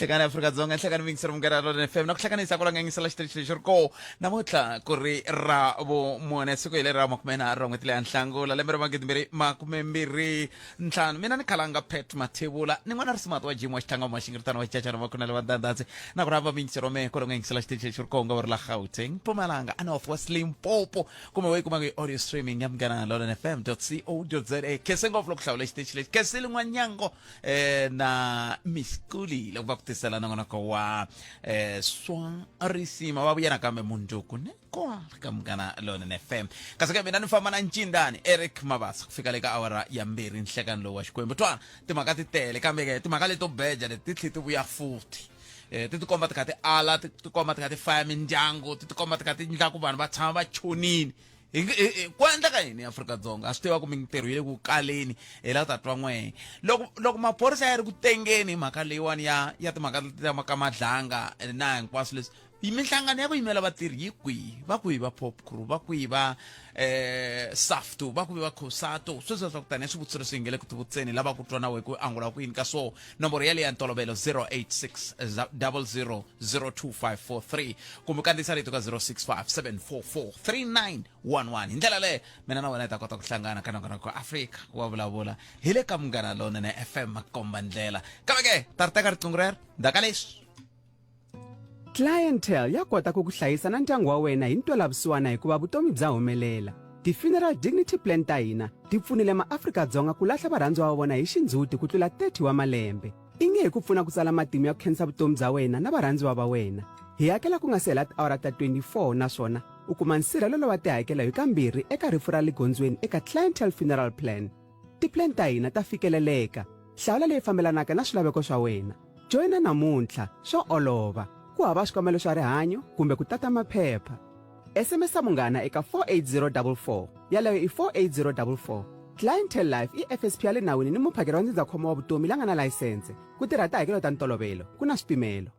Nhlekani Afrika-Dzonga, nhlekani mingiseri Munghana Lonene FM na ku hlanganisa ku langangisela xitichi lexi ri koo namuntlha ku ri ra vumune, siku hi leri ra makumenharhu ra n'hweti leya Nhlangula, lembe ra magidimbirhi makumembirhi ntlhanu. Mina ni khalanga Pat Mathebula, ni n'wana risimati wa Jim wa Xitlanga wa Maxingiritana wa Xicacana wa Kunele wa Ndandhandzi, na ku rhamba mingiseri wa mehe ku langangisela xitichi lexi ri koo nga va ri la Gauteng, Mpumalanga, a North West, Limpopo, kumbe wa yi kumaka hi audio streaming ya Munghana Lonene FM co za. Khense ngopfu loko hlawula xitichi lexi, khensile n'wanyango eh na Miss Kuli loko va ku tisela nongonoko wa eh swa risima. Va vuya nakambe mundzuku ne kwala ka Munghana Lonene FM, kasi ka mina ni famba na ncindani Eric Mabasa ku fika le ka awara ya mbirhi nhlekani lowu wa Xikwembu. Twana timhaka ti tele, kambe ke timhaka leto beja leti ti tlhe ti vuya futhi, ti tikomba ti kha ti ala, ti tikomba ti kha ti faya mindyangu, ti tikomba ti kha ti endla ku vanhu va tshama va chonini. Ku endleka yini eAfrika-Dzonga? A swi tiva ku mintirho yi le ku kaleni, hi la ku ta twa n'wehe loko loko maphorisa ya ri ku tengeni hi mhaka leyiwani ya ya timhaka ta ka Madlanga na hinkwaswo leswi. Minhlangano ya ku yimela vatirhi yi kwihi? Va kwihi va Pop Crew? Va kwihi va SAFTU? Va kwihi va COSATU? Sweswo swa ku tanihi swivutiso leswi hi nge le ku tivutiseni, lava ku twa na wehe ku angula ku yini ka swoho. Nomboro yaleyo ya ntolovelo 086 00 02543, kumbe kandziyisa rito ka 065 744 3911. Hi ndlela leyo mina na wena hi ta kota ku hlangana ka nongonoko Afrika wa Vulavula hi le ka Munghana Lonene FM, makomba ndlela. Kambe ke ta ri teka riqingho rero ndzhaka leswi. Clientele ya kota ku ku hlayisa na ndyangu wa wena hi ntwelavusiwana hikuva vutomi bya humelela. Ti-Funeral Dignity Plan ta hina ti pfunile maAfrika-Dzonga ku lahla varhandziwa va vona hi xindzhuti ku tlula 30 wa malembe. I nge hi ku pfuna ku tsala matimu ya ku khensa vutomi bya wena na varhandziwa va wena. Hi hakela ku nga si hela tiawara ta 24 naswona u kuma nsirhelelo wa tihakelo hi kambirhi eka rifu ra le gondzweni eka Clientele Funeral Plan. Ti-plan ta hina ta fikeleleka. Hlawula leyi fambelanaka na swilaveko swa wena. Joyina namuntlha, swa olova. Ku hava swikambelo swa rihanyo kumbe ku tata maphepha. SMS munghana eka 48044. Yaleyo i 48044. Clientele Life i FSP ya le nawini ni muphakeri wa ndzindzakhombo wa vutomi la nga na layisense. Ku tirha tihakelo ta ntolovelo, ku na swipimelo.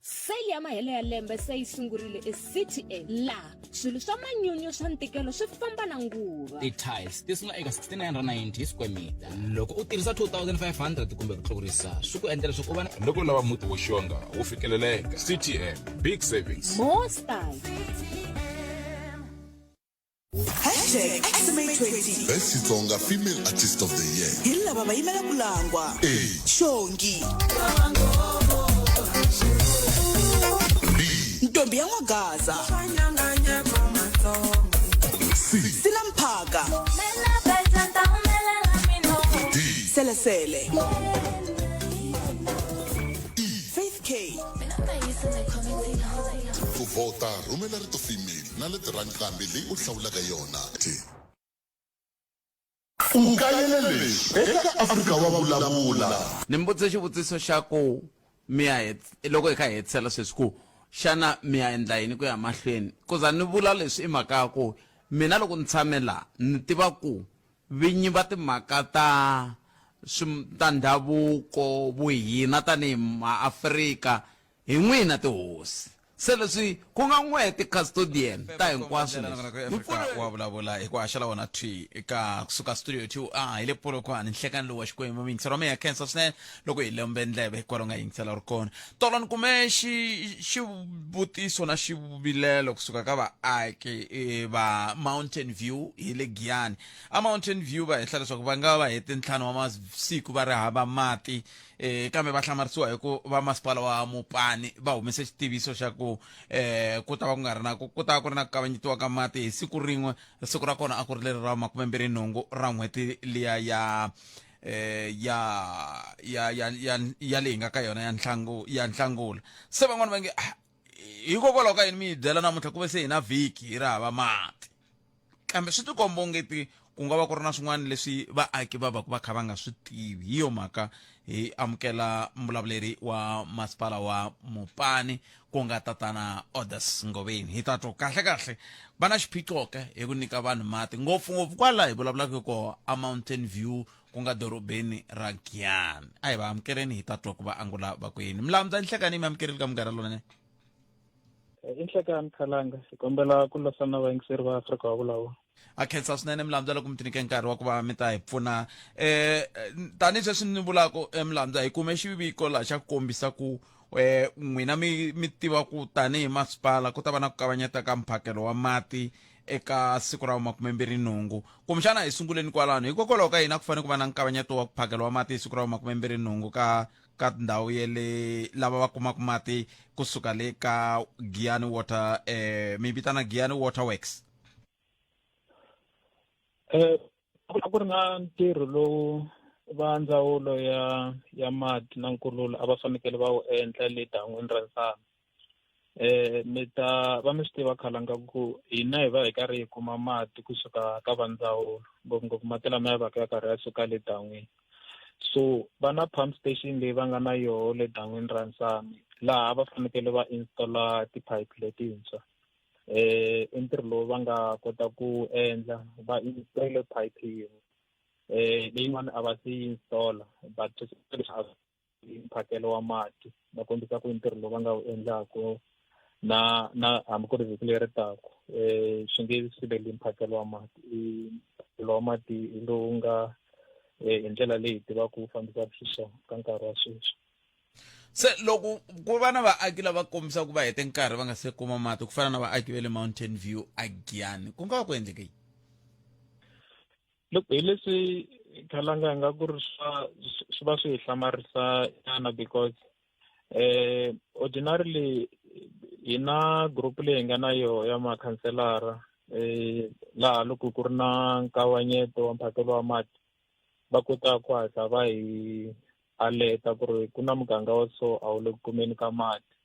Sale ya mahelo ya lembe se yi sungurile eCTM, laha swilo swa manyunyu swa ntikelo swi famba na nguva. Ti-tiles ti sungula eka R69.90 hi square meter. Loko u tirhisa 2500 kumbe ku tlurisa, swi ku endla leswaku u va na. Loko u lava muti wo xonga, wo fikeleleka, CTM, big savings. More style. Hashtag XMA20. Best Xitsonga Female Artist of the Year. Hi lava va yimela ku langwa. A. Xongi. B. Ntombi ya N'wagaza. C. Sila Mphaka. D. Selesele. E. Faith K. Ku vhota, rhumela rito female na leti ra nqambi leyi u hlawulaka yona. U kayele leswi eka Afrika wa Vulavula. Ni mi vutise xivutiso xa ku mi ya loko hi kha hi hetisela sweswi ku xana mi ya endla yini ku ya mahlweni ku za ni vula leswi i mhaka ya ku mina loko ni tshame la ni tiva ku vinyi va timhaka ta swi ta ndhavuko vuhina tanihi maAfrika Hi n'wina tihosi. Se leswi ku nga n'we ti-custodian ta hinkwaswo leswi, mi pfune. Wa vulavula hi ku haxela wona thwi ka kusuka studio 2 a hi le Polokwane. Nhlekani lowu wa Xikwembu, muyingiseri wa mina, ya khensa swinene loko hi lombe ndleve kwala u nga yingisela u ri kona. Tolo ni kume xi xivutiso na xivilelo kusuka ka vaaki va Mountain View hi le Giyani. A Mountain View va hehla leswaku va nga va hete ntlhanu wa masiku va ri hava mati. Eh, kambe va hlamarisiwa hi ku va masipala wa Mopani va humese xitiviso xa ku eh, ku ta va ku nga ri na ku ku ta va ku ri na ku kavanyetiwa ka mati hi siku rin'we. Siku ra kona a ku ri leri ra makumembirhi nhungu ra n'hweti liya ya eh, ya ya ya ya ya leyi nga ka yona ya nhlangu ya Nhlangula. Se van'wana va nge ah, hikokwalaho ka yini mi hi byela namuntlha ku ve se hi na vhiki hi ri hava mati? Kambe swi tikomba ongeti ku nga va ku ri na swin'wana leswi vaaki va va va kha va nga swi tivi. Hi yo mhaka hi amukela mbulavuleri wa masipala wa Mopani ku nga tatana Odas Ngoveni, hi ta twa kahle kahle va na xiphiqo ke hi ku nyika vanhu mati, ngopfungopfu kwala hi vulavulaka hi koho a Mountain View ku nga dorobeni ra Giyani. A hi va amukeleni hi ta twa ku va angula va ku yini. Milamudza Nhlekani, mi amukerile ka Munghana Lonene. I nhlekani Khalanga, hi kombela ku losa na vayingiseri va Afrika wa vulavula. A khensa swinene Mlambya loko mi tinike nkarhi wa ku va mi ta hi pfuna. Tanihi sweswi ni vulaka Mlambya, hi kume xiviko laha xa ku kombisa ku n'wina mi tiva ku tanihi masipala ku ta va na ku kavanyeta ka mphakelo wa mati eka siku ra 28. Kumbexana hi sunguleni kwalano, hikokwalaho ka yini a ku fanele ku va na nkavanyeto wa ku phakelo wa mati hi siku ra 28 ka ndhawu ya le lava va kumaka mati kusuka le ka Giyani Water, mi vitana Giyani Water Works? A ku ri na ntirho lowu va ndzawulo ya mati na nkululo a va fanekele va wu endla le dan'wini ra Nsana. Mi ta va mi swi tiva Khalanga ku hina hi va hi karhi hi kuma mati kusuka ka va ndzawulo, ngopfungopfu mati lama ya va ka ya karhi ya suka le dan'wini. So va na pump station leyi va nga na yoho le dan'wini ra Nsami, laha va fanekele va installa tiphayiphi letintshwa. I ntirho lowu va nga kota ku endla, va installe pipe yin'we, leyin'wana a va se yi installa, but leswi a mphakelo wa mati va kombisa ku i ntirho lowu va nga wu endlaku na hambi ku ri vhiki leri taku, swi nge siveli mphakelo wa mati. I mphakelo wa mati hi lowu nga hi ndlela leyi hi tivaka wu fambisaka xiswona ka nkarhi wa sweswi. Se loko ku va na vaaki lava kombisaka ku va hete nkarhi va nga se kuma mati, ku fana na vaaki va le Mountain View a Giyani, ku nga va ku endleke yini? Loko hi leswi Khalanga nga ku ri swi va swi hi hlamarisa nyana, because ordinarily hi na group leyi hi nga na yoho ya makhanselara, laha loko ku ri na nkavanyeto wa mphakelo wa mati va kota ku hatla va hi aleta ku ri ku na muganga wa so a wu le ku kumeni ka mati.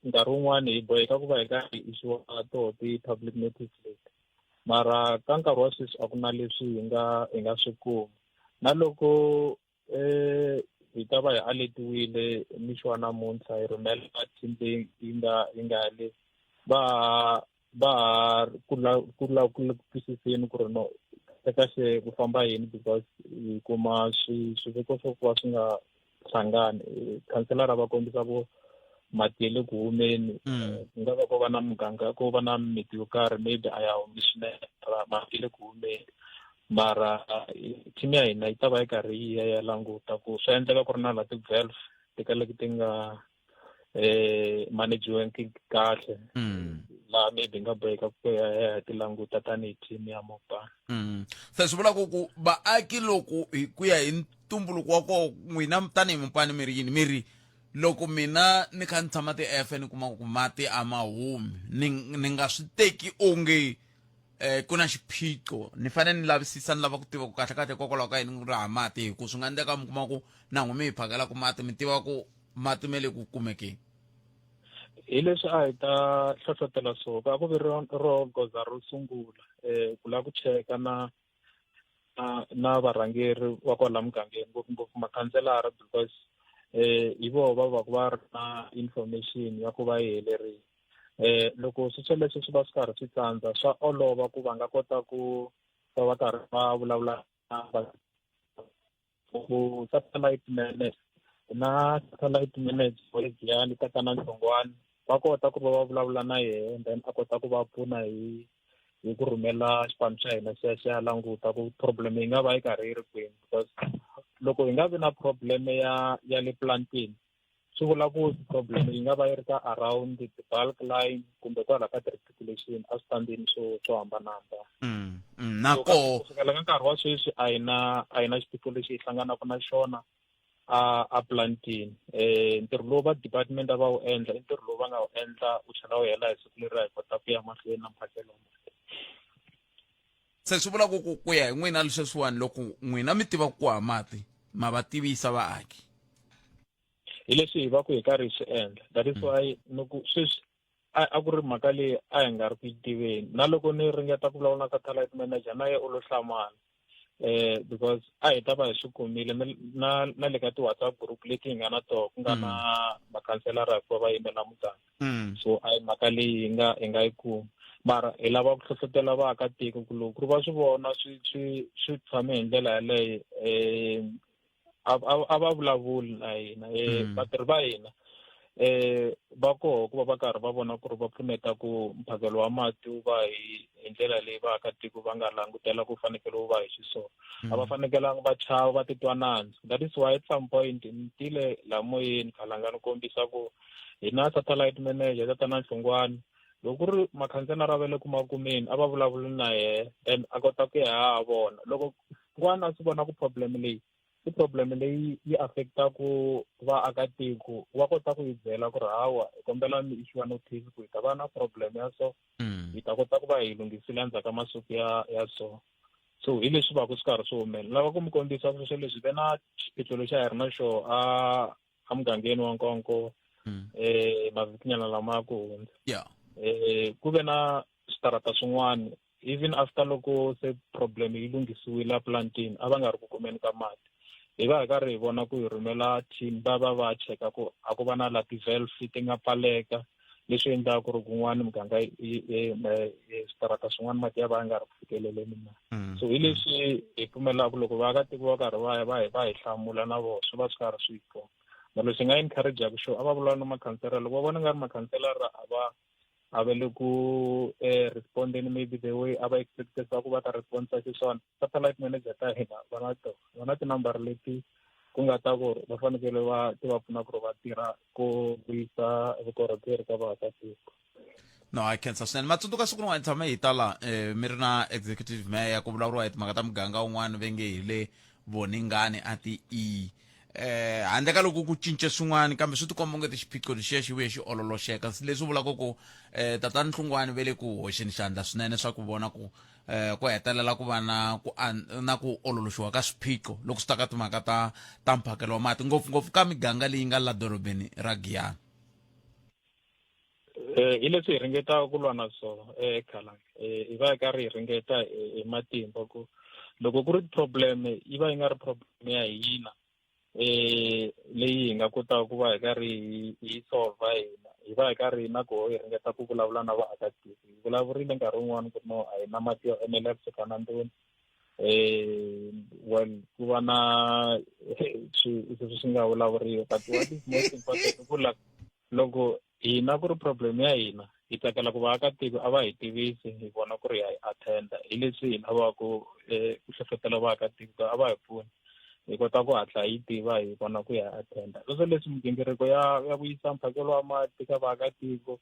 Nkarhi wun'wani hi boheka ku va hi karhi hi issue toho ti-public notice leti, mara ka nkarhi wa sweswi a ku na leswi hi nga swi kuma. Na loko hi ta va hi aletiwile mixo wa namuntlha, hi rhumela team leyi yi nga le va ha ku la ku twisiseni ku ri no kahle ku famba yini, because hi kuma swiviko swo ku va swi nga hlangani. Khanselara va kombisa ku mati ya le ku humeni, ku nga va ko va na muganga, ko va na miti yo karhi maybe a ya humi swinene, mara mati ya le ku humeni. Mara team ya hina yi ta va yi karhi yi ya ya languta ku swa endleka ku ri na laha ti-valve ti kaleke ti nga managiweki kahle, laha maybe nga boheka ku ya ya ti languta tanihi team ya mobile. Se swi vula ku vaaki loko hi ku ya hi ntumbuluko wa koho, n'wina tanihi mupani mi ri yini? Mi ri loko mina ni kha ni tshama ti-F ni kuma ku mati a ma humi, ni nga swi teki onge ku na xiphiqo, ni fanele ni lavisisa, ni lava ku tiva ku kahle kahle hikokwalaho ka yini ku ri hava mati, hi ku swi nga endleka mi kuma ku na n'wi mi hi phakelaku mati mi tiva ku mati me le ku kumekeni. Hi leswi a hi ta hlohlotela swona, a ku vi ro goza ro sungula ku lava ku cheka na varhangeri va kwala mugangeni, ngopfungopfu makhanselara, because hi voho va va ku va ri na information ya ku va yi helerile. Loko swi swoleswo swi va swi karhi swi tsandza, swa olova ku va nga kota ku va va karhi va vulavula na va ku satellite manager, na satellite manager wa le Giyani, Tatana Nhlongwane, va kota ku va va vulavula na yena, then a kota ku va pfuna hi ku rhumela xipano xa hina xi ya xi ya languta ku problem yi nga va yi karhi yi ri kwini, because loko hi nga vi na problem ya le plantini, swi vula ku problem yi nga va yi ri ka around the bulk line kumbe kwala ka reticulation a switandini swo hambanahambana. Na So, koho ku sukela ka nkarhi wa sweswi a hi na xiphiqo lexi hi hlanganaka na xona a plantini. Ntirho lowu va department a va wu endla i ntirho lowu va nga wu endla wu tlhela wu hela hi siku leri a hi kota ku ya mahlweni na mphakelo wa mati. Se swi vula ku ya hi n'wina leswiwani, loko n'wina mi tiva ku hava mati, ma va tivisa vaaki? Hi leswi hi va ku hi karhi hi swi endla, that is why ni ku sweswi a ku ri mhaka leyi a hi nga ri ku yi tiveni. Na loko ni ringeta ku vulavula na satellite manager, na ye u lo hlamala, because a hi ta va hi swi kumile na le ka ti-WhatsApp group leti hi nga na toho, ku nga na makhanselara hikuva va yimela muganga. So a hi mhaka leyi hi nga yi kuma, mara hi lava ku hlohlotela vaakatiko ku loko ku ri va swi vona swi tshame hi ndlela yaleyo, a va vulavuli na hina, vatirhi va hina. Va koho ku va va karhi va vona ku ri va pfuneta ku mphakelo wa mati wu va hi hi ndlela leyi vaakatiko va nga langutela ku fanekele wu va hi xiswona. A va fanekelanga va chava va titwa nandzu. That is why at some point ni tile la moyeni khalanga ni kombisa ku hi na satellite manager tatana Nhlungwani loko ku ri makhanselara va le ku makumeni a va vulavuli na yehe then a kota ku ya a vona loko n'wana a swi vona ku problem leyi i problem leyi yi affectaku vaakatiko wa kota ku yi byela ku ri hawa hi kombela mi issue notice ku hi ta va na problem ya so hi ta kota ku va hi lunghisile endzhaku ka masiku ya ya so. So hi leswi va ku swi karhi swi humelela. Lava ku mi kombisa ku sweswo leswi ve na xiphiqo lexi a hi ri na xoho a emugangeni wa Nkonko mavhikinyana lama ya ku hundza. Ku ve na switarata swin'wana even after loko se problem yi lunghisiwile a plantini a va nga ri ku kumeni ka mati. Hi va hi karhi hi vona ku hi rhumela team va va va cheka ku a ku va na la ti-valve ti nga pfaleka leswi endlaka ku ri kun'wana muganga switarata swin'wana mati ya va ya nga ri ku fikeleleni na. So hi leswi hi pfumelaka loko vaakatiko va karhi va ya va hi va hi hlamula na vona swi va swi karhi swi hi pfuna. Mara lexi nga encourage-aka xo a va vulavula na makhansela loko va vona nga ri makhanselara a va a va le ku respondeni maybe the way a va expectesa ku va ta respondisa xiswona. Satellite manager ta hina va na tona va na tinambara leti ku nga ta ku ri va fanekele va ti va pfuna ku ri va tirha ku vuyisa vukorhokeri ka vaakatiko. No, I khensa swinene. Matsundzuka siku rin'wana tshame hi tala mi ri na executive mayor ku vulavuriwa hi timhaka ta muganga wun'wana ve nge hi le Voningani a ti E. Handle ka loko ku cince swin'wana kambe swi tikomba onge xiphiqo lexiya xi vuye xi ololoxeka leswi vulaka ku tatana Nhlungwani ve le ku hoxeni xandla swinene swa ku vona ku ku hetelela ku va na ku na ku ololoxiwa ka swiphiqo loko swi ta ka timhaka ta ta mphakelo wa mati ngopfungopfu ka miganga leyi nga la dorobeni ra Giyani. Hi leswi hi ringetaka ku lwa na swona Khalanga. Hi va hi karhi hi ringeta hi matimba ku loko ku ri problem yi va yi nga ri problem ya hina leyi hi nga kotaka ku va hi karhi hi solve hina hi va hi karhi na koho hi ringeta ku vulavula na vaakatiko. Hi vulavurile nkarhi wun'wani ku no a hi na mati yo enela kusuka na ndlwini well ku va na sweswi swi nga vulavuriwa but what is most important i ku la loko hina ku ri problem ya hina hi tsakela ku vaakatiko a va hi tivisi hi vona ku ri ha yi attenda hi leswi hi lavaka ku hlohlotela vaakatiko a va hi pfuni hi kota ku hatla hi tiva hi vona ku ya attenda. Sweswo leswi migingiriko ya ya ku yisa mphakelo wa mati ka vaakatiko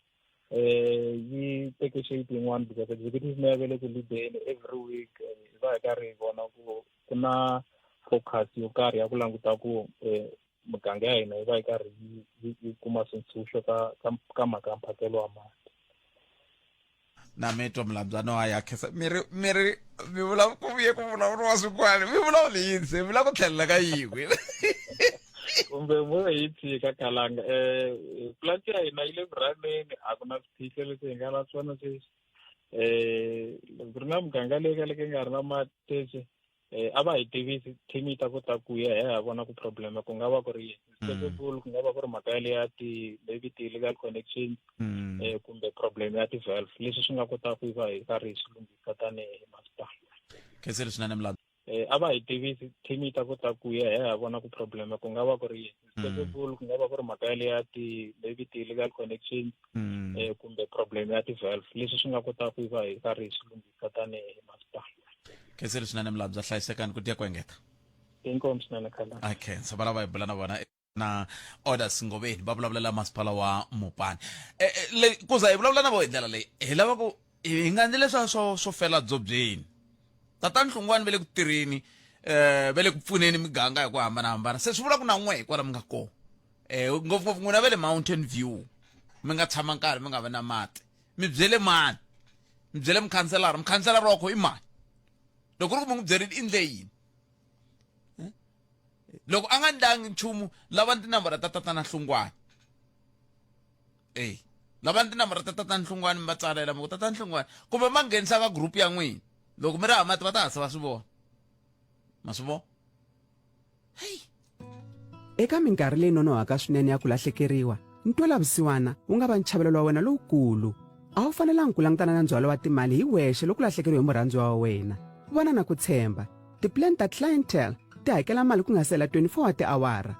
yi teke shape yin'wana because executive mayor va le ku lead-eni every week hi va hi karhi hi vona ku ku na focus yo karhi ya ku languta ku muganga ya hina yi va yi karhi yi kuma swintshuxo ka ka ka mhaka ya mphakelo wa mati. Na mi twa mulabya no a ya khensa mi ri mi ri mi vula ku vuye ku vulavuriwa swin'wana mi vulavula yini se mi lava ku tlhelela ka yin'we kumbe mo hi tshika Khalanga plant ya hina yi le ku rhaneni a ku na swiphiqo leswi hi nga na swona sweswi loko ku ri na muganga leyi kaleke yi nga ri na mati sweswi a va hi tivisi team yi ta kota ku ya hi ya vona ku problem ku nga va ku ri yini. Possible ku nga va ku ri mhaka yaleyo ya ti maybe ti-illegal connections kumbe problem ya ti-valve leswi swi nga kotaka ku va hi karhi hi swi lunghisa tanihi masipala. Khensile swinene Mlando. A va hi tivisi team yi ta kota ku ya hi ya vona ku problem ku nga va ku ri yini. Possible ku nga va ku ri mhaka yaleyo ya ti maybe ti-illegal connections kumbe problem ya ti-valve leswi swi nga kotaka ku va hi karhi hi swi lunghisa tanihi masipala. Khensile swinene Mlabya, hlayisekani ku tiya ku engeta. Inkomu swinene Khalanga. A khensa va lava hi bula na vona na Orders Ngoveni va vulavulela masipala wa Mopani. Le ku za hi vulavula na vo hi ndlela leyi hi lava ku hi nga endli leswa swo swo fela dzobyeni. Tatana Nhlungwani va le ku tirheni va le ku pfuneni miganga hi ku hambanahambana se swi vula ku na n'we hi kwala mi nga kona ngopfungopfu n'wina va le Mountain View mi nga tshama nkarhi mi nga vi na mati mi byele mani mi byele mukhanselara mukhanselara wa kho i mani loko ku ri ku mi n'wi byerile i ndle yini loko a nga ndlangi nchumu lava tinambara ta tatana Hlungwani ey lava tinambara ta tatana Hlungwani mi va tsalela mi ku tatana Hlungwani kumbe ma nghenisa ka group ya n'wina loko mi ri hava mati va ta hasa va swi vona ma swi vona. Hey. Eka minkarhi leyi nonohaka swinene ya ku lahlekeriwa, ntwela-vusiwana wu nga va nchavelelo wa wena lowukulu. A wu fanelanga ku langutana na ndzhwalo wa timali hi wexe loko u lahlekeriwe hi murhandziwa wa wena. Vona na ku tshemba, tipulani ta Clientele ti hakela mali ku nga si hela 24 wa tiawara.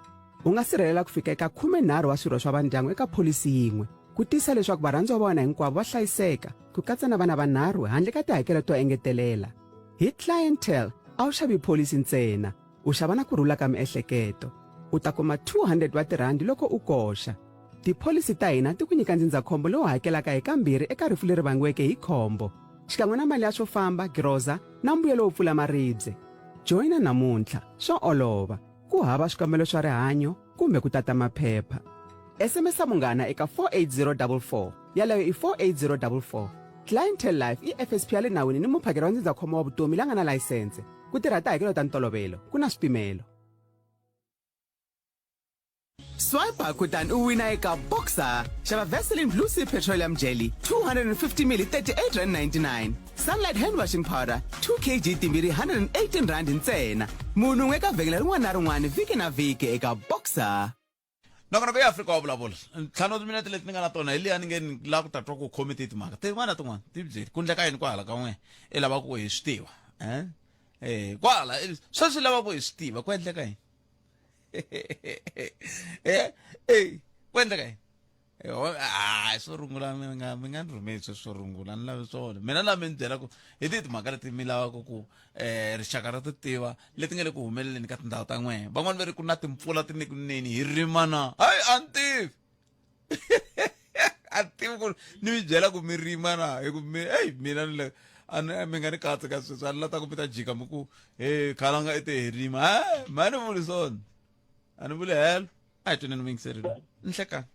U nga sirhelela ku fika eka 13 wa swirho swa vandyangu eka pholisi yin'we, ku tiyisisa leswaku varhandziwa va wena hinkwavo va hlayiseka, ku katsa na vana vanharhu handle ka tihakelo to engetelela. Hi Clientele, a wu xavi pholisi ntsena, u xava na ku rhula ka miehleketo. U ta kuma 200 wa tirhandi loko u koxa. Tipholisi ta hina ti ku nyika ndzindzakhombo lowu hakelaka hi kambirhi eka rifu leri vangiweke hi khombo, xikan'we na mali ya swo famba, giroza na mbuyelo wo pfula maribye. Joyina namuntlha, swa olova, ku hava swikambelo swa rihanyo kumbe ku tata maphepha. SMS munghana eka 48044, yaleyo i 48044. Clientele Life i FSP ya le nawini ni muphakeri wa ndzindzakhombo wa vutomi la nga na layisense. Ku tirha tihakelo ta ntolovelo, ku na swipimelo. Swipe kutani u wina eka Boxer. Xava Vaseline Blue Sea Petroleum Jelly 250 ml R38.99. Sunlight Hand Washing Powder 2 kg timbirhi R118 ntsena. Munhu un'we eka vhengele rin'wana na rin'wana vhiki na vhiki eka Boxer. Nongonoko ya Afrika wa vulavula. Ntlhanu wa timinete leti ni nga na tona hi liya ni nge ni lava ku ta twa ku khome ti timhaka tin'wana na tin'wana ti byeli ku ndleka yini kwahala ka n'we i lava ku hi swi tiva eh eh kwala sweswi lava ku hi swi tiva ku endleka yini eh eh ku endleka yini hayi swo rungula mi nga mi nga ni rhumeli sweswi swo rungula ni lavi swona mina la mi ni byela ku hi tihi timhaka leti mi lavaka ku um rixaka ra ti tiva leti nga le ku humeleleni ka tindhawu ta n'wehe van'wani va ri ku na timpfula ti ni kuneni hi rima na hayi a ni tivi a ni tivi ku ni mi byela ku mi rima na hi ku mi eyi mina ni le a ni mi nga ni katsi ka sweswi a ni la ta ku mi ta jika mi ku he khalanga i te hi rima hayi ma ni vuli swona a ni vuli helo a hi tweneni muyingiseri loyi nhlekani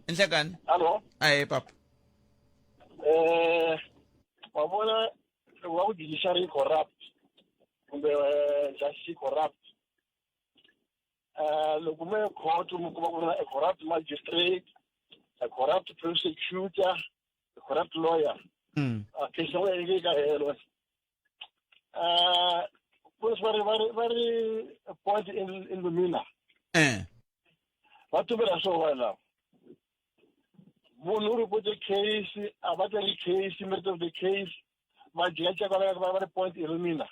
nhlekani Allo ahe papa eh wa vona loko va ku judiciary yi corrupt kumbe justice yi corrupt eh loko mi ye court mi kuma ku ri na a corrupt magistrate a corrupt prosecutor a corrupt lawyer a case ya wena yi nge ka helo eh ku va ri va ri va ri point in in lumina eh va tumbela swo vanhu lava munhu u ripote case a va teki case merit of the case va jika va va va ri point illumina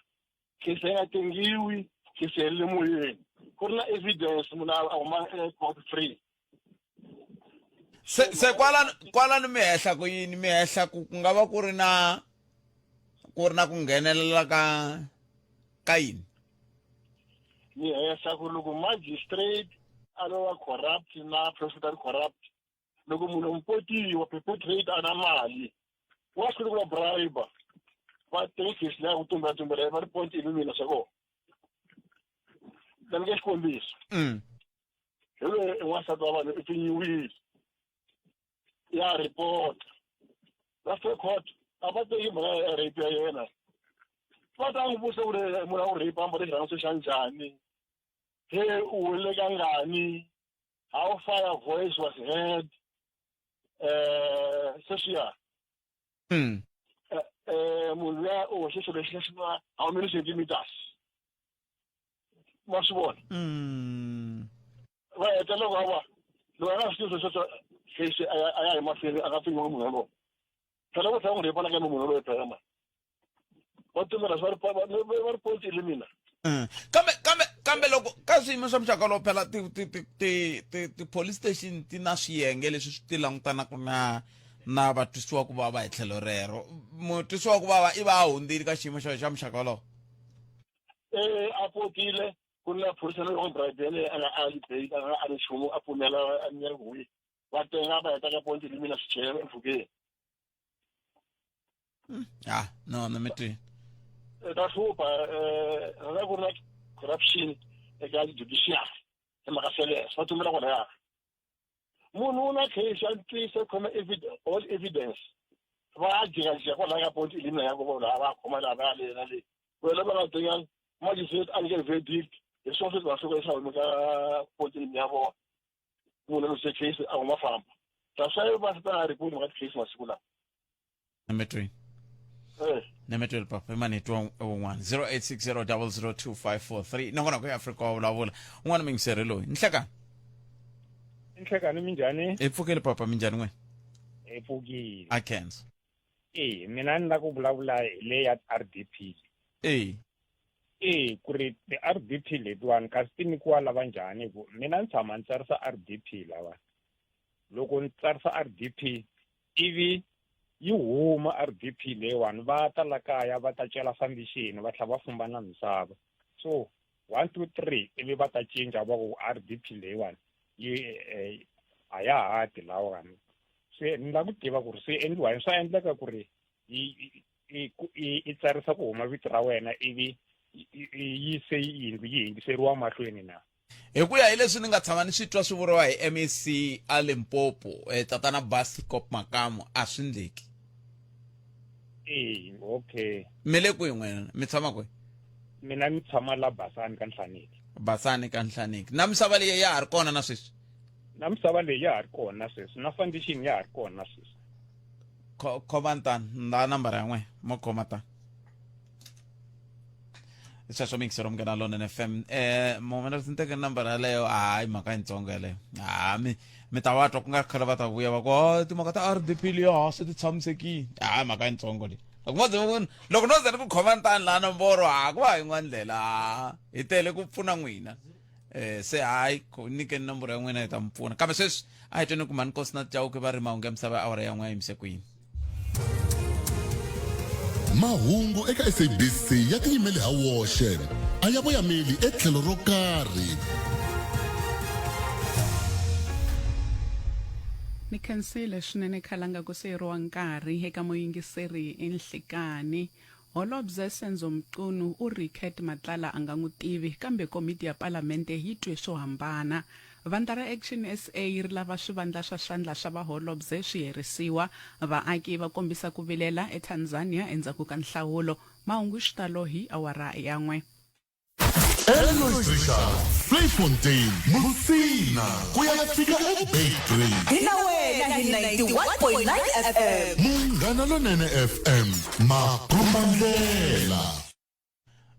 case yi nga tengiwi case yi le moyeni ku ri na evidence munhu a huma court free se se kwalano kwalano mi hehla ku yini mi hehla ku ku nga va ku ri na ku ri na ku nghenelela ka ka yini ni hehla ku loko magistrate a lo va corrupt na prosecutor corrupt loko munhu mupotiwa perpetrate a na mali wa swi koti ku va bribe va teke case leya ku tumbela tumbela va ri point ilumina swa kona ta nyika xikombiso hi loyi n'wansati wa vanhu i pfinyiwile ya report va fike court a va teki mhaka ya rape ya yena va ta n'wi vutisa ku ri munhu a ku rape a mbale xirhangiso xa njhani he u wele kangani how far your voice was heard eh sweswiya eh munhu luya u hoxe xilo lexi lexi nga how many centimeters ma swi vona va heta loko a va loko a nga swi tivi sweswo case a ya a ya hi mahlweni a nga pfinyiwa munhu yalowo phela vo tlhela n'wi rhepana kambe munhu yaloye phela mani va tumela va ri va ri pontile mina Kambe kambe kambe loko ka swiyimo swa muxaka lowo phela ti ti ti ti ti ti-police station ti na swiyenge leswi swi ti langutanaka na na vatwisiwa ku vava hi tlhelo rero mutwisiwa ku vava i va a hundzile ka xiyimo xa xa muxaka wolowo eh a potile ku na phorisa loyi wa bribe yaleyo a nga ali bail a nga ali nchumu a pfumela a nyika huyi va tenga va heta ka ponti limina swi chela empfhukeni ah no no mi twi ta hlupha um rhandza ku ri na corruption eka judiciary hi mhaka sweleswo va tumbela kwalaya munhu u na case ya ntwisa khoma all evidence va jikajika kwalaya ka point elimina ya ku laha va khoma laha va ya le na le wena va nga tenga magistrate a nyike verdict hi swona swi va swi swa humi ka point elimina ya vona munhu a lose case a huma famba that's why va ta report mhaka ti-case masiku lawa nemetweni Eh. nemetweni papa imani hi twa un'wana 0860002543 nongonoko ya afrika wa vulavula un'wana mingiseri loyi nhlekani Nhlekani minjhani? hi pfukile papa minjhani n'wina Hi pfukile. a khensa Eh, mina ni la ku vulavula hi le ya RDP. e E ku ri ti-R_D_P letiwani kasi ti nyikiwa lava njhani hi ku mina ni tshama ni tsarisa R_D_P lawani loko ni tsarisa R_D_P ivi yi huma R_D_P leyiwani va ta la kaya va ta cela foundation va tlhela va fumba na misava so 1 2 3 ivi va ta cinca va ku R_D_P leyiwani yi eh, a ya ha ti lawani se ni lava ku tiva ku ri swi endliwa yini swa endleka ku ri yi yi tsarisa ku huma vito ra wena ivi yi se yindlu yi hindziseriwa mahlweni na Hi ku ya hi leswi ni nga tshama ni swi twa swi vuriwa hi MEC a Limpopo eh, tatana Basicop Makamu a swi ndleki. Eh, okay. Mi le kwihi n'wina? Mi tshama kwihi? Mina ni tshama la Basani ka Nhlaneki. Basani ka Nhlaneki. Na misava leyi ya ha ri kona na sweswi? Na misava leyi ya ha ri kona na sweswi, na foundation ya ha ri kona na sweswi. Khoma tani, nda nambara ya n'we, mo khoma tani. Sweswo mixero Munghana Lonene FM. Mona ri teke nambara yaleyo, hayi mhaka yitsongo yaleyo. Ha mi mi ta va twa ku nga ri khale va ta vuya va ku oh, timhaka ta RDP liya se ti tshamisekile. Hayi mhaka yitsongo leyi. Loko mo ze loko no ze ni ku khoma ntani laha nomboro ha ku va yin'wana ndlela hi tele ku pfuna n'wina. Se hayi nyikeni nomboro ya n'wina yi ta mi pfuna. Kambe sweswi a hi tweni ku mhani Nkosi na Chauke va ri mahungu ya misava ya awara ya n'we ya yimise ku yini. Mahungu eka SABC ya tiyimele ha woxe, a ya voyameli etlhelo ro karhi. Ni khensile swinene khalanga ku siyeriwa nkarhi eka muyingiseri enhlikani. Holobye Senzo Mchunu u ri Cat Matlala a nga n'wi tivi kambe komiti ya palamente yi twe swo hambana. Vandla ra Action SA ri lava swivandla swa swandla swa vaholobye swi herisiwa. Vaaki va kombisa ku vilela eTanzania endzhaku ka nhlawulo. Mahungu hi xitalo hi awara ya n'we. Elois Richards, Vleifontein, Musina, ku ya fika eBeitbridge. Hi na wena hi 91.9 FM. Munghana Lonene FM, makombandlela.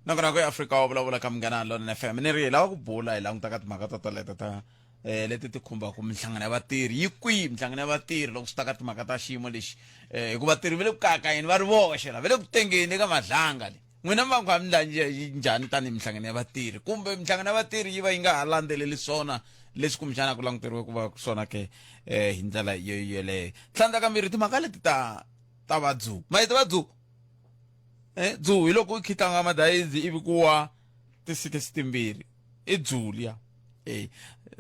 Nongonoko ya Afrika wa vulavula ka Munghana Lonene FM. Ni ri hi lava ku bula hi languta ka timhaka to toleto ta eh leti ti khumbaka minhlangano ya vatirhi. Yi kwihi minhlangano ya vatirhi loko swi ta ka timhaka ta xiyimo lexi? Eh hikuva vatirhi va le ku kayakayeni va ri voxe la, va le ku tengeni eka madlanga le. N'wina mi va mi kha mi ndla njhani tanihi minhlangano ya vatirhi? Kumbe minhlangano ya vatirhi yi va yi nga ha landzeleli swona leswi kumbexana ku languteriwe ku va swona ke eh hi ndlela yo yoleyo. Tlhandlakambirhi timhaka leti ta ta va dzu. Ma yi tiva dzu? Eh dzu hi loko u khitlanga madayizi ivi ku wa tisikisi timbirhi i dzu liya. Eh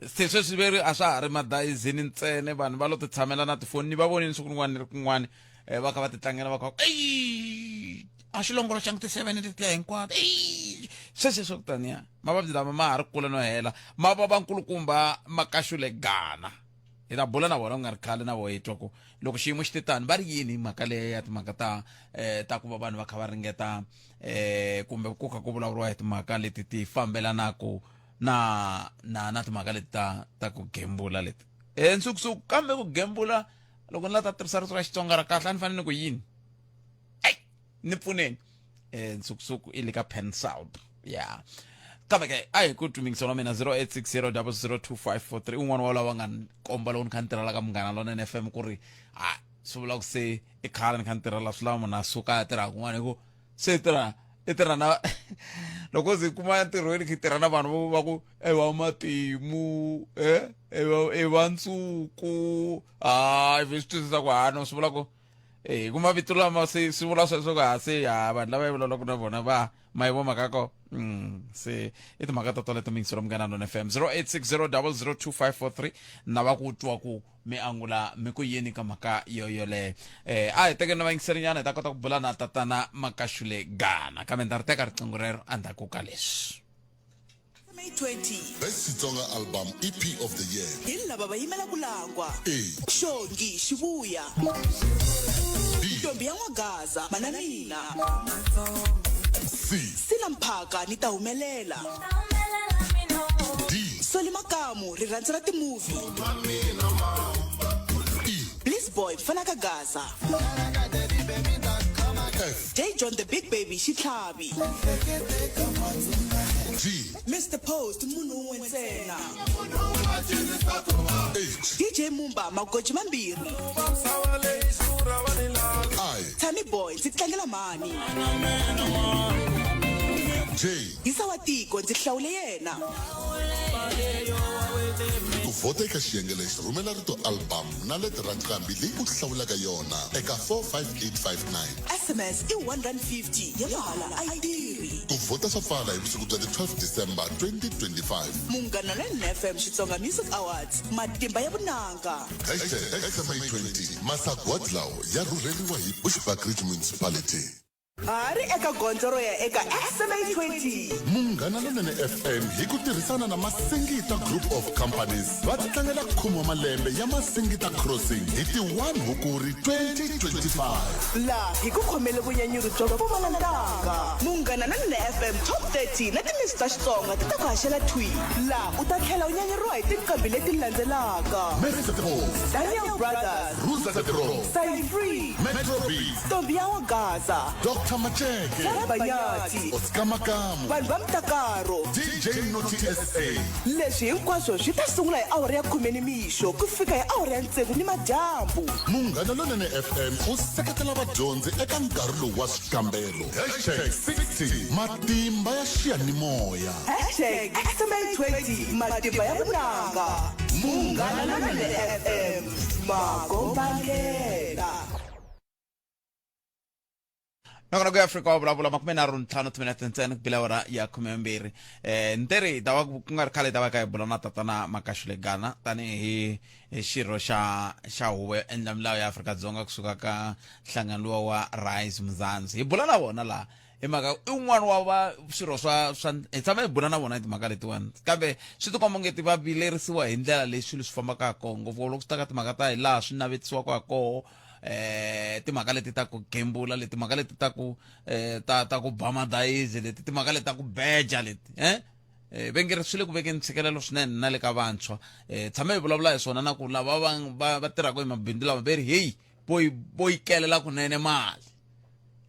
se sweswi ve ri a swa ha ri madayizini ntsena vanhu va lo ti tshamela na tifoni ni va vonile siku rin'wana ni ri kun'wana eh, va kha va ti tlangela va kha eyi a xi longoloxangi ti-seven letiya hinkwato eyi sweswi swo taniya mavabyi lama ma ha ri kule no hela ma va vankulukumba makaxule gana hi ta bula na vona ku nga ri khale na vona hi twa ku loko xiyimo xi te tani va ri yini hi mhaka leya ya timhaka ta eh, ta ku va vanhu va kha va ringeta eh, kumbe ku kha ku vulavuriwa hi timhaka leti ti fambelanaka na na na timhaka leti ta ta ku gembula leti eh nsukusuku kambe ku gembula loko ni la ta tirhisa rito ra Xitsonga ra kahle a ni fanele ni ku yini ei ni pfuneni eh nsukusuku i le ka PanSALB ya kambe ke a hi ku twimingiselo wa mina 0860002543 un'wana wa lava nga ni komba loko ni kha ni tirhela ka Munghana Lonene FM ku ri ha swi vula ku se i khale ni kha ni tirhela swi lava munhu a suka a ya tirha kun'wana hi ku se i tirha i tirha na loko ze kuma entirhweni khe tirha na vanhu vo va ku i va matimu e i va ntsuku ha ivi swi twisisa ku ha no swi vula ku eh ku mavito lama se swi vula sweswo ku ha se ha vanhu lava yi vulavulaka na vona va ma yi vo mhaka ko se i timhaka to toleto mingiselo Munghana Lonene FM 0860002543 na va ku twa ku mi angula mi ku yini ka mhaka yo yoleyo eh a hi tekeni vayingiserinyana hi ta kota ku bula na tatana Makashule Gana kambe ni ta ri teka riqingho rero endzhaku ka leswi. May 20. Best Xitsonga Album EP of the Year. Hi lava va yimela ku langwa. A. Xongi Xivuya. B. Ntombi ya N'wagaza, Mana Mina. C. Sila Mphaka ni ta humelela. D. Soli Makamu, rirhandzu ra timovie. E. Bliss Boy, mfana ka Gaza. F. J John the Big Baby Xitlhavi. G. Mr Post munhu un'we ntsena. H. DJ Mumba magoji mambirhi. I. Tammy Boy ndzi tlangela mhani. J. Yisa wa tiko ndzi hlawule yena. Ku vhota eka xiyenge lexi rhumela rito album na letere ra nqambi leyi u hlawulaka yona eka 45859. SMS i R1.50 ya mahala a yi tirhi. Ku vhota swa pfala hi vusiku bya ti 12 December 2025. Munghana Lonene FM Xitsonga Music Awards, matimba ya vunanga. Hashtag SMA20 Masagwadi lawa ya rhurheriwa hi Bushbuckridge Municipality. Ha ri eka gondzo ro ya eka SMA 20. Munghana Lonene FM hi ku tirhisana na Masingita Group of Companies va tlangela khume wa malembe ya Masingita Crossing hi ti 1 Hukuri 2025. Laha hi ku khomele vunyanyuri byo pfumala ntanga. Munghana Lonene FM Top 30 na timitsu ta Xitsonga ti ta ku haxela thwi. Laha u ta tlhela u nyanyuriwa hi tinqambi leti landzelaka. Mr Post, Daniel Brothers, Ruza the Pro, Sign Free, Metro Beats, Ntombi ya Wagaza, Dr Macheke, Banyati, Oscar Makamu, vanhu va Mtakaro, DJ Noti SA. Leswi hinkwaswo swi ta sungula hi awara ya khume nimixo ku fika hi awara ya tsevu ni madyambu. Munghana Lonene FM u seketela vadyondzi eka nkarhi lowu wa swikambelo. Hashtag 60 Matimba ya xiyanimoya. Hashtag SMA20 Matimba ya vunanga. Munghana Lonene FM Makombandlela. Nongonoko ya Afrika wa vulavula makumenharhu ntlhanu timinete ntsena ku bila awara ya khumembirhi. Um nteri hi ta va ku nga ri khale hi ta va ka hi bula na tatana Makashule Gana tanihi hi xirho xa xa huvo yo endla milawu ya Afrika-Dzonga kusuka ka nhlangano luwa wa Rise Mzansi. Hi bula na vona laha hi mhaka i wun'wana wa va swirho swa swa hi tshama hi bula na vona hi timhaka letiwani, kambe swi tikomba ongeti va vilerisiwa hi ndlela leyi swilo swi fambaka ha koho, ngopfu loko swi ta ka timhaka ta hi laha swi navetisiwaka ha koho, timhaka leti ta ku gembula leti, timhaka leti ta ku ta ta ku ba madayizi leti, timhaka leti ta ku beja leti, ve nge ri swi le ku vekeni ntshikelelo swinene na le ka vantshwa. Tshame hi vulavula hi swona na ku lava va va va tirhaka hi mabindzu lama ve ri heyi vo yi vo yi kelela kunene mali.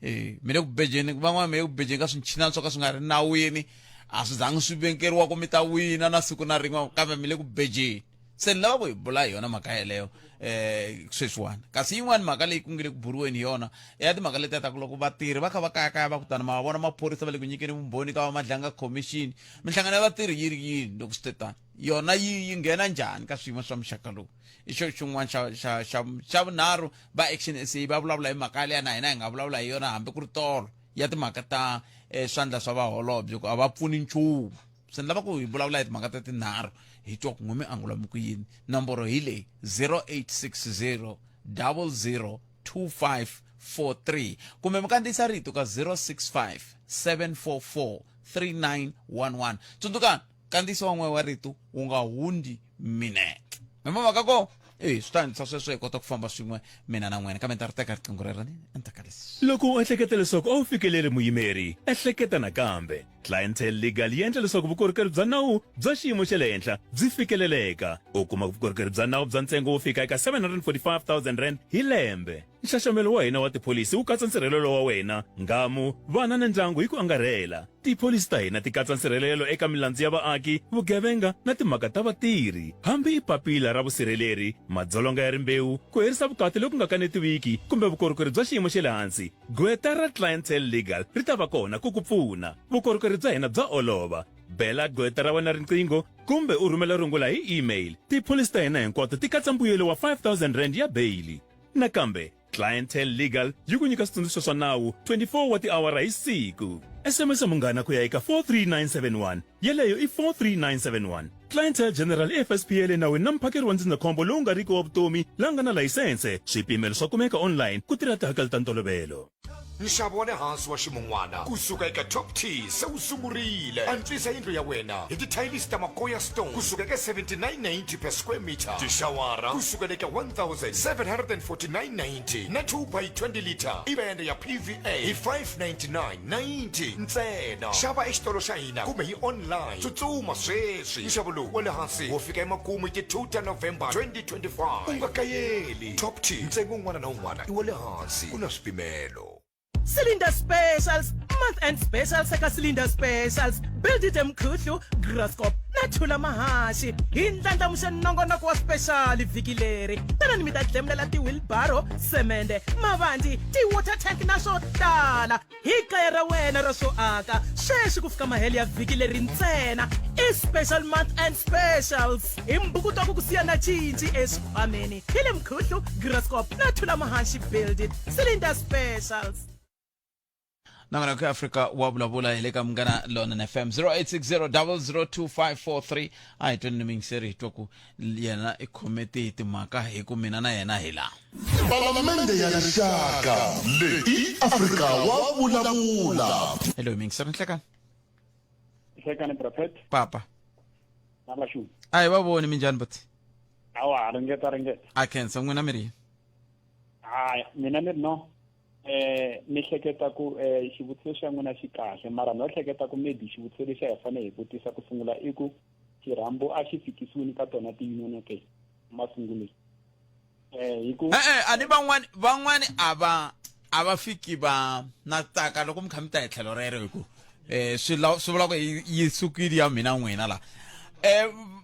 Mi le ku bejeni, van'wana mi le ku bejeni ka swinchinana swo ka swi nga ri nawini, a swi zangi swi vekeriwa ku mi ta wina na siku na rin'we, kambe mi le ku bejeni. Se ni lava ku hi bula hi yona mhaka yeleyo sweswiwani. Kasi yin'wani mhaka leyi ku nge le ku buriweni hi yona i ya timhaka letiya ta ku loko vatirhi va kha va kayakaya va ku tani, ma va vona maphorisa va le ku nyikeni vumbhoni ka va Madlanga Commission, minhlangano ya vatirhi yi ri yini loko swi te tani, yona yi yi nghena njhani ka swiyimo swa muxaka lowu? I xo xin'wana xa xa xa xa vunharhu, va Action SA va vulavula hi mhaka yaleyo, na hina hi nga vulavula hi yona hambi ku ri tolo ya timhaka ta swandla swa vaholobye ku a va pfuni nchumu. Se ni lava ku hi vulavula hi timhaka ta tinharhu, hi twa ku n'we mi angula mi ku yini. Nomboro hi leyi 0860 00 2543, kumbe mi kandziyisa rito ka 065 744 3911. Tsundzukani, kandziyisa wa n'we wa rito wu nga hundzi minete. Mi mhaka ko e swi ta endlisa sweswo hi kota ku famba swin'we mina na n'wina, kambe ni ta ri teka riqingho rero ni endzhaku ka leswi. Loko u ehleketa leswaku a wu fikeleri muyimeri, ehleketa nakambe. Clientele Legal yi endla leswaku vukorhokeri bya nawu bya xiyimo xa le henhla byi fikeleleka. U kuma vukorhokeri bya nawu bya ntsengo wo fika eka R745 000 hi lembe. Nxaxamelo wa hina wa tipholisi wu katsa nsirhelelo wa wena, nghamu, vana na ndyangu hi ku angarhela. Tipholisi ta hina ti katsa nsirhelelo eka milandzu ya vaaki, vugevenga na timhaka ta vatirhi. Hambi i papila ra vusirheleri, madzolonga ya rimbewu, ku herisa vukati loku nga kanetiwiki kumbe vukorhokeri bya xiyimo xa le hansi, Gqweta ra Clientele Legal ri ta va kona ku ku pfuna. Vukorhokeri bya hina bya olova. Bela gqweta ra wena riqingho kumbe u rhumela rungula hi email. Tipholisi ta hina hinkwato ti katsa mbuyelo wa R5000 ya beyili. Nakambe, Clientele Legal yi ku nyika switsundzuxo swa nawu 24 wa tiawara hi siku. SMS munghana ku ya eka 43971. Yeleyo i 43971. Clientele General i FSP ya le nawini na muphakeri wa ndzindzakhombo lowu nga riki wa vutomi la nga na layisense. Swipimelo swa kumeka online ku tirha tihakelo ta ntolovelo. Nxavo wa le hansi wa ximun'wana ku suka eka Top T se wu sungurile. Antswisa yindlu ya wena hi tithayilisi ta Makoya Stone ku suka eka 79.90 per square meter, tixawara ku sukela eka 1749.90 na 2 by 20 liter i pende ya PVA hi 599.90 ntsena. Xava exitolo xa hina kumbe hi online. Tsutsuma sweswi! Nxavo lowu wa le hansi wo fika emakumu hi ti 2 ta November 2025. U nga kayeli! Top T, ntsengo wun'wana na wun'wana i wa le hansi, ku na swipimelo. Cylinder Specials, Month End Specials eka Cylinder Specials. Build it eMkhuhlu, Graskop. na Thula Mahaxi hi ndlandlamuxe nongonoko wa special vhiki leri. Tanani mi ta dlemulela ti-wheelbarrow, semende, mavandi, ti-water tank na swo tala hi kaya ra wena ra swo aka. Sweswi ku fika mahelo ya vhiki leri ntsena i special month and specials hi mbhukuto wa ku ku siya na cinci exikhwameni. Hi le Mkhuhlu, Graskop na Thula Mahaxi Build It Cylinder Specials. Nongonoko ya Afrika wa vulavula hi le ka Munghana Lonene FM 0860002543. A hi tweni ni muyingiseri, hi twa ku yena i khome tihi timhaka, hi ku mina na yena hi laha. Palamende ya Rixaka leyi i Afrika wa vulavula. Hello muyingiseri, nhlekani. Nhlekani Prophet. Papa. Na vaxumi. A hi va voni, minjhani buti? Awa, ringeta ringeta. A khensa, n'wina mi ri yini? Haya, mina ni ri no. Ni hleketa ku xivutiso xa n'wina xi kahle, mara no hleketa ku maybe xivutiso lexi a hi fanele hi vutisa ku sungula i ku xirhambo a xi fikisiwini ka tona ti-union ke masungulweni. Hi ku E-e, a ni van'wani van'wani a va a va fiki va na tsaka loko mi kha mi ta hi tlhelo rero, hi ku swi la swi vula ku yi sukile ya mina n'wina la.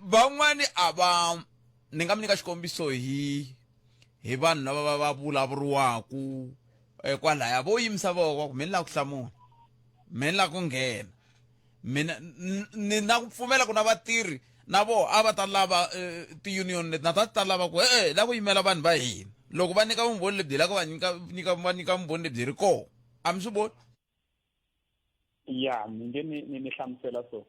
Van'wani a va ni nga mi nyika xikombiso hi hi vanhu lava va va vulavuriwaku eh, kwalaya vo yimisa voko va ku mi ni lava ku hlamula, mi ni lava ku nghena mina. Ni na ku pfumela ku na vatirhi na voho a va ta lava eh, ti-union leti na ta ta lava ku e la ku yimela vanhu va hina loko va nyika vumbhoni lebyi hi la ku va nyika nyika va nyika vumbhoni lebyi ri kona, a mi swi voni? Ya, mi nge ni ni ni hlamusela so.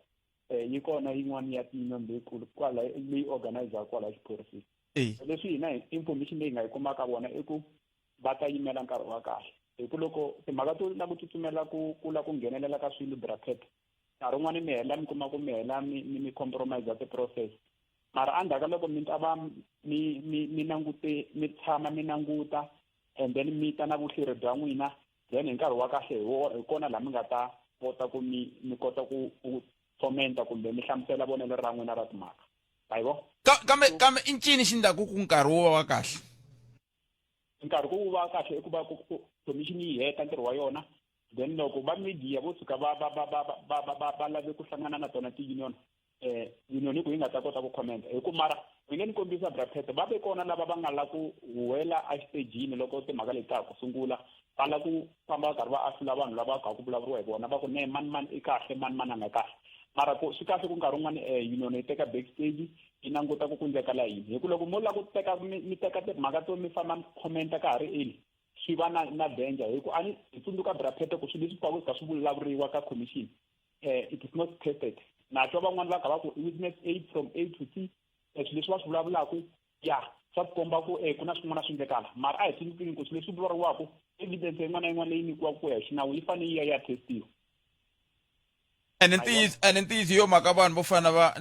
Yi kona yin'wana ya ti-union leyikulu kwala leyi organizaka kwala xiphoriseni. Leswi hina hi information leyi hi nga yi kumaka vona i ku va ta yimela nkarhi wa kahle, hi ku loko timhaka to la ku tsutsumela ku ku la ku nghenelela ka swilo bracket, nkarhi wun'wani mi hela mi kuma ku mi hela mi mi mi compromise ti-process. Mara endzhaku ka loko mi ta va mi mi mi langute, mi tshama mi languta and then mi ta na vuhleri bya n'wina, then hi nkarhi wa kahle hi wo hi kona laha mi nga ta kota ku mi mi kota ku ku commenta kumbe mi hlamusela vonelo ra n'wina ra timhaka. Ayivo? Kambe kambe i ncini xi ndlaku ku nkarhi wu va wa kahle? Nkarhi ku va kahle i ku va ku ku commission yi heta ntirho wa yona, then loko va media vo tshuka va va va va va va va va lave ku hlangana na tona ti-union, union hi ku yi nga ta kota ku comment. Hi ku mara mi nge ni kombisa bracket, va ve kona lava va nga la ku huwela exitejini loko timhaka leti ta ha ku sungula, va la ku famba va karhi va ahlula vanhu lava ka ku vulavuriwa hi vona, va ku ne mani mani i kahle, mani mani a nga kahle. Mara ku swi kahle ku nkarhi wun'wani union yi teka backstage yi languta ku ku ndlekala yini, hi ku loko mo lava ku teka mi mi teka timhaka to mi famba mi commenta ka ha ri early, swi va na na danger. Hi ku a ni hi tsundzuka braphete ku swilo leswi pfaka swi kha swi vulavuriwa ka commission, it is not tested. Na twa van'wani va kha va ku witness A from A to C, swilo leswi va swi vulavulaka ya swa tikomba ku ku na swin'wana swi ndlekala. Mara a hi tsundzukeni ku swilo leswi vulavuriwaka, evidence yin'wana na yin'wana leyi nyikiwaka ku ya hi xinawu yi fanele yi ya yi ya testiwa. Ene ntiyiso, ene ntiyiso yo mhaka vanhu vo fana va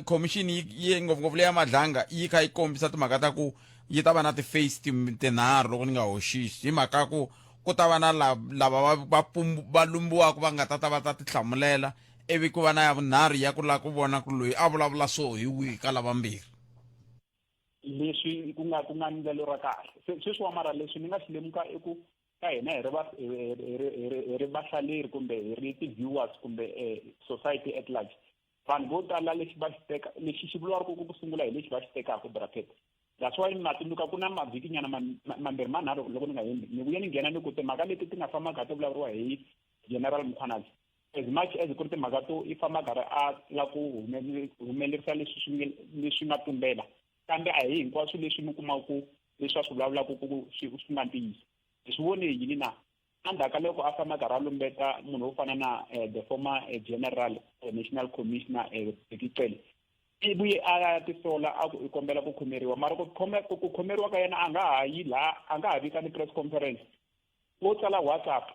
commission yi yi ngopfungopfu leya Madlanga yi kha yi kombisa timhaka ta ku yi ta va na ti-face tinharhu loko ni nga hoxisi, hi mhaka ku ku ta va na lava va va va lumbiwaka va nga ta ta va ta tihlamulela, ivi ku va na ya vunharhu ya ku lava ku vona ku loyi a vulavula so hi wihi ka lavambirhi. Leswi ku nga ku nga ndlelo ra kahle se sweswiwa, mara leswi ni nga swi lemuka i ku ka hina hi ri va hi ri hi ri hi ri vahlaleri kumbe hi ri ti-viewers kumbe society at large, vanhu vo tala lexi va xi teka lexi xi vuriwaka ku sungula hi lexi va xi tekaka bracket. That's why na tsundzuka ku na mavhiki nyana mambirhi manharhu loko ni nga hembi, ni vuye ni nghena ni ku timhaka leti ti nga famba kha ti vulavuriwa hi General Mkhwanazi, as much as ku ri timhaka to i famba karhi a la ku humelerisa leswi swi nge leswi nga tumbela, kambe a hi hinkwaswo leswi mi kumaka ku leswi a swi vulavulaka ku swi swi nga ntiyiso. Hi swi vone yini na endzhaku ka loko a famba karhi a lumbeta munhu wo fana na the former general national commissioner Bheki Cele, i vuye a ya tisola a ku i kombela ku khomeriwa, mara ku khome ku khomeriwa ka yena a nga ha yi laha, a nga ha vitani press conference, wo tsala WhatsApp.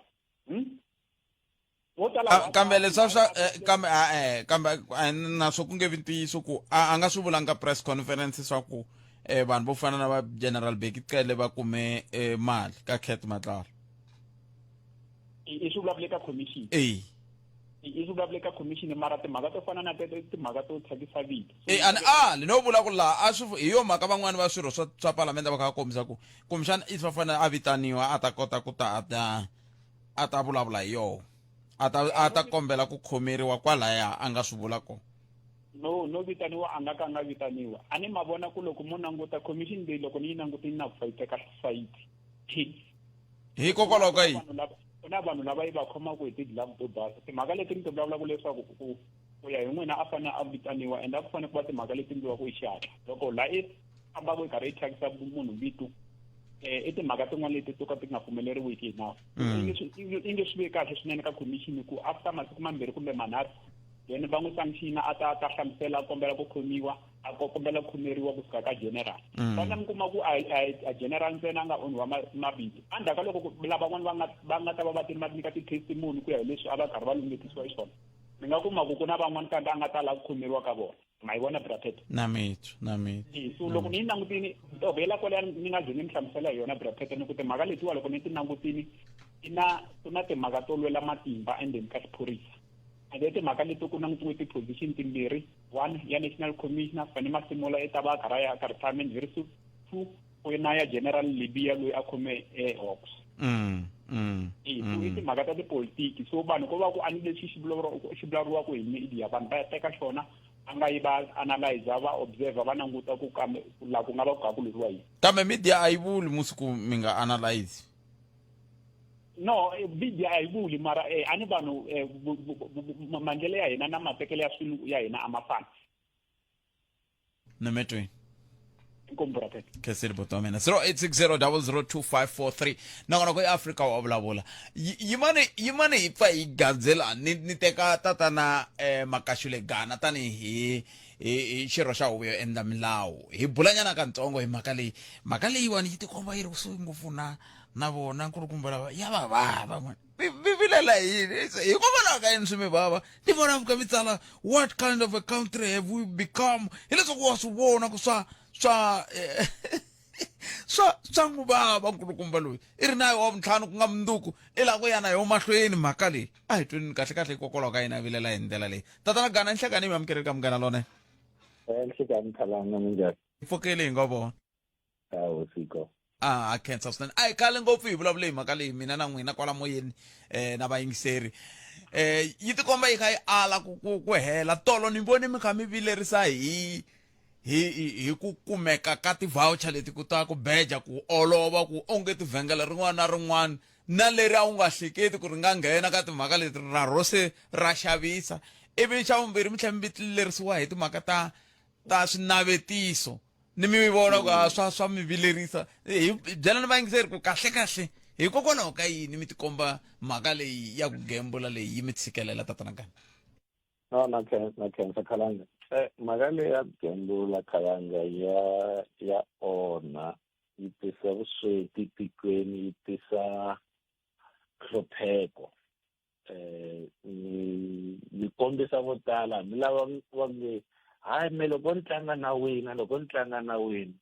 Wo tala Kambe leswa swa kambe a kambe naswo ku nge vi ntiyiso ku a nga swi vulanga press conference swa ku vanhu vo fana na va General Bheki Cele va kume mali ka Cat Matlala. I swi vulavule ka commission. I swi vulavule ka commission, mara timhaka to fana na teto i timhaka to thyakisa vito. E ani a ni no vula ku laha a swi hi yo mhaka van'wani va swirho swa swa palamende va kha va kombisa ku kumbexana i swa fanele a vitaniwa a ta kota ku ta a ta a ta vulavula hi yoho, a ta a ta kombela ku khomeriwa kwalaya a nga swi vula kona. No no vitaniwa a nga ka a nga vitaniwa. A ni ma vona ku loko mo languta commission leyi loko ni yi langutini na ku yi teka sayiti. Hikokwalaho ka yini? Ku na vanhu lava yi va khomaka hi ti-glove to basa. Timhaka leti ni ti vulavulaka leswaku ku ku ya hi n'wina a fanele a vitaniwa and a ku fanele ku va timhaka leti endliwaka hi xihatla. Loko la i fambaka i karhi i thyakisa munhu vito eh i timhaka tin'wana leti to ka ti nga pfumeleriwiki hi nawu. Inge swi ve kahle swinene ka commission ku after masiku mambirhi kumbe manharhu then va n'wi sanctiona a ta a ta hlamusela a kombela ku khomiwa a kombela ku khomeriwa kusuka ka general. Va mi kuma ku a a general ntsena a nga onhiwa mavito endzhaku ka loko lavan'wana va nga va nga ta va va va nyika ti-testimony ku ya hi leswi a va karhi va lungetisiwa hi swona, mi nga kuma ku ku na van'wana kambe a nga ta lava ku khomeriwa ka vona. Ma yi vona bracket? Na mitwa, na mitwa. So loko ni yi langutini vhela kwalaya ni nga ze ni mi hlamusela hi yona bracket, ni ku timhaka letiwa loko ni ti langutini ti na ku na timhaka to lwela matimba endzeni ka xiphorisa. And then timhaka leti ku langutiwe ti-position timbirhi, one ya national commissioner Fannie Masemola i ta va a karhi a ya ka retirement very soon, two ku na ya general Lebeya loyi a khome Hawks. So i timhaka ta tipolitiki. So vanhu ko va ku a ni leswi xi vulavuriwaka hi media, vanhu va ya teka xona a nga yi va analyze, va observe, va languta ku kambe la ku nga va ku kha ku lweriwa yini. Kambe media a yi vuli musi ku mi nga analyze. No, media a yi vuli, mara a ni vanhu maendlelo ya hina na matekelo ya swilo ya hina a ma fani. Nometweni. Inkomu brother. Khensile buti wa mina. 0860002543. Nongonoko ya Afrika wa vulavula. Yimani yimani hi pfa hi gadzela ni ni teka tatana Makashule Gana tanihi hi xirho xa huvo yo endla milawu. Hi bulanyana kantsongo hi mhaka leyi. Mhaka leyiwani yi tikomba yi ri kusuhi ngopfu na na vona nkulukumba lava ya va vava n'wana. Mi vilela hi yini? Hikokwalaho ka yini swi mi vava? Ni vona mi kha mi tsala what kind of a country have we become? Hileswaku wa swi vona ku swa swa swa swa n'wi vava nkulukumba loyi. I ri na wa vuntlhanu ku nga mundzuku i lava ku ya na yo mahlweni mhaka leyi. A hi tweni kahle kahle hikokwalaho ka yini a vilela hi ndlela leyi. Tatana Gana, nhlekani mi amukeleli ka Munghana Lonene. Nhlekani Khalanga, minjhani? Hi pfukile hi ngo vona. Hosi ko. A khensa swinene. A hi khale ngopfu hi vulavule hi mhaka leyi mina na n'wina kwala moyeni na vayingiseri. Yi tikomba yi kha yi ala ku ku ku hela. Tolo ni vone mi kha mi vilerisa hi hi hi ku kumeka ka ti-voucher leti ku ta ku beja ku olova ku onge tivhengele rin'wana na rin'wana na leri a wu nga hleketi ku ri nga nghena ka timhaka leti ra ro se ra xavisa. Ivi xa vumbirhi mi tlhela mi vilerisiwa hi timhaka ta ta swinavetiso. Ni mi vona ku swa swa mi vilerisa. Hi byela ni vayingiseri ku kahle kahle hikokwalaho ka yini mi tikomba mhaka leyi ya ku gembula leyi yi mi tshikelela tatana Gana? No, na khensa, na khensa Khalanga. Mhaka leyi ya ku gembula Khalanga ya ya onha, yi tisa vusweti tikweni, yi tisa nhlupheko. Ni kombisa vo tala hambi lava va nge hayi me loko ni tlanga na wina, loko ni tlanga na wina,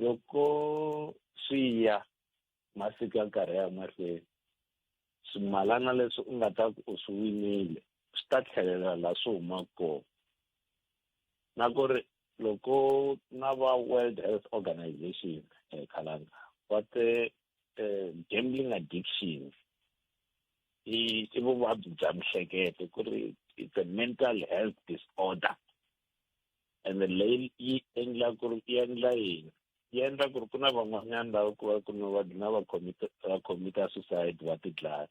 loko swi ya masiku ya karhi ya mahlweni, swimalana leswi u nga ta ku u swi winile swi ta tlhelela laha swi humaka kona. Na ku ri loko na va World Health Organization Khalanga va te gambling addiction i vuvabyi bya mihleketo, ku ri it's a mental health disorder. And leyi yi endla ku ri yi endla yini? Yi endla ku ri ku na van'wanyana lava ku va ku na va dlina va commit, va commit-a suicide, va ti dlaya.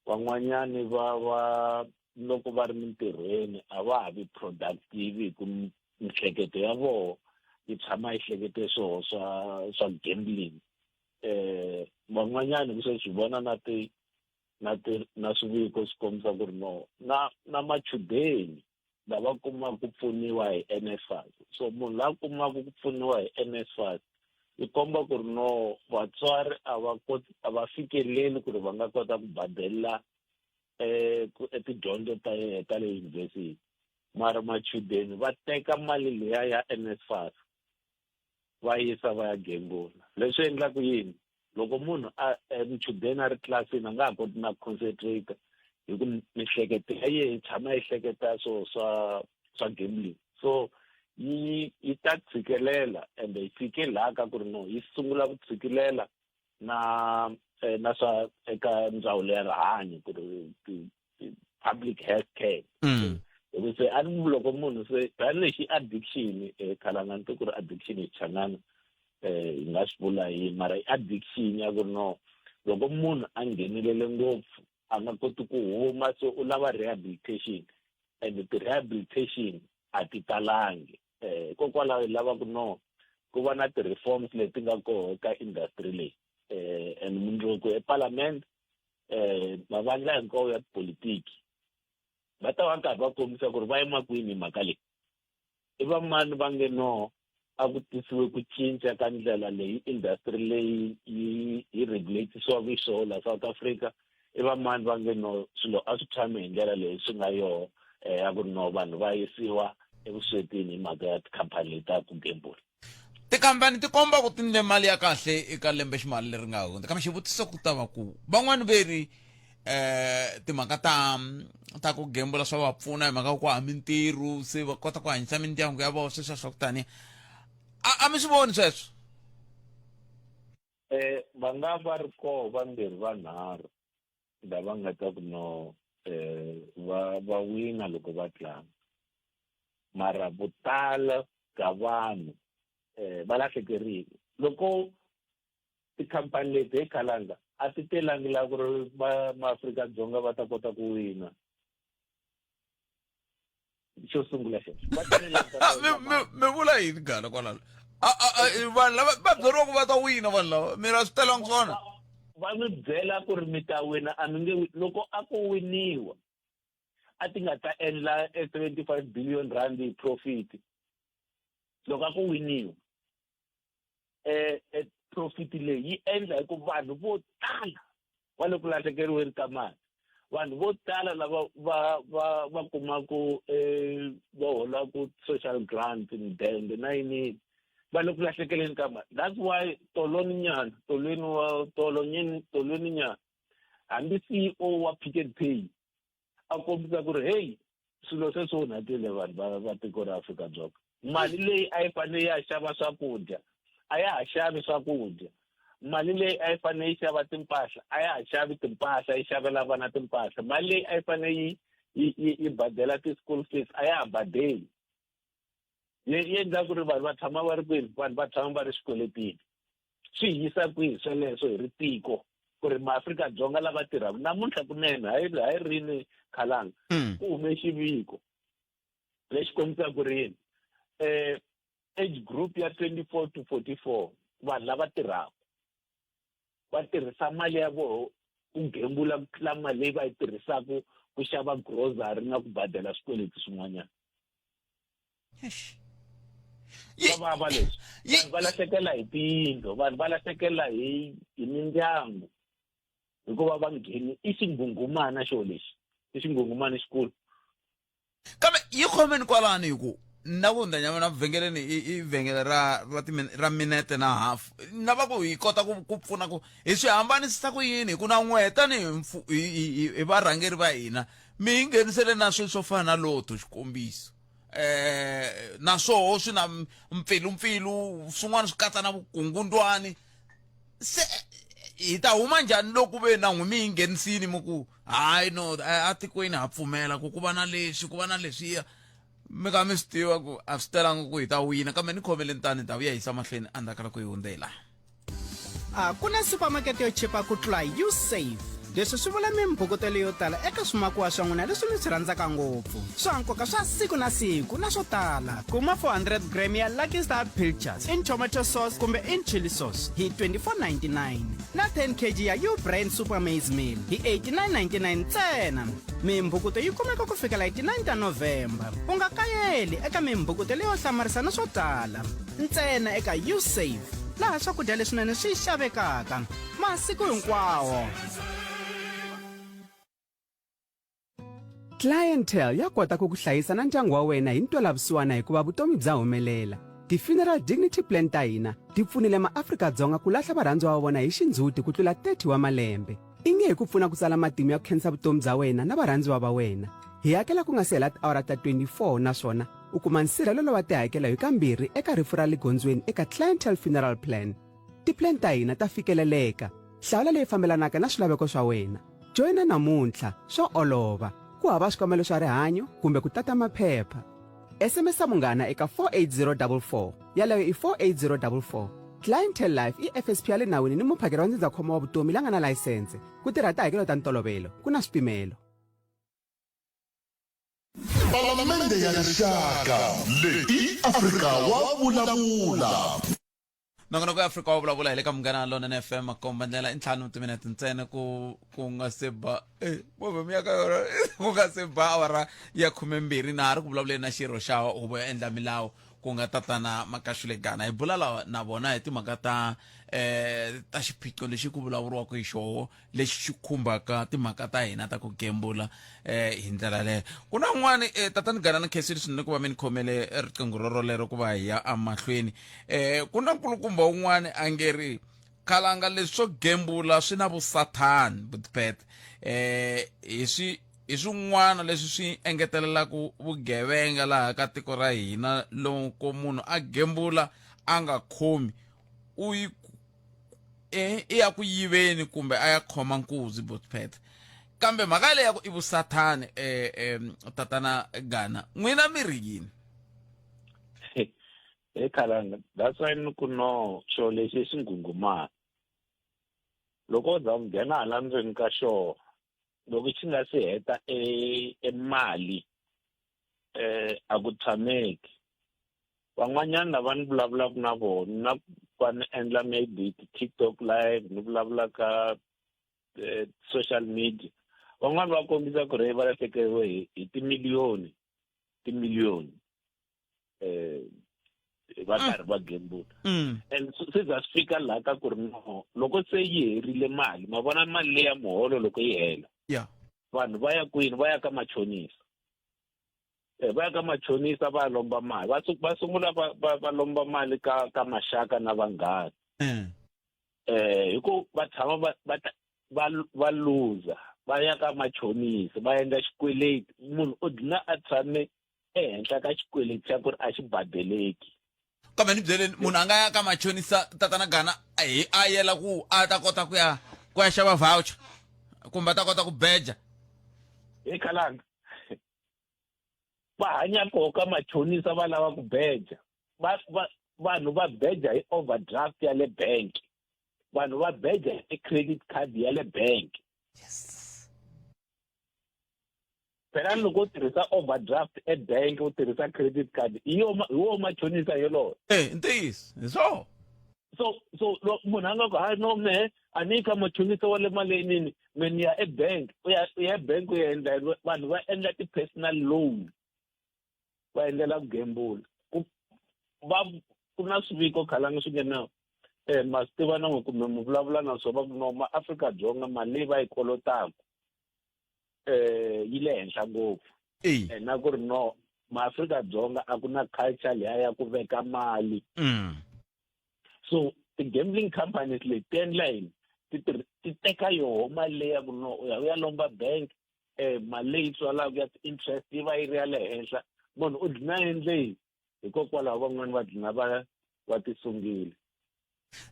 Van'wanyani va va loko va ri mintirhweni a va ha vi productive hi ku mihleketo ya vona yi tshama yi hlekete swilo swa gambling. Van'wanyani ku swi vona na ti na ti na swiviko swi kombisa ku ri no na na machudeni lava kumaka ku pfuniwa hi NSFAS. So munhu la kumaka ku pfuniwa hi NSFAS yi komba ku ri no vatswari a va koti, a va fikeleli ku ri va nga kota ku badela tidyondzo ta yena ta le yunivhesiti. Mara machudeni va teka mali liya ya NSFAS va yisa va ya gembula. Leswi endlaka yini? Loko munhu a muchudeni a ri tlilasini a nga ha koti na ku concentrate hi ku mihleketo ya yena yi tshama yi hleketa swilo swa gambling. So yi ta tshikelela and yi fike laha ka ku ri no yi sungula ku tshikelela na swa eka ndzawulo ya rihanyo ku ri public health care. Hi ku se a ni loko munhu se tanihilexi addiction um khalanga ni twi ku ri addiction hi xichangana um hi nga swi vula yini mara i addiction ya ku ri no loko munhu a nghenelele ngopfu a nga koti ku huma so u lava rehabilitation and ti-rehabilitation a ti talangi um hikokwalaho hi lava ku no ku va na ti-reforms leti nga koho ka industry leyi um and mundzuku epalamende um mavandla hinkwawo ya tipolitiki va ta va karhi va kombisa ku ri va yima kwini hi mhaka leyi i va mani va nge no a ku tisiwe ku cinca ka ndlela leyi industry leyi yi yi regulatisiwaka xiswona la South Africa i va mani va nge no swilo a swi tshami hi ndlela leyi swi nga yoho um ya ku ri no vanhu va yisiwa evuswetini hi mhaka ya tikhampani leti ta ku gembula tikhampani ti komba ku ti ndle mali ya kahle eka lembe ximali leri nga hundza kambe xivutiso ku ta va ku van'wani ve ri eh timhaka ta ta ku gembula swa va pfuna hi mhaka ku hava mintirho se va kota ku hanyisa mindyangu ya vona sweswiya swa ku taniya a a mi swi voni sweswo eh va nga va ri koho vambirhi vanharhu lava nga ta ku no eh va va wina loko va tlanga mara vutala bya vanhu eh va lahlekerile loko tikhampani leti hi khalanga a ti telangi la ku ri va maAfrika-Dzonga va ta kota ku wina xo sungula xexo va tele mi vula yini gala kwalalo vanhu lava va byeriwa ku va ta wina vanhu lava mina swi telangi swona va mi byela ku ri mi ta wina a mi nge loko a ku winiwa a ti nga ta endla e 75 billion rand hi profit loko a ku winiwa eh, eh profit leyi yi endla hi ku vanhu vo tala va le ku lahlekeriweni ka mali vanhu vo tala lava va va va kumaku eh, va holaku social grant mudende na yini va le ku lahlekeleni ka mali that's why toloni nyana tolweni wa tolonyeni tolweni nyana hambi CEO wa Pick n Pay a kombisa ku ri heyi swilo se swi onhakile vanhu va va tiko ra Afrika-Dzonga mali leyi a yi fanele ya xava swakudya a ya ha xavi swakudya mali leyi a yi fanele yi xava timpahla a ya ha xavi timpahla yi xavela vana timpahla mali leyi a yi fanele yi yi yi badela ti-school fees a ya ha badeli yi endla ku ri vanhu va tshama va ri kwini vanhu va tshama va ri xikweletini swi hi yisa kwihi sweleswo hi ri tiko ku ri maAfrika-Dzonga lava tirhaka namuntlha kunene hayi hayi rini khalanga hmm. ku hume xiviko lexi kombisaka ku ri yini um age group ya 24 to 44 vanhu lava tirhaka va tirhisa mali ya voho ku gembula ku tlula mali leyi va yi tirhisaka ku xava grocery na ku badela swikweleti swin'wanyana swa vava leswi vanhu va lahlekela hi tiyindlu vanhu va lahlekela hi hi mindyangu hikuva va ngheni i xinghunghumana xo lexi i xinghunghumana xikulu kambe yi khomeni kwalani hi ku na ku hundza na vhengeleni i vhengele ra ra ra minete na hafu na va ku hi kota ku ku pfuna ku hi swi hambanisisa ku yini hi ku na n'wehe tanihi hi varhangeri va hina mi hi nghenisele na swilo swo fana na lotto xikombiso eh na swoho swi na mpfilumpfilu swin'wana swi katsa na vukungundwani se hi ta huma njhani loko ve na n'wi mi yi nghenisini mi ku hayi no atikweni ha pfumela ku ku va na leswi ku va na leswiya mi ka mi swi tiva ku a swi telanga ku hi ta wina kambe ni khomeleni tani hi ta vuya hisa mahlweni endzhaku ka loko hi hundze hi laha A ku na supamakete yo chipa ku tlula Usave. Leswi swi vula mimbhukutelo yo tala eka swimakiwa swa n'wina leswi mi swi rhandzaka ngopfu, swa nkoka swa siku na siku na swo tala. Kuma 400 gram ya Lucky Star Pilchards in tomato sauce kumbe in chili sauce hi 24.99 na 10 kg ya U-Brand Super Maize Meal hi 89.99 ntsena. Mimbhukuto yi kumeka ku fikela hi ti 9 ta November. U nga kayeli eka mimbhukuto leyo hlamarisa na swo tala ntsena eka Usave. laha swakudya leswinene swi xavekaka masiku hinkwawo. Clientele ya kota ku ku hlayisa na ndyangu wa wena hi ntwelavusiwana hikuva vutomi bya humelela. Ti-funeral dignity plan ta hina ti pfunile maAfrika-Dzonga ku lahla varhandziwa va vona hi xindzhuti ku tlula 30 wa malembe. I nge hi ku pfuna ku tsala matimu ya ku khensa vutomi bya wena na varhandziwa va wena. Hi hakela ku nga si hela tiawara ta 24 naswona u kuma nsirhelelo wa tihakelo hi kambirhi eka rifu ra le gondzweni eka Clientele Funeral Plan. Tiplan ta hina ta fikeleleka. Hlawula leyi fambelanaka na swilaveko swa wena. Joyina namuntlha, swa olova. Ku Ku hava swikambelo swa rihanyo kumbe ku tata maphepha. SMS munghana eka 48044. Yaleyo i 48044. Clientele Life i FSP ya le nawini ni muphakeri wa ndzindzakhombo wa vutomi la nga na layisense. Ku tirha tihakelo ta ntolovelo, ku na swipimelo. Palamende ya Rixaka leyi i Afrika wa vulavula. Nongonoko ya Afrika wa vulavula hi le ka Munghana Lonene FM makomba ndlela i ntlhanu timinete ntsena ku ku nga se ba eh movha mi ya ka yona ku nga se ba awara ya khumembirhi na ha ri ku vulavuleni na xirho xa huvo yo endla milawu ku nga tatana Makashule Gana hi bula la na vona hi timhaka ta eh ta xiphiqo lexi ku vulavuriwaka hi xoho lexi xi khumbaka timhaka ta hina ta ku gembula eh hi ndlela leyo ku na un'wana eh, tatani Gana ni khensile swinene ku va mi ni khomele riqingho rorolero ku va hi ya emahlweni eh ku na nkulukumba un'wana a nge ri khalanga leswi swo gembula swi na vusathani butpet eh hi swi hi swin'wana leswi swi engetelelaka vugevenga laha ka tiko ra hina loko munhu a gembula a nga khomi u yi e i ya ku yiveni kumbe a ya khoma nkuzi botpet kambe mhaka leyi ya ku i vusathani eh, eh, tatana Gana n'wina mi ri yini He khalanga that's why ni ku no xo lexi xi nghunghumana loko wo za u nghena hala ndzeni ka xona loko xi nga si heta e e mali eh a ku tshameki van'wanyana lava ni vulavulaka na vona na va ni endla maybe ti-tiktok live ni vulavula ka eh, social media van'wani va kombisa ku ri va lahlekeriwe hi hi timiliyoni timiliyoni eh va karhi va gembula and se za swi fika laha ka ku ri no loko se yi herile mali ma vona mali leya muholo loko yi hela yeah vanhu va ya kwini va ya ka machonisa eh, va ya ka machonisa va ya lomba mali va va sungula va va va lomba mali ka ka maxaka na vanghana eh hi ku va tshama va va va va luza va ya ka machonisa va endla xikweleti munhu u dlina a tshame ehenhla ka xikweleti xa ku ri a xi badeleki kambe ni byeleni munhu a nga ya ka machonisa tatana Gana hi a yela ku a ta kota ku ya ku ya xava voucher kumbe a ta kota ku beja hi khalanga va hanya koho ka machonisa va lava ku beja va va vanhu va beja hi overdraft ya le bank vanhu va beja hi credit card ya le bank phela loko u tirhisa overdraft ebank u tirhisa credit card hi yo hi wo machonisa yolowo eh ntiyiso hi swona so so lo munhu a nga ku hayi no mehe a ni yi ka machonisa wa le maleyinini me ni ya ebank u ya u ya ebank u ya endla yini? Vanhu va endla ti-personal loan va endlela ku gembula ku va ku na swiviko khalanga swi nge na eh ma swi tiva na n'we kumbe mi vulavula na swona va ku no maAfrika-Dzonga mali leyi va yi kolotaka eh yi le henhla ngopfu eh na ku ri no maAfrika-Dzonga a ku na culture liya ya ku veka mali so ti-gambling companies leti ti endla yini ti ti teka yoho mali leyi ya ku no u ya u ya lomba bank eh mali leyi tswalaka ya ti-interest yi va yi ri ya le henhla munhu u dlina endle yini hikokwalaho van'wani va dlina va va tisungile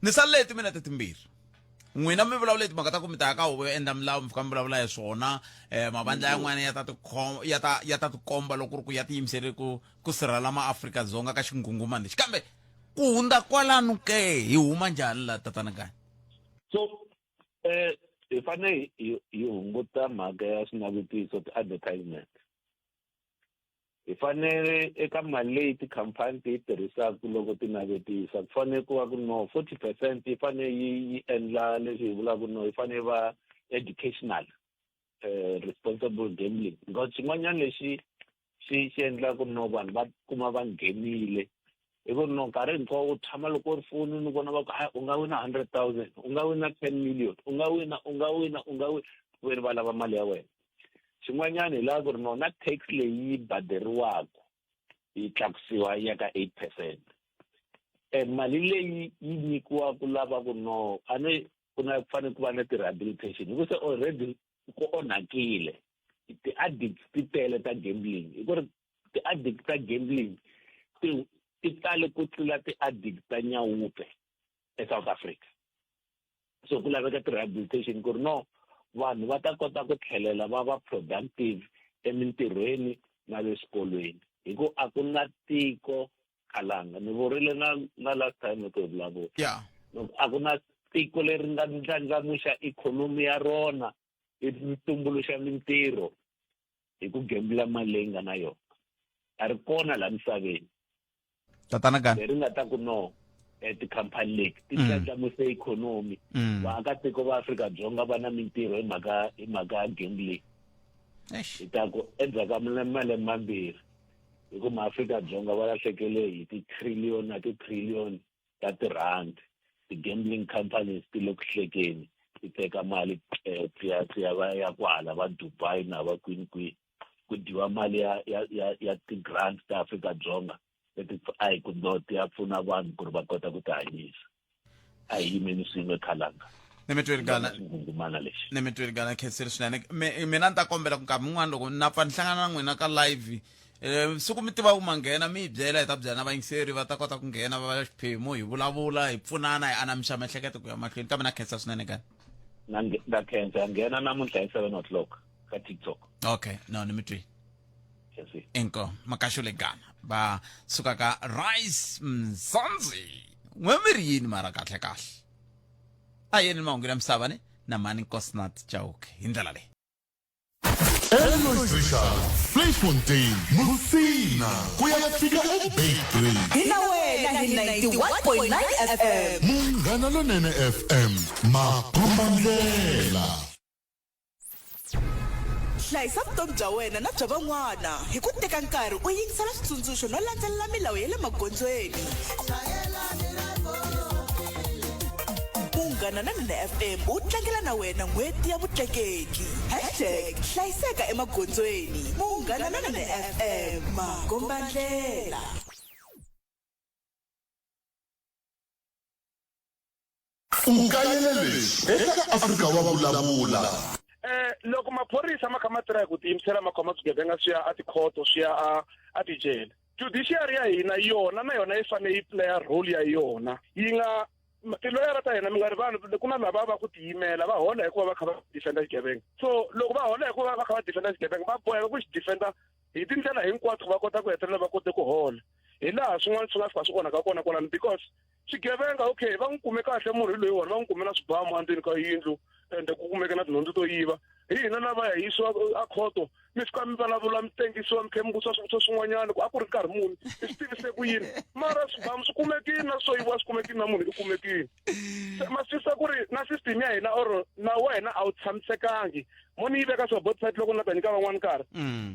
Ni salele hi timinete timbirhi. N'wina mi vulavula hi timhaka ta ku mi ta ya ka huvo yo endla milawu mi fika mi vulavula hi swona um mavandla yan'wana ya ta tikhoma ya ta ya ta tikomba loko ku ri ku ya tiyimiserile ku ku sirhela maAfrika-Dzonga ka xinghunghumani lexi kambe ku hundza kwalano ke hi huma njhani la tatana Ganya? So eh hi fanele hi hi hunguta mhaka ya swinavetiso ti-advertisement Hi fanele eka mali leyi tikhamphani ti yi tirhisaka loko ti navetisa ku fanele ku va ku no 40 percent yi fanele yi yi endla leswi hi vulaka no yi fanele yi va educational eh, responsible gambling because xin'wanyana lexi xi xi endlaka no vanhu va kuma va nghenile hi ku no nkarhi hinkwawo u tshama loko u ri fonini u vona va ku hayi u nga wina 100,000 u nga wina 10 million u nga wina u nga wina u nga wina veni va lava mali ya wena xin'wanyana hi laha ku ri no na tax leyi yi baderiwaka yi tlakusiwa yi ya ka 8 percent e mali leyi yi nyikiwaka lava ku no a ni ku na ku fanele ku va na ti-rehabilitation hi ku se already ku onhakile ti-addicts ti tele ta gambling hi ku ri ti-addict ta gambling ti ti tale ku tlula ti-addict ta nyawupe eSouth Africa so ku laveka ti-rehabilitation ku ri no vanhu va ta kota ku tlhelela va va productive emintirhweni na le swikolweni hi ku a ku na tiko khalanga ni vurile na na last time loko hi vulavula yeah. a ku na tiko leri nga ndlandlamuxa ikhonomi ya rona yi tumbuluxa mintirho hi ku gembula mali leyi nga na yona a ri kona laha misaveni tatana gani leri nga ta ku no eh, tikhampani leti ti Mm. ndlandlamuse ikhonomi Mm. vaakatiko va Afrika-Dzonga va na mintirho hi mhaka hi mhaka ya gambling hi ta ku endzhaku ka malembe mambirhi hi ku maAfrika-Dzonga va lahlekele hi ti-trillion na ti-trillion ta tirhandi ti-gambling companies ti le ku hlekeni ti teka mali eh, ti ya ti ya va ya kwahala va Dubai na va kwini kwini ku dyiwa mali ya ya ya ya ti-grant ta Afrika-Dzonga leti a hi ku no ti ya pfuna vanhu ku ri va kota ku tihanyisa a hi yimeni swin'we khalanga ni gana xinghunghumana lexi ni mi tweli gana khensile swinene mina ni ta kombela ku nkarhi mun'wana loko na pfa ni hlangana na n'wina ka live um siku mi tiva ku ma nghena mi hi byela hi ta byela na vayingiseri va ta kota ku nghena va va xiphemu hi vulavula hi pfunana hi anamisa miehleketo ku ya mahlweni kambe na khensa swinene gana na na khensa ya nghena namuntlha hi 7 o'clock ka tiktok okay no ni mi twile inko makaxo le gana va suka ka rice mzansi n'we mi ri yini mara kahle kahle a yeni mahungu ya misava ni na mani nkosinathi chauke hi ndlela leyi Elois Richard, Vleifontein, Musina, ku ya fika eBeitbridge. Hi na wena hi 91.9 FM. Munghana Lonene FM, makombandlela. Hlayisa vutomi bya wena na bya van'wana hi ku teka nkarhi u yingisela switsundzuxo no landzelela milawu ya le magondzweni. Munghana Lonene FM wu tlangela na wena n'hweti ya vutleketli. Hashtag hlayiseka emagondzweni. Munghana Lonene FM, makombandlela. U kayele leswi eka Afrika wa vulavula. Eh loko maphorisa ma kha ma tirha hi ku tiyimisela ma khoma swigevenga swi ya a tikhoto swi ya a a tijele judiciary ya hina yona na yona yi fanele yi playa role ya yona yi nga tiloyara ta hina mi nga rivali ku na lava va ku tiyimela va hola hikuva va kha va defenda xigevenga so loko va hola hikuva va kha va defenda xigevenga va boheka ku xi defenda hi tindlela hinkwato ku va kota ku hetelela va kote ku hola hi laha swin'wana swi nga fika swi onhaka kona kwalano because swigevenga okay va n'wi kume kahle munhu hi loyiwani va n'wi kume na swibamu endzeni ka yindlu ende ku kumeke na tinhundzu to yiva hi hina lava ya yisiwa a khoto mi fika mi vulavula mi tengisiwa mi tlhe mi vutisa swivutiso swin'wanyana ku a ku ri nkarhi muni mi swi tivise ku yini mara swibamu swi kumekile na swo yiviwa swi kumekile na munhu i kumekile se ma swi twisisa ku ri na system ya hina or nawu wa hina a wu tshamisekangi mo ni yi veka swa both side loko ni la ta nyika van'wani nkarhi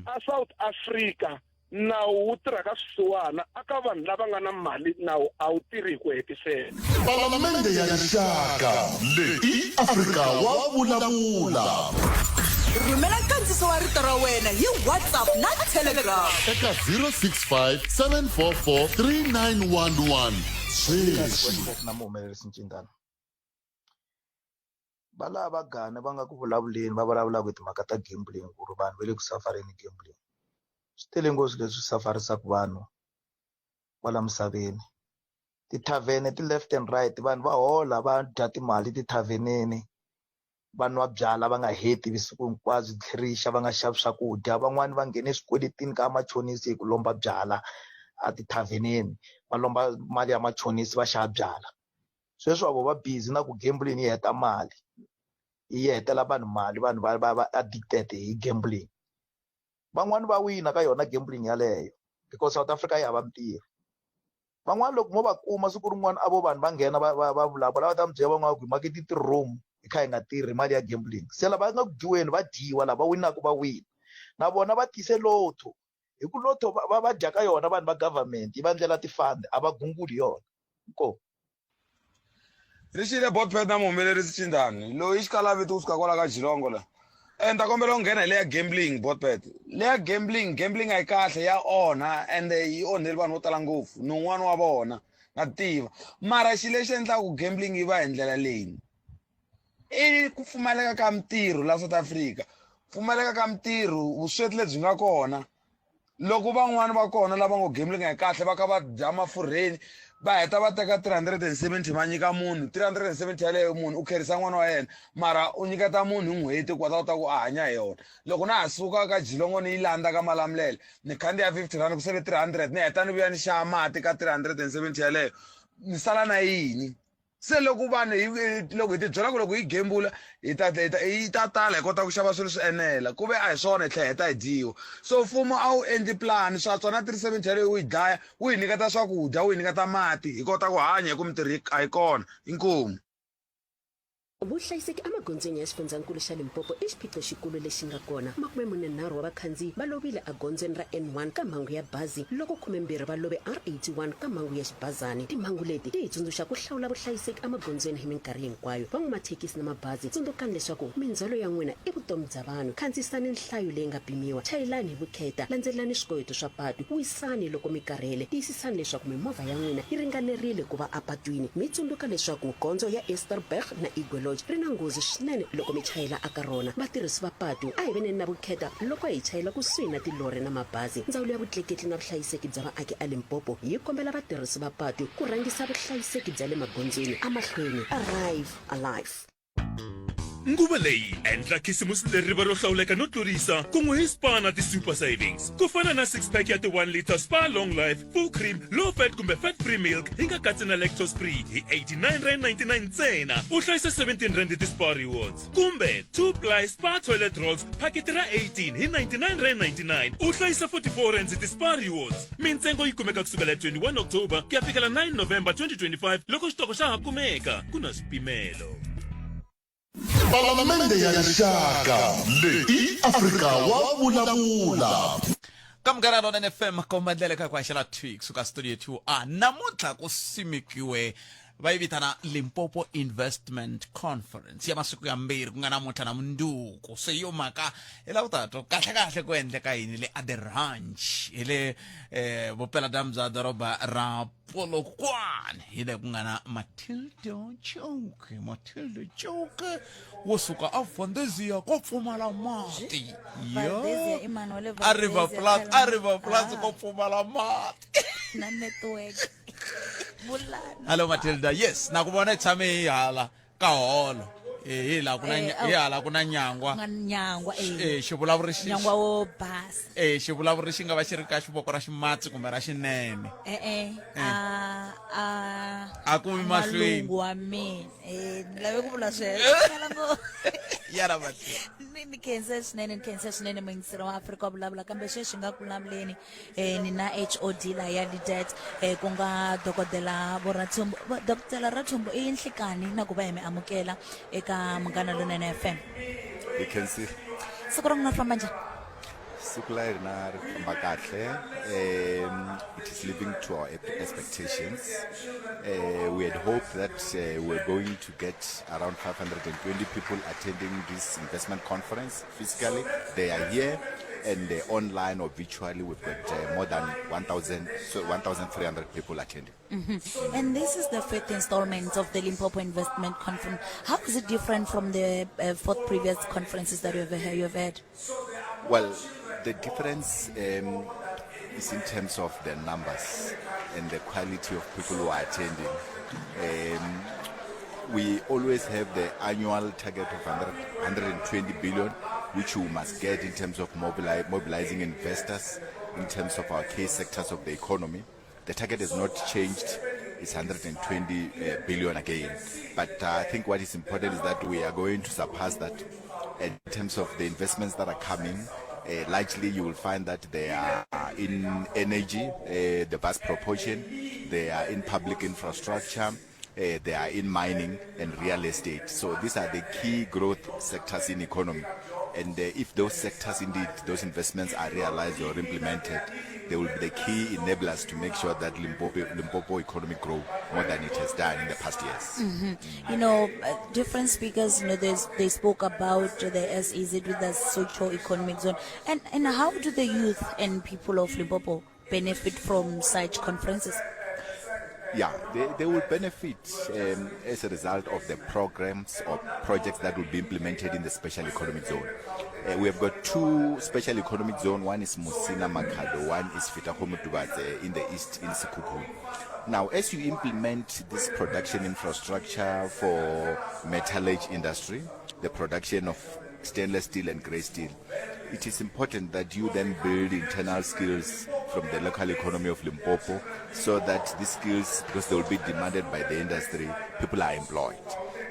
a South Africa Nawu wu tirha ka swisiwana, a ka vanhu lava nga na mali nawu a wu tirhi hi ku hetiseka. Palamende ya Rixaka, leyi i Afrika wa vulavula. Rhumela nkandziso wa rito ra wena hi WhatsApp na Telegram. Eka 065 744 3911 sweswi. Na muhumelerisi Ncindana. Va lava Gana va nga ku vulavuleni va vulavulaka hi timhaka ta gambling ku ri vanhu va le ku safareni gambling swi tele ngopfu leswi safarisaka vanhu kwala misaveni tithavhene ti-left and right vanhu va hola va dya timali tithavheneni va nwa byala va nga heti vusiku hinkwabyo tlherixa va nga xavi swakudya van'wani va nghene eswikweletini ka machonisi hi ku lomba byala a tithavheneni va lomba mali ya machonisi va xava byala sweswi va vo va busy na ku gambling yi heta mali yi hetela vanhu mali vanhu va va va addicted hi gambling van'wani va wina ka yona gambling yaleyo because South Africa yi hava mintirho van'wani loko mo va kuma siku rin'wana a vo vanhu va nghena va va va vulavula va ta mi byela van'wana ku hi make ti-room hi kha hi nga tirhi mali ya gambling se lava nga ku dyiweni va dyiwa lava winaka va wina na vona va tise lotto hi ku lotto va va dya ka yona vanhu va government yi va ndlela ti-fund a va gunguli yona inkomu Rixile Botpet na muhumelerisi Chindani loyi xikalavito kusuka kwala ka Jilongo la ni ta kombela ku nghena hi leya gambling Botpet leya gambling gambling a yi kahle ya onha ende yi onheli vanhu vo tala ngopfu ni un'wana wa vona na tiva mara xilo lexi endlaka ku gambling yi va hi ndlela leyi i ku pfumaleka ka mintirho la South Africa pfumaleka ka mintirho vusweti lebyi nga kona loko van'wani va kona lava ngo gambling a yi kahle va kha va dya mafurheni Va heta va teka 370 va nyika munhu 370 yaleyo munhu u kherisa n'wana wa yena mara u nyiketa munhu hi n'hweti ku ta kota ku a hanya hi yona. Loko na ha suka ka Jilongo ni yi landza ka Malamulele ni khandziya 50 rand ku sele 300 ni heta ni vuya ni xava mati ka 370 yaleyo ni sala na yini? Se loko vanhu hi loko hi tibyela ku loko hi gembula hi ta hi ta yi ta tala hi kota ku xava swilo swi enela ku ve a hi swona hi tlhela hi heta hi dyiwa so mfumo a wu endli plan swa tsona 370 yaleyo wu yi dlaya wu hi nyiketa swakudya wu hi nyiketa mati hi kota ku hanya hi ku mintirho a yi kona inkomu. Vuhlayiseki emagondzweni ya xifundzankulu xa Limpopo i xiphiqo xikulu lexi nga kona. 43 wa vakhandziyi va lovile egondzweni ra N1 ka mhangu ya bazi loko 12 va love R81 ka mhangu ya xibazani. Timhangu leti ti hi tsundzuxa ku hlawula vuhlayiseki emagondzweni hi minkarhi hinkwayo. Van'wamathekisi na mabazi, tsundzukani leswaku mindzhwalo ya n'wina i vutomi bya vanhu. Khandziyisani nhlayo leyi nga pimiwa, chayelani hi vukheta, landzelelani swikoweto swa patu, wisani loko mi karhele, tiyisisani leswaku mimovha ya n'wina yi ringanerile ku va epatwini. Mi tsundzuka leswaku gondzo ya Esterberg na Igwe Lodge ri na nghozi swinene loko mi chayela aka rona. Vatirhisi va patu, a hi veneni na vukheta loko hi chayela kusuhi na tilori na mabazi. Ndzawulo ya Vutleketli na Vuhlayiseki bya Vaaki eLimpopo yi kombela vatirhisi va patu ku rhangisa vuhlayiseki bya le magondzweni emahlweni. Arrive Alive. Nguva leyi endla khisimusi leri ri va ro hlawuleka no tlurisa kun'we hi Spar na ti-Super Savings ku fana na 6 pack ya ti-1 litre Spar Long Life Full Cream Low Fat kumbe Fat Free Milk hi nga katsi na Lactose Free hi R89.99 ntsena u hlayisa R17 hi ti-Spar Rewards kumbe 2 ply Spar Toilet Rolls phaketi ra 18 hi R99.99 u hlayisa R44 hi ti-Spar Rewards mintsengo yi kumeka kusukela 21 October ku ya fikela 9 November 2025 loko xitoko xa ha kumeka ku na swipimelo Palamende ya Rixaka leyi i Afrika wa vulavula. Ka Munghana Lonene FM komba ndlela eka ku haxela thwi kusuka studio 2 a namuntlha ku simekiwe va yi vitana Limpopo Investment Conference ya masiku yambirhi ku nga namuntlha na munduku se yo mhaka hi lava ku ta twa kahle kahle ku endleka yini le a the ranch hi le eh, vupeladyambu bya doroba ra Polokwane hi le ku nga na Matilda Chauke Matilda Chauke wo suka a Valdezia ko pfumala mati Valdezia i mani wa le a River Valdezia Plate a River Plate Ah. ko pfumala mati na network vulana Hello Matilda yes na ku vona i tshame hi hala ka holo Eh, hi laha ku na Eh, nya- hi hala ku na nyangwa nga nyangwa eh. Eh, xivulavuri xi nyangwa wo basa eh xivulavuri xi nga va xi ri ka xivoko ra ximatsi kumbe ra xinene eh eh Eh. a a A ku mi mahlweni. n'walungu wa mina eh ni lave ku vula sweswo Tala ngopfu. Yala Matilda ni ni khense swinene ni khense swinene muyingiseri wa Afrika wa vulavula kambe sweswi nga ku vulavuleni eh ni na HOD la ya Lidet eh ku nga dokodela vo Rathumbu dokodela Rathumbu i nhlikani na ku va hi mi amukela eka Munghana Lonene FM hi khensile siku ra n'wina ri famba njhani siku la hina ri famba kahle um it is living to our expectations uh, we had hoped that uh, we were going to get around 520 people attending this investment conference physically they are here and uh, online or virtually we've got uh, more than 1000 so 1300 people attending Mm -hmm. And this is the fifth installment of the Limpopo Investment Conference. How is it different from the uh, fourth previous conferences that you have, you have had? Well, the difference um, is in terms of the numbers and the quality of people who are attending. Um, we always have the annual target of 100, 120 billion, which we must get in terms of mobili mobilizing investors, in terms of our key sectors of the economy. The target has not changed. It's 120 uh, billion again. But uh, I think what is important is that we are going to surpass that in terms of the investments that are coming. Uh, largely, you will find that they are in energy, uh, the vast proportion. They are in public infrastructure. Uh, they are in mining and real estate. So these are the key growth sectors in economy. And uh, if those sectors, indeed, those investments are realized or implemented, they will be the key enablers to make sure that Limpopo, Limpopo economy grow more than it has done in the past years. Mm -hmm. You know, uh, different speakers, you know, they, they spoke about the SEZ with the socio-economic zone. And, and how do the youth and people of Limpopo benefit from such conferences? Yeah, they, they will benefit um, as a result of the programs or projects that will be implemented in the special economic zone. Uh, we have got two special economic zone. One is Musina Makado, one is Fitahomutubatse in the east in Sikuku. Now, as you implement this production infrastructure for metallurgy industry, the production of stainless steel and gray steel, it is important that you then build internal skills from the local economy of Limpopo so that these skills, because they will be demanded by the industry, people are employed.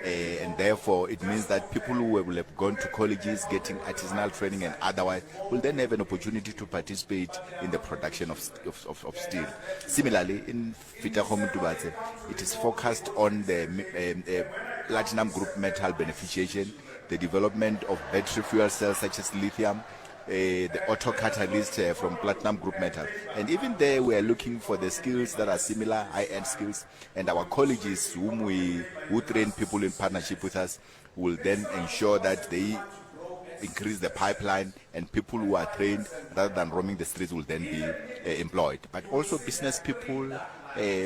Uh, and therefore, it means that people who will have gone to colleges, getting artisanal training and otherwise, will then have an opportunity to participate in the production of, of, of, of steel. Similarly, in Fitahomutubatse, it is focused on the um, uh, platinum group metal beneficiation, the development of battery fuel cells such as lithium, uh, the auto catalyst uh, from Platinum Group Metal. And even there, we are looking for the skills that are similar, high-end skills. And our colleges, whom we who train people in partnership with us, will then ensure that they increase the pipeline and people who are trained rather than roaming the streets will then be uh, employed. But also business people uh,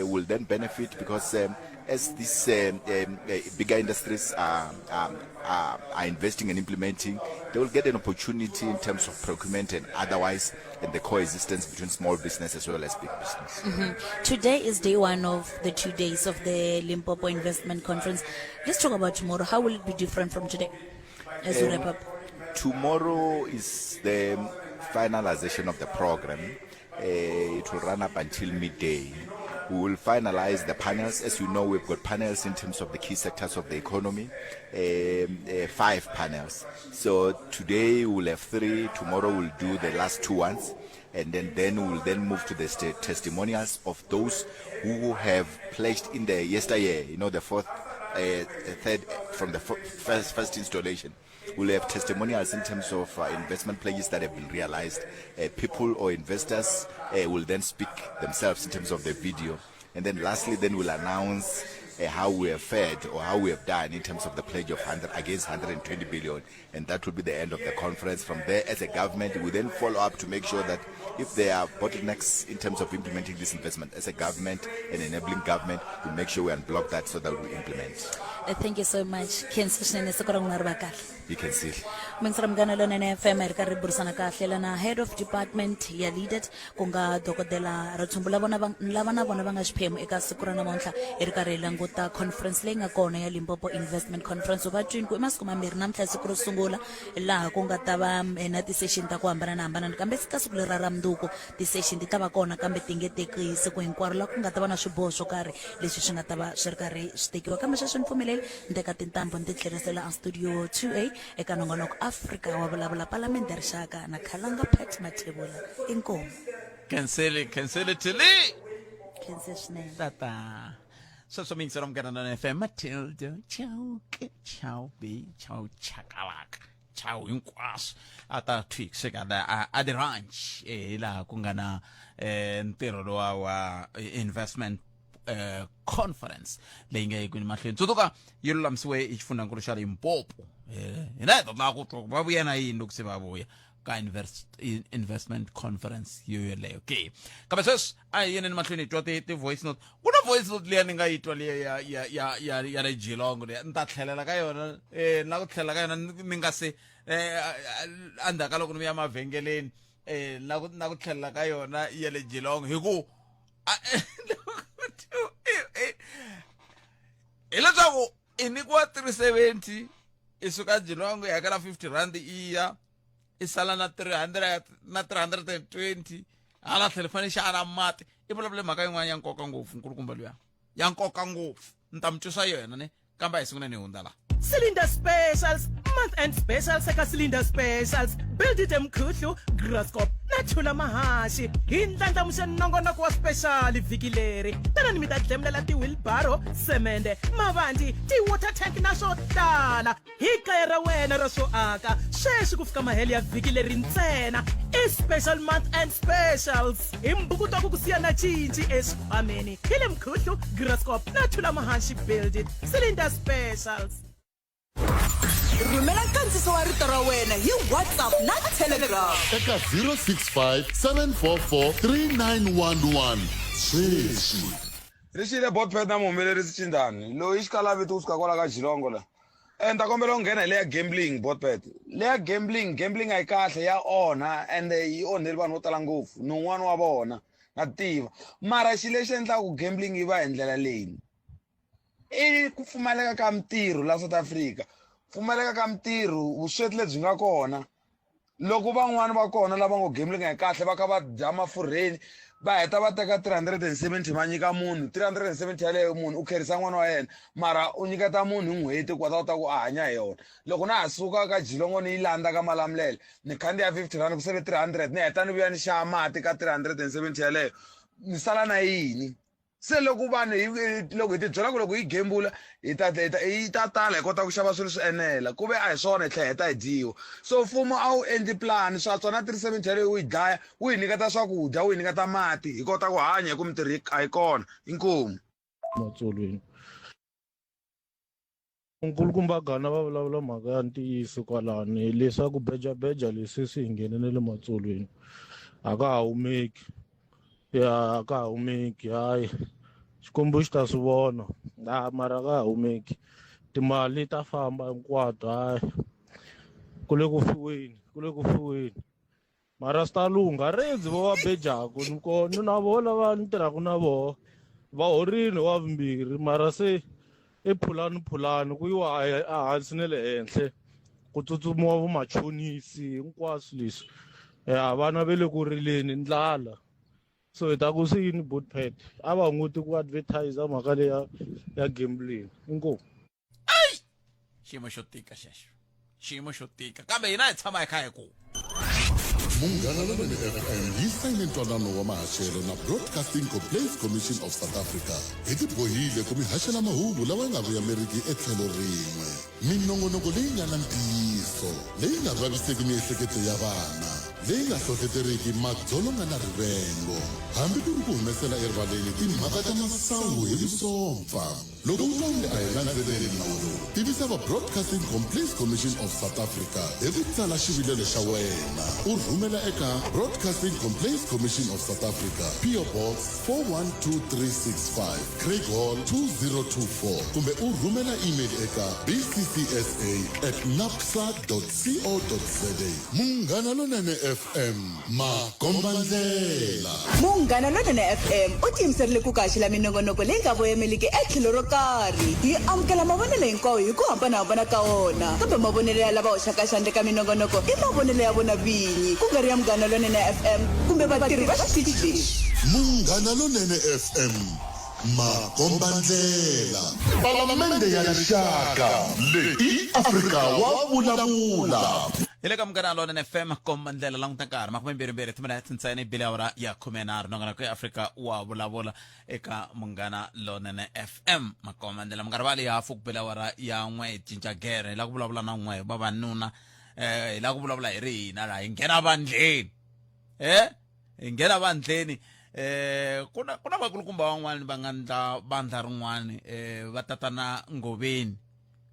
will then benefit because um, as these um, um, uh, bigger industries are, um, are, are investing and implementing, they will get an opportunity in terms of procurement and otherwise, and the coexistence between small business as well as big business. Mm-hmm. Today is day one of the two days of the Limpopo Investment Conference. Let's talk about tomorrow. How will it be different from today as we wrap up? Tomorrow is the finalization of the program. Uh, it will run up until midday. We will finalize the panels. As you know, we've got panels in terms of the key sectors of the economy, um, uh, five panels. So today we'll have three, tomorrow we'll do the last two ones and then, then we'll then move to the testimonials of those who have pledged in the yesteryear, you know, the fourth, uh, third, from the first, first installation. We'll have testimonials in terms of uh, investment pledges that have been realized. Uh, people or investors uh, will then speak themselves in terms of the video. And then lastly, then we'll announce uh, how we have fared or how we have done in terms of the pledge of 100 against 120 billion. And that will be the end of the conference. From there, as a government, we then follow up to make sure that if there are bottlenecks in terms of implementing this investment, as a government and enabling government, we make sure we unblock that so that we implement. Uh, thank you so much khensa swinene siku ra n'wina ri va kahle You can see. Mingisera munghana lonene fm hi ri karhi burisana kahle lana head of department ya leadet ku nga dokodela ratsumbu lava na lava na vona va nga xiphemu eka siku ra namuntlha hi ri karhi hi languta conference leyi nga kona ya limpopo investment conference va twini ku i masiku mambirhi namuntlha siku ro sungula laha ku nga ta va eh, na ti-session ta ku hambananahambana kambe ka siku leri ra mundzuku ti-session ti ta va kona kambe ti nge teki siku hinkwaro laha ku nga ta va na swiboho swo karhi leswi swi nga ta va swi ri karhi swi tekiwa kambe sweswi ni pfumeleli ni teka tintambu ni ti tlherisela a studio 2a eka nongonoko afrika wa vulavula palamende ya rixaka na khalanga pat mathebula inkomu Khenseli, khenseli Tilly. khense swinene Tata. Sweswo mi yingisela Munghana Lonene FM Matilda Chauke Chau B Chau Chakalaka Chau hinkwaswo a ta thwikiseka la a a the ranch eh hi laha ku nga na eh ntirho lowa wa investment eh conference leyi nga ekwini mahlweni tsundzuka yi lulamisiwe hi xifundzhankulu xa Limpopo eh hina hi ta lava ku twa ku va vuya na yini loko se va vuya ka invest, investment conference yoyoleyo ke kambe sweswi a hi yeneni mahlweni hi twa ti-voice note ku na voice note liya ni nga yi twa liya ya ya ya ya ya le Geelong liya ni ta tlhelela ka yona eh na ku tlhelela ka yona ni nga se eh endzhaku ka loko ni ya mavhengeleni eh na ku na ku tlhelela ka yona ya le Geelong hi ku hileswaku i nyikiwa 370 i suka Geelong i hakela 50 rand i ya i sala na 300 na 320 hala tlhelo fanele xa ala mati i vulavule mhaka yin'wana ya nkoka ngopfu nkulukumba luya ya nkoka ngopfu ni ta mi twisa yona ne kambe a hi sunguleni hi hundza laha Cylinder Specials, month end specials eka Cylinder Specials. Build it emkhuhlu, Graskop na Chula Mahaxi. Hi ndlandlamuxe nongonoko wa special vhiki leri. Tanani mi ta dlemulela ti-wheelbarrow, semende, mavanti, ti-water tank na swo tala. Hi kaya ra wena ra swo aka sweswi ku fika mahelo ya vhiki leri ntsena i special month and specials hi mbhukuto wa ku ku siya na cinci exikhwameni hi le mkhuhlu graskop na thula mahanxi build it cylinder specials rhumela nkandziso wa rito ra wena hi whatsapp na telegram eka 065 744 3911 sweswi. Ri xile Botpet na muhumelerisi Chindani loyi xikala vito kusuka kwala ka Jilongo la. E ni ta kombela ku nghena hi leya gambling Botpet. Leya gambling, gambling a yi kahle ya onha ende yi onheli vanhu vo tala ngopfu ni un'wana wa vona na tiva. Mara xilo lexi endlaka ku gambling yi va hi ndlela leyi i ku pfumaleka ka mintirho la South Africa. Pfumaleka ka mintirho, vusweti lebyi nga kona. Loko van'wani va kona lava ngo gambling a yi kahle va kha va dya mafurheni va heta va teka 370 va nyika munhu 370 yaleyo munhu u kherisa n'wana wa yena mara u nyiketa munhu hi n'hweti ku a ta kota ku a hanya hi yona loko na ha suka ka jilongo ni yi landza ka malamulele ni khandziya 50 rand ku sele 300 ni heta ni vuya ni xava mati ka 370 yaleyo ni sala na yini se loko vanhu hi loko hi tibyela ku loko hi gembula hi ta hi ta yi ta tala hi kota ku xava swilo swi enela ku ve a hi swona hi tlhela heta hi dyiwa so mfumo a wu endli plan swa tsona 370 yaleyo wu yi dlaya wu hi nyiketa swakudya wu hi nyiketa mati hi kota ku hanya hi ku mintirho a yi kona inkomu matsolweni Nkulukumba Gana va vulavula mhaka ya ntiyiso kwalani leswaku bejabeja leswi swi hi nghene na le matsolweni a ka ha humeki ya a ka ha humeki hayi Xikwembu xi ta swi vona a mara a ka ha humeki timali ta famba hinkwato hayi ku le ku fiweni ku le ku fiweni mara swi ta lungha rindzi vo va bejaku ni ko ni na voho lava ni tirhaka na voho va horile wa vumbirhi mara se i phulani phulani ku yiwa ehansi na le henhla ku tsutsumiwa vumachonisi hinkwaswo leswi ya vana ve le ku rileni ndlala so hi ta ku swi yini bootpad a va hunguti ku advertise mhaka leya ya gambling inkomu xiyimo xo tika xexo xiyimo xo tika kambe hina hi tshama hi kha hi ku Munghana Lonene FM yi sayine ntwanano wa mahaxelo na Broadcasting Complaints Commission of South Africa. Hi tibohile ku mi haxela mahungu lawa ya nga vuyameriki etlhelo rin'we. Minongonoko leyi nga na ntiyiso, leyi nga vaviseki miehleketo ya vana, leyi nga hlohleteriki madzolonga na rivengo, hambi ku ri ku humesela erivaleni timhaka ta masangu hi vusompfa. Loko u twa onge a hi landzeleli nawu lowu, tivisa va Broadcasting Complaints Commission of South Africa hi ku tsala xivilelo xa wena u rhumela eka Broadcasting Complaints Commission of South Africa, PO Box 412365, Craighall 2024 kumbe u rhumela email eka bccsa at napsa co za. Munghana Lonene FM. Makombandlela. Munghana Lonene FM u tiyimiserile ku kaxela minongonoko leyi nga voyameliki etlhelo ro karhi. Hi amukela mavonelo hinkwawo hi ku hambanahambana ka wona, kambe mavonelo ya lava hoxaka xandla eka minongonoko i mavonelo ya vona vinyi, ku nga ri ya Munghana Lonene FM kumbe vatirhi va xitichi lexi. Munghana Lonene FM, Makombandlela. Palamende ya Rixaka, leyi i Afrika wa vulavula. Hi le ka Munghana Lonene FM komba ndlela languta nkarhi makumembirhimbirhi timinete ntsena yi bile awara ya khumenharhu nongonoko ya Afrika wa vulavula eka Munghana Lonene FM makomba ndlela mi nga rivali hafu ku bile awara ya n'we hi cinca gere hi lava ku vulavula na n'we vavanuna eh hi lava ku vulavula hi ri hina laha hi nghena vandlheni eh hi nghena vandlheni eh kuna kuna vakulukumba van'wani va nga ndla vandla rin'wani eh va tatana Ngoveni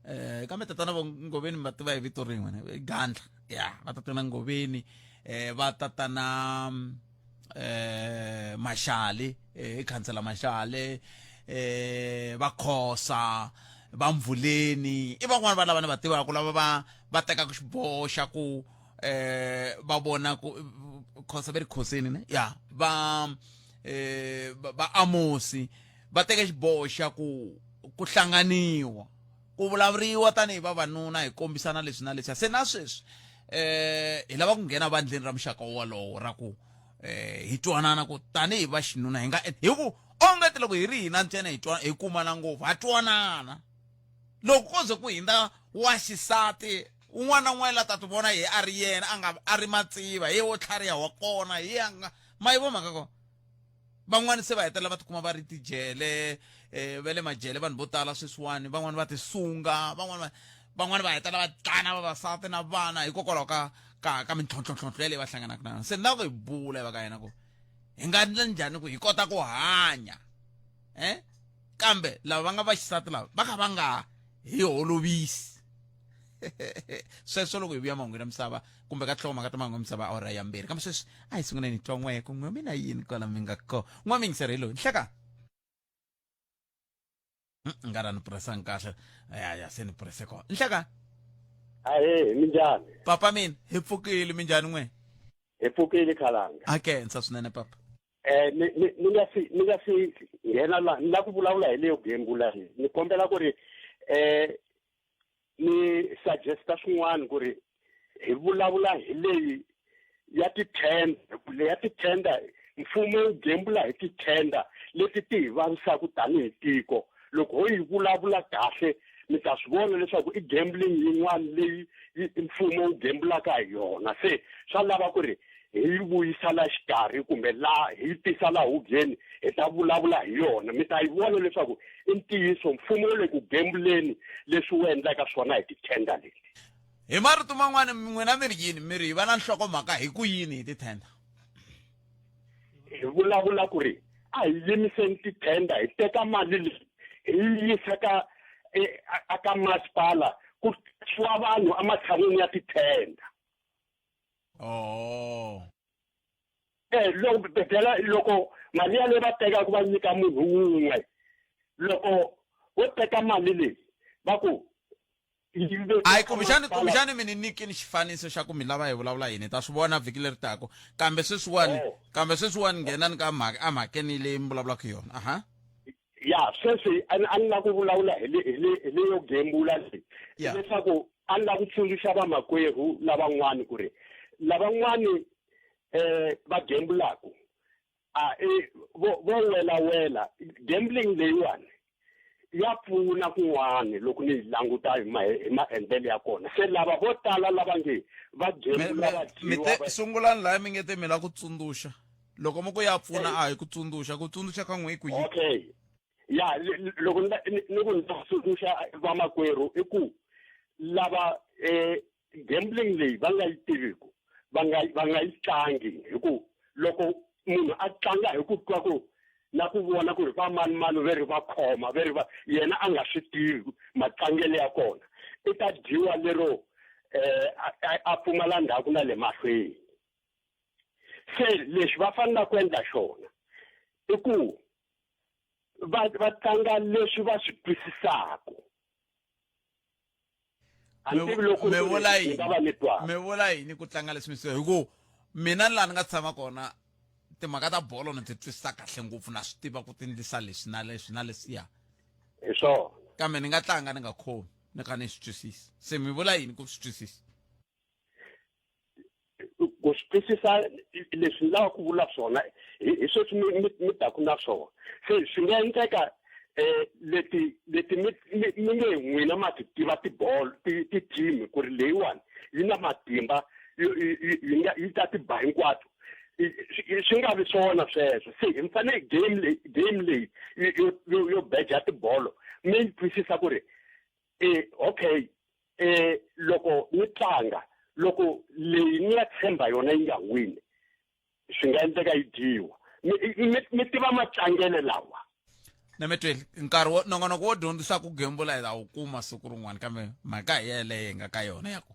eh kambe tatana va Ngoveni va tiva hi vito rin'we ne Gandla ya va tatana Ngoveni eh va tatana eh Mashali eh khansela Mashali eh va Khosa va Mvuleni i van'wani va lava ni va tivaka lava va va tekaka xiboho xa ku eh va vona ku khosa ve ri khoseni ne ya va eh va Amosi va teke xiboho xa ku ku hlanganiwa ku vulavuriwa tanihi vavanuna hi kombisana leswi na leswiya se na sweswi eh hi lava ku nghena vandleni ra muxaka wolowo ra ku eh hi twanana ku tanihi va xinuna hi nga hi ku ongeti loko hi ri hina ntsena hi twa hi kumana ngopfu ha twanana loko ko ze ku hindza wa xisati un'wana na un'wana la ta ti vona hi a ri yena a nga a ri matsiva hi wo tlhariha wa kona hi a nga ma yi vo mhaka kona van'wani se va hetelela va tikuma va ri tijele um va le majele vanhu vo tala sweswiwani van'wani va tisunga van'wani va van'wani va hetelela va tlana vavasati na vana hikokwalaho ka ka ka mintlhontlhontlhontlho yaleyi va hlanganaka na yona se ni lava ku hi bula hi va ka yena ku hi nga endla njhani ku hi kota ku hanya eh kambe lava va nga vaxisati lava va kha va nga hi holovisi sweswo loko hi vuya mahungwini ya misava kumbe ka tlhoko mhaka ta mahungu ya misava awara ya mbirhi kambe sweswi a hi sunguleni hi twa n'we ku n'we mina yini kwala mi nga ko n'wa mingiseri hi loyi nhleka. Nga ra ni puresangi kahle ya ya se ni purese kona nhlekani. Ahee, minjhani? Papa mina hi pfukile, minjhani n'we? Hi pfukile khalanga. A kensa swinene papa. Ni ni ni nga si ni nga si nghena la ni la ku vulavula hi leyo gembula leyi. Ni kombela ku ri ni suggesta swin'wana ku ri hi vulavula hi leyi ya ti-tender, ku leyi ya ti-tender mfumo wu gembula hi ti-tender leti ti hi vavisaka tanihi tiko. Loko ho yi vulavula kahle mi ta swi vona leswaku i gambling yin'wana leyi mfumo wu gembulaka hi yona. Se swa lava ku ri hi yi vuyisa la xikarhi kumbe la hi yi tisa la hubyeni hi ta vulavula hi yona, mi ta yi vona leswaku i ntiyiso mfumo wu le ku gembuleni leswi wu endlaka swona hi ti-tender leti. Hi marito man'wana n'wina mi ri yini? Mi ri hi va na nhlokomhaka hi ku yini hi ti-tender? Hi vulavula ku ri a hi yimiseni ti-tender, hi teka mali leyi hi yi yisa ka a ka masipala ku xwa vanhu ematshan'wini ya ti-tender. Oh. Loko phela loko mali yaleyo va tekaka va nyika munhu wun'we, loko vo teka mali leyi va ku Hayi, kumbexani kumbexani mi ni nyikini xifaniso xa ku mi lava hi vulavula yini, hi ta swi vona vhiki leri taka. Kambe sweswiwani Oh. kambe sweswiwani nghenani ka mhaka emhakeni leyi mi vulavulaka hi yona. Aha. Ya, sweswi a ni a ni lava ku vulavula hi le hi le hi leyo gembula leyi. Yeah. Leswaku a ni lava ku tsundzuxa vamakwerhu lavan'wani ku ri lavan'wani va gembulaku a i vo vo wela wela gambling leyiwani ya pfuna kun'wani loko ni yi languta hi ma hi maendlelo ya kona. Se lava vo tala lava nge va gembula va Mi dyiwa te sungulani laha mi nge te mi lava ku tsundzuxa. Loko mi ku ya pfuna a hi ku tsundzuxa, ku tsundzuxa ka n'we i ku yini? Okay. Ya, loko ni ni ku ni ta tsundzuxa vamakwerhu i ku lava gambling leyi va nga yi tiviku va nga va nga yi tlangi, hi ku loko munhu a tlanga hi ku twa ku na ku vona ku ri va mani mani ve ri va khoma ve ri va yena a nga swi tivi matlangelo ya kona, i ta dyiwa lero a pfumala ndzhaku na le mahlweni. Se lexi va fanelaka ku endla xona i ku va va tlanga leswi va swi twisisaka. A ni tivi loko Mi vula ni nga va ni twa. Mi vula yini ku tlanga leswi mi swi? Hi ku mina laha ni nga tshama kona timhaka ta bolo ni ti twisisa kahle ngopfu, na swi tiva ku ti ndlisa leswi na leswi na leswiya. Hi swona. Kambe ni nga tlanga ni nga khomi ni kha ni swi twisisa. Se mi vula yini ku swi twisisa? Ku swi twisisa leswi ni lavaka ku vula swona hi sweswi mi mi mi taku na swona. Se swi nga endleka leti leti mi mi mi nge n'wina ma ti tiva tibolo ti ti-team ku ri leyiwani yi na matimba yi nga yi ta ti ba hinkwato, swi nga vi swona sweswo. Se hi fanele game leyi game leyi yo yo yo beja tibolo mi yi twisisa ku ri okay loko ni tlanga loko leyi ni ya tshemba yona yi nga wini swi nga endleka yi dyiwa. Mi tiva matlangelo lawa. Na mi tweli nkarhi wo nongonoko wo dyondzisa ku gembula hi ta wu kuma siku rin'wana, kambe mhaka hi yeleyo hi nga ka yona ya ku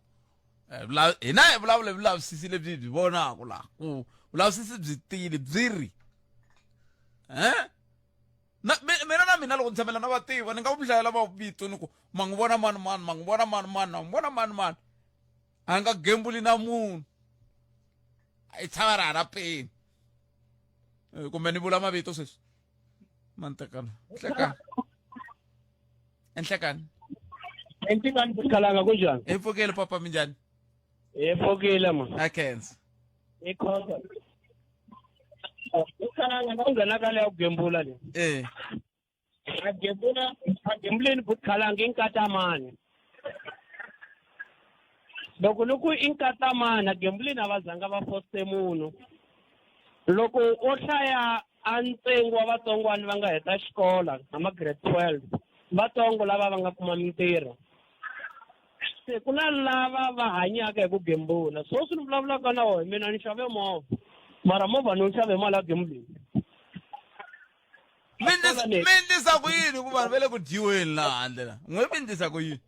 hina hi vulavula hi vulavisisi lebyi hi byi vonaka laha ku vulavisisi byi tiyile byi ri na mina na mina loko ni tshamela na vativa ni nga ku mi hlayela mavito ni ku ma n'wi vona mani mani, ma n'wi vona mani mani, ma n'wi vona mani mani, a nga gembuli na munhu, i tshama ra hala peni. Kumbe ni vula mavito sweswi mantekana nhlekani enhlekani. Enhlekani Butkalanga, kunjani? Hi pfukile papa, minjhani? Hi pfukile ma. A khensa. Hi khosa. Butkalanga na nghena ka leya ku gembula leyi. A gembula a gembuleni Butkalanga i nkatamani. Loko ni ku i nkatamani a gembuleni a va zanga va foste munhu. Loko o hlaya a ntsengo wa vatsongwana va nga heta xikolo na ma grade 12 vatsongo lava va nga kuma mintirho, se ku na lava va hanyaka hi ku gembula. So swi ni vulavulaka na wona, mina ni xave movha, mara movha ni wu xave mali ya gambling. Mi endlisa ku yini ku vanhu va le ku dyiweni laha handle la n'we mi endlisa ku yini?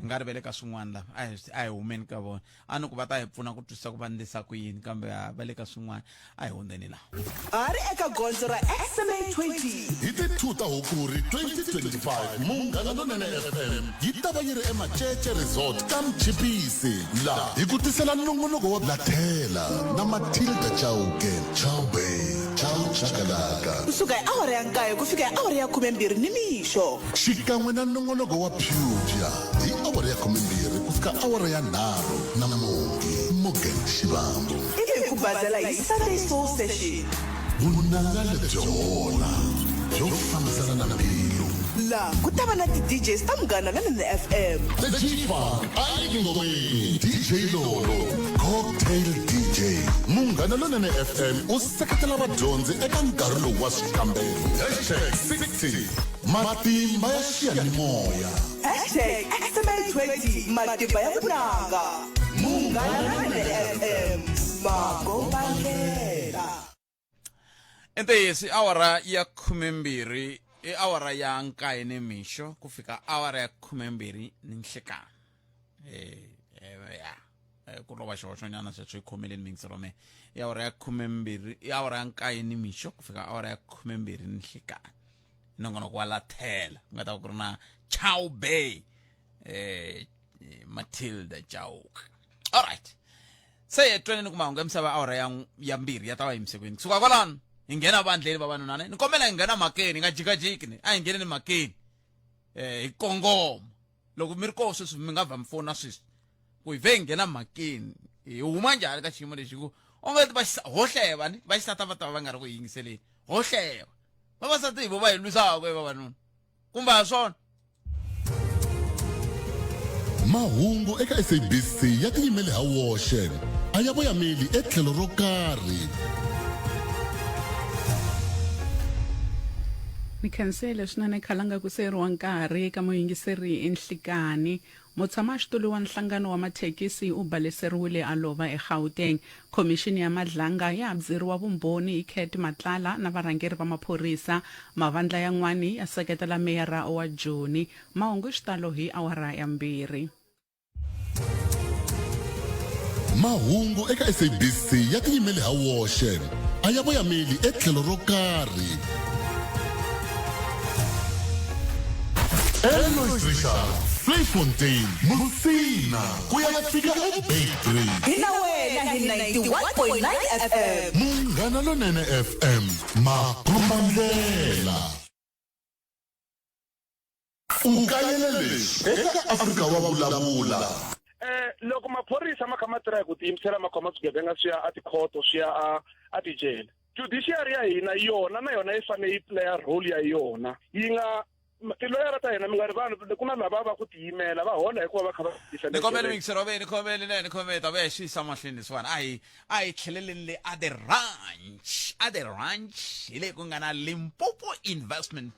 Nga ri ve le ka swin'wana lava a hi a hi humeni ka vona a ni ku va ta hi pfuna ku twisisa ku va ndlisa ku yini kambe a va le ka swin'wana a hi hundzeni laha. Ha ri eka gondzo ra SMA 20. Hi ti 2 ta Hukuri 2025, Munghana Lonene FM yi ta va yi ri eMacece Resort ka Mchipisi, laha hi ku tisela nongonoko wa Lathela na Matilda Chauke, Chauke, Chau Chakalaka. Ku suka hi awara ya nkaye ku fika hi awara ya khumembirhi nimixo. Xikan'we na nongonoko wa Phuphya hi awara ya khumembirhi ku fika awara ya nharhu na Mongi Morgan Shivambu. Ivi hi ku bazela hi Sunday Soul Session. Vunanga lebyo hola byo fambisana na mbilu. Laha ku ta va na ti-DJs ta Munghana Lonene FM. The G-Funk, Ike Ngobeni, DJ Lolo, Cocktail DJ. Munghana Lonene FM u seketela vadyondzi eka nkarhi lowu wa swikambelo. Hashtag 60. Matimba ya xiyanimoya. Hashtag SMA20 Matimba ya vunanga. Munghana Lonene FM makombandlela. I ntiyiso i awara ya khumembirhi i awara ya nkaye nimixo ku fika awara ya khumembirhi ni nhlikani eh, eh, ya Eh, ku lova xihoxonyana sweswo yi khomeleni miyingiselo me i awara ya khumembirhi i awara ya nkaye nimixo ku fika awara ya khumembirhi ni nhlikani nongonoko wa lathela ku nga ta va ku ri na chow bay eh matilda chauke alright se hi tweneni ku mahungu ya misava awara ya ya mbirhi ya ta va yimisekwini kusuka kwalano hi nghena vandleni vavanuna ni kombela hi nghena mhakeni hi nga jikajiki ni a hi ngheneni mhakeni eh hi kongoma loko mi ri koho sweswi mi nga vha mi fona sweswi ku hi vhe hi nghena mhakeni hi huma njhani ka xiyimo lexi ku onge va hohleva ni va xisata va ta va va nga ri ku yingiseleni hohleva vavasati hi vo va hi lwisaka e vavanuna kumbe ha swona Mahungu eka SABC ya tiyimele ha woxe, a ya voyameli etlhelo ro karhi. Ni khensile swinene khalanga ku seyeriwa nkarhi eka muyingiseri enhlikani Mutshamaxitulu wa nhlangano wa mathekisi u baleseriwile a lova eGauteng. Khomixini ya Madlanga ya ha byeriwa vumbhoni hi Cat Matlala na varhangeri va maphorisa. Mavandla yan'wani ya seketela meyara wa Joni. Mahungu hi xitalo hi awara ya mbirhi. Mahungu eka SABC ya tiyimele ha woxe, a ya voyameli etlhelo ro karhi. Elois Richard, Vleifontein, Musina, ku ya fika eBeitbridge. Hi na wena hi 91.9 FM. Munghana Lonene FM, makombandlela. U kayela leswi eka Afrika wa vulavula. Eh loko maphorisa ma kha ma tirha hi ku tiyimisela ma khoma swigevenga swi ya a tikhoto swi ya a a tijele judiciary ya hina yona na yona yi fanele yi playa role ya yona yi nga tiloyara ta hina mi nga ri vanhu ku na lava va ku tiyimela va hola hikuva va kha va ni kombela muyingiseri wa veni khomeli ne ni khomeli ta vuya hi swi yisa mahlweni leswiwani a hi a hi tlheleleni le a the ranch a the ranch hi le ku nga na limpopo investment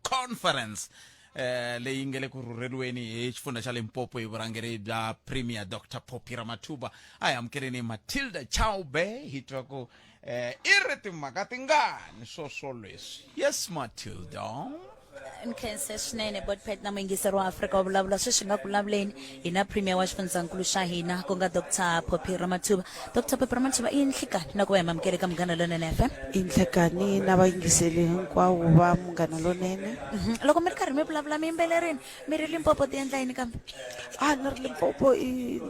conference eh leyi nge le ku rhurheliweni hi xifundza xa Limpopo hi vurhangeri bya Premier Dr Phophi Ramathuba a hi amukeleni Matilda Chaube hi twa ku eh i ri timhaka tingani swoswo leswi yes Matilda ni khense swinene botpet na muyingiseri wa afrika wa vulavula sweswi nga ku vulavuleni hi na premier wa xifundzankulu xa hina ku nga dr phophi ramathuba dr phophi ramathuba i nhlikani na ku va hi mamukele ka munghana lonene fm I nhlekani na vayingiseli hinkwavo va Munghana Lonene. Loko mi ri karhi mi vulavula mi yimbelerini mi ri Limpopo ti endla yini kambe? A ni ri Limpopo i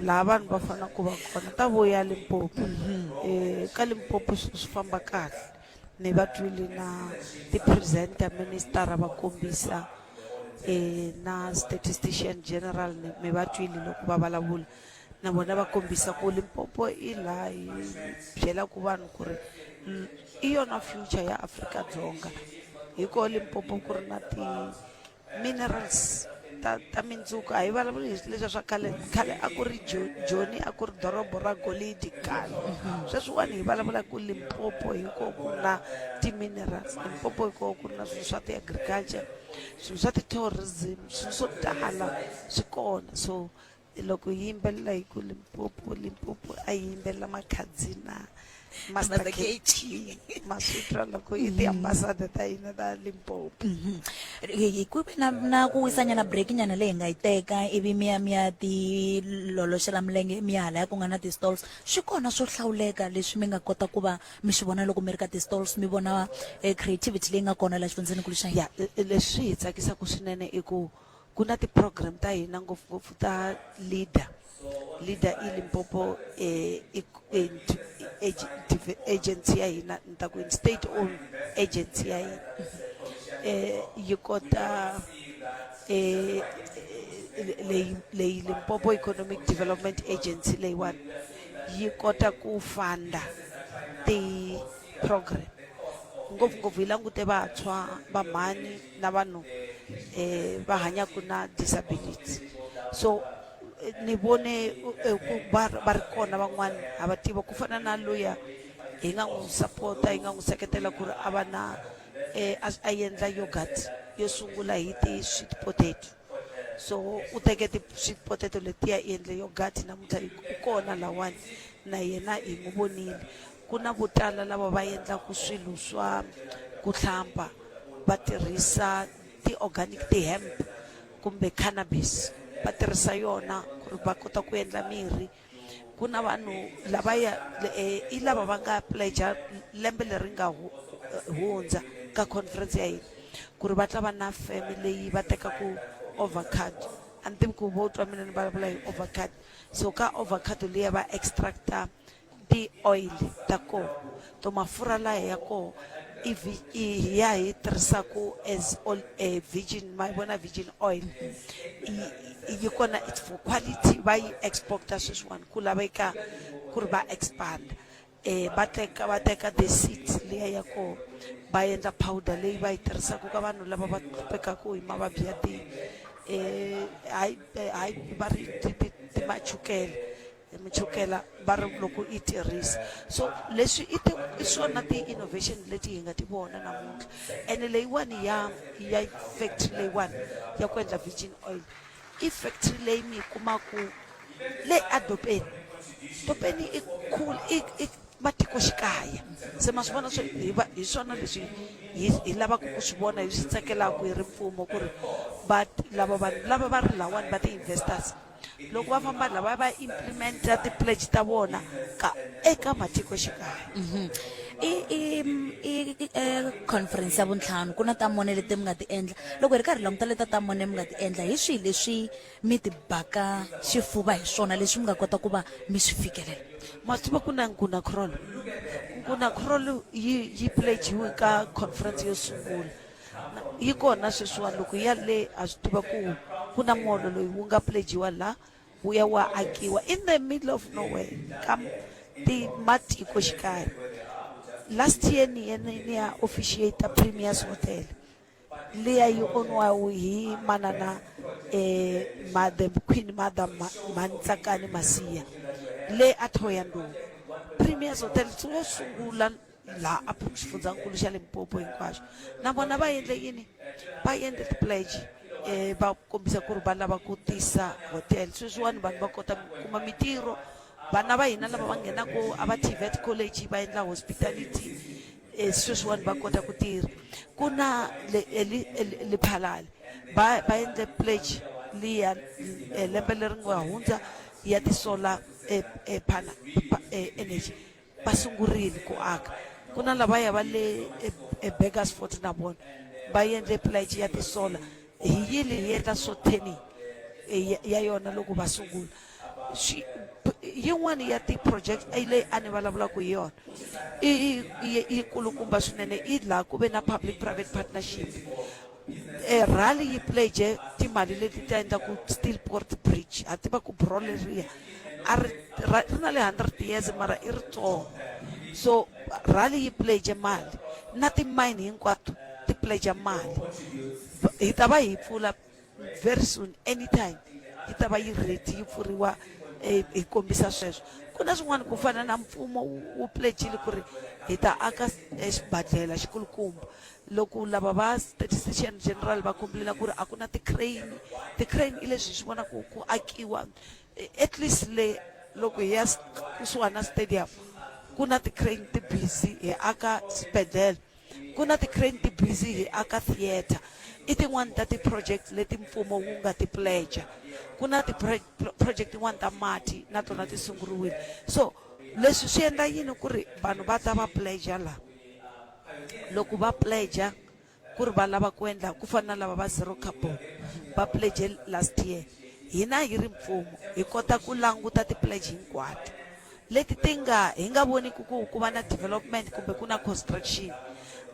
laha vanhu va faneleke ku va kona ta vuya Limpopo. Ka Limpopo swilo swi famba kahle ni va twile na ti-presenter minister va kombisa na statistician general mi va twile loko va vulavula. Na vona va kombisa ku Limpopo i laha yi byelaka vanhu ku ri i yona future ya Afrika-Dzonga hi koho Limpopo ku ri na ti-minerals ta ta mindzuku a hi vulavuli hi leswiya swa khale khale a ku ri Joni a ku ri doroba ra golidi khale sweswiwani hi vulavula ku Limpopo hi koho ku na ti-minerals Limpopo hi koho ku ri na swilo swa ti-agriculture swilo swa ti-tourism swilo swo tala swi kona so Loko yi yimbelela hi ku Limpopo, Limpopo a yi yimbelela Makhadzi na Master KG ma swi twa loko i ti-ambassador ta hina ta Limpopo. Hi ku ve na na ku wisanyana break nyana leyi hi nga yi teka ivi mi ya mi ya ti loloxela milenge mi ya halaya ku nga na ti-stalls swi kona swo hlawuleka leswi mi nga kota ku va mi swi vona loko mi ri ka ti-stalls mi vona eh, creativity leyi nga kona laha xifundzenikulu xa ya hina leswi hi tsakisaka swinene i ku ku na ti-program ta hina ngopfungopfu ta leader leader i Limpopo eh, agency ya hina ni ta ku state owned agency ya hina eh yi kota eh leyi leyi Limpopo Economic Development Agency leyiwani yi kota ku funda ti program ngopfungopfu yi langute vantshwa vamhani na vanhu eh va hanyaka na disability so ni vone eh, ku va va ri kona van'wani ha va tiva ku fana na luya hi nga n'wi sapota hi nga n'wi seketela ku ri a va na eh, a a endla yogurt yo sungula hi ti-sweet potato so u teke ti-sweet potato letiya i endle yogurt namuntlha u kona lawani na yena hi n'wi vonile ku na vo tala lava va endlaku swilo swa ku hlamba va tirhisa ti-organic ti-hemp kumbe cannabis va tirhisa yona ku ri va kota ku endla mirhi ku na vanhu lavaya eh, i lava va nga pledge lembe leri nga hundza ka conference ya hina ku ri va ta va na feme leyi va tekaku avocado a ni tivi ku vo twa mina ni vulavula hi avocado so ka avocado liya va extracta ti-oil ta koho to mafurha laya ya koho i i ya hi tirhisaku as all eh, virgin ma yi vona virgin oil yi kona it's for quality va yi exporta sweswiwani ku laveka ku ri va expand eh va teka va teka the seeds liya ya koho va endla powder leyi va yi tirhisaka ka vanhu lava va hluphekaku hi mavabyi ya ti eh hayi hayi va ri ti ti ti machukele Chukela va ri loko i tirhisa so leswi i ti i swona ti-innovation leti hi nga ti vona namuntlha ene leyiwani ya ya factory leyiwani ya ku endla virgin oil i factory leyi mi yi kumaku le adopeni dopeni i cool i i matikoxikaya se ma swi vona swo hi va hi swona leswi hi hi lavaka ku swi vona hi swi tsakelaka hi ri mfumo ku ri va lava vanhu lava va ri lawani va ti-investors loko va famba lava va implementa ti-pledge ta vona ka eka matikoxikaya mhm. i i i eh, conference ya vuntlhanu ku na ta mune leti mi nga ti endla loko hi ri karhi languta leta ta mune mi nga ti endla hi swihi leswi mi ti baka xifuva hi swona leswi mi nga kota ku va mi swi fikelela ma swi tiva ku na nkuna crawl nkuna crawl yi yi pledgiwe ka conference yo sungula yi kona sweswiwani loko ya le ha swi tiva ku ku na molo loyi wu nga pledgiwa la wu ya wa akiwa in the middle of nowhere ka ti matikoxikaya last year ni ye ni ya officiate premiers hotel liya yi oniwaku hi manana eh the queen mother Mantsakani Masiya le a Thohoyandou premiers hotel wo sungula laha a xifundzankulu xa Limpopo hinkwaxo na vona va endle yini va endle ti-pledge um va kombisa ku ri va lava ku tisa hotel sweswiwani vanhu va kota ku kuma mitirho vana va hina lava va nghenaku a va TVET college va endla hospitality um sweswiwani va kota ku tirha ku na Lephalale va va endle pledge liya lembe leri nga hundza ya ti-solar energy va sungurile ku aka ku na lavaya va le eBurgersfort na vona va endle pledge ya ti-solar hi yile hi endla swo turning ya yona loko va sungula swi yin'wani ya ti-project leyi a ni vulavulaka hi yona i yi kulukumba swinene i laha ku ve na public private partnership e rally yi pledge timali leti ta endla ku Steelpoort Bridge ha tiva ku bro leriya a ri ri na le 100 years mara i ritsongo so rally yi pledge mali na timayini hinkwato ti pledge mali hi ta va hi pfula very soon anytime yi ta va yi ready yi pfuriwa eh, hi kombisa sweswo ku na swin'wana ku fana na mfumo wu pledgile ku ri hi ta aka eh, xibadlela xikulukumba loko lava va statistician general va complaina ku ri a ku na ti-crane ti-crane i leswi hi swi vonaka ku akiwa at least le loko hi ya kusuhana stadium Ku na ti-crane ti busy hi aka swibedhlele, ku na ti-crane ti busy hi aka theatre. I tin'wani ta ti-project leti mfumo wu nga ti pledge. Ku na ti-project tin'wani ta mati na tona ti sunguriwile. So leswi swi endla yini ku ri vanhu va ta va pledge la? Loko va pledge ku ri va lava ku endla ku fana na lava va zero carbon va pledge last year, hina hi ri mfumo hi kota ku languta ti-pledge hinkwato leti ti nga hi nga voniki ku ku va na development kumbe ku na construction,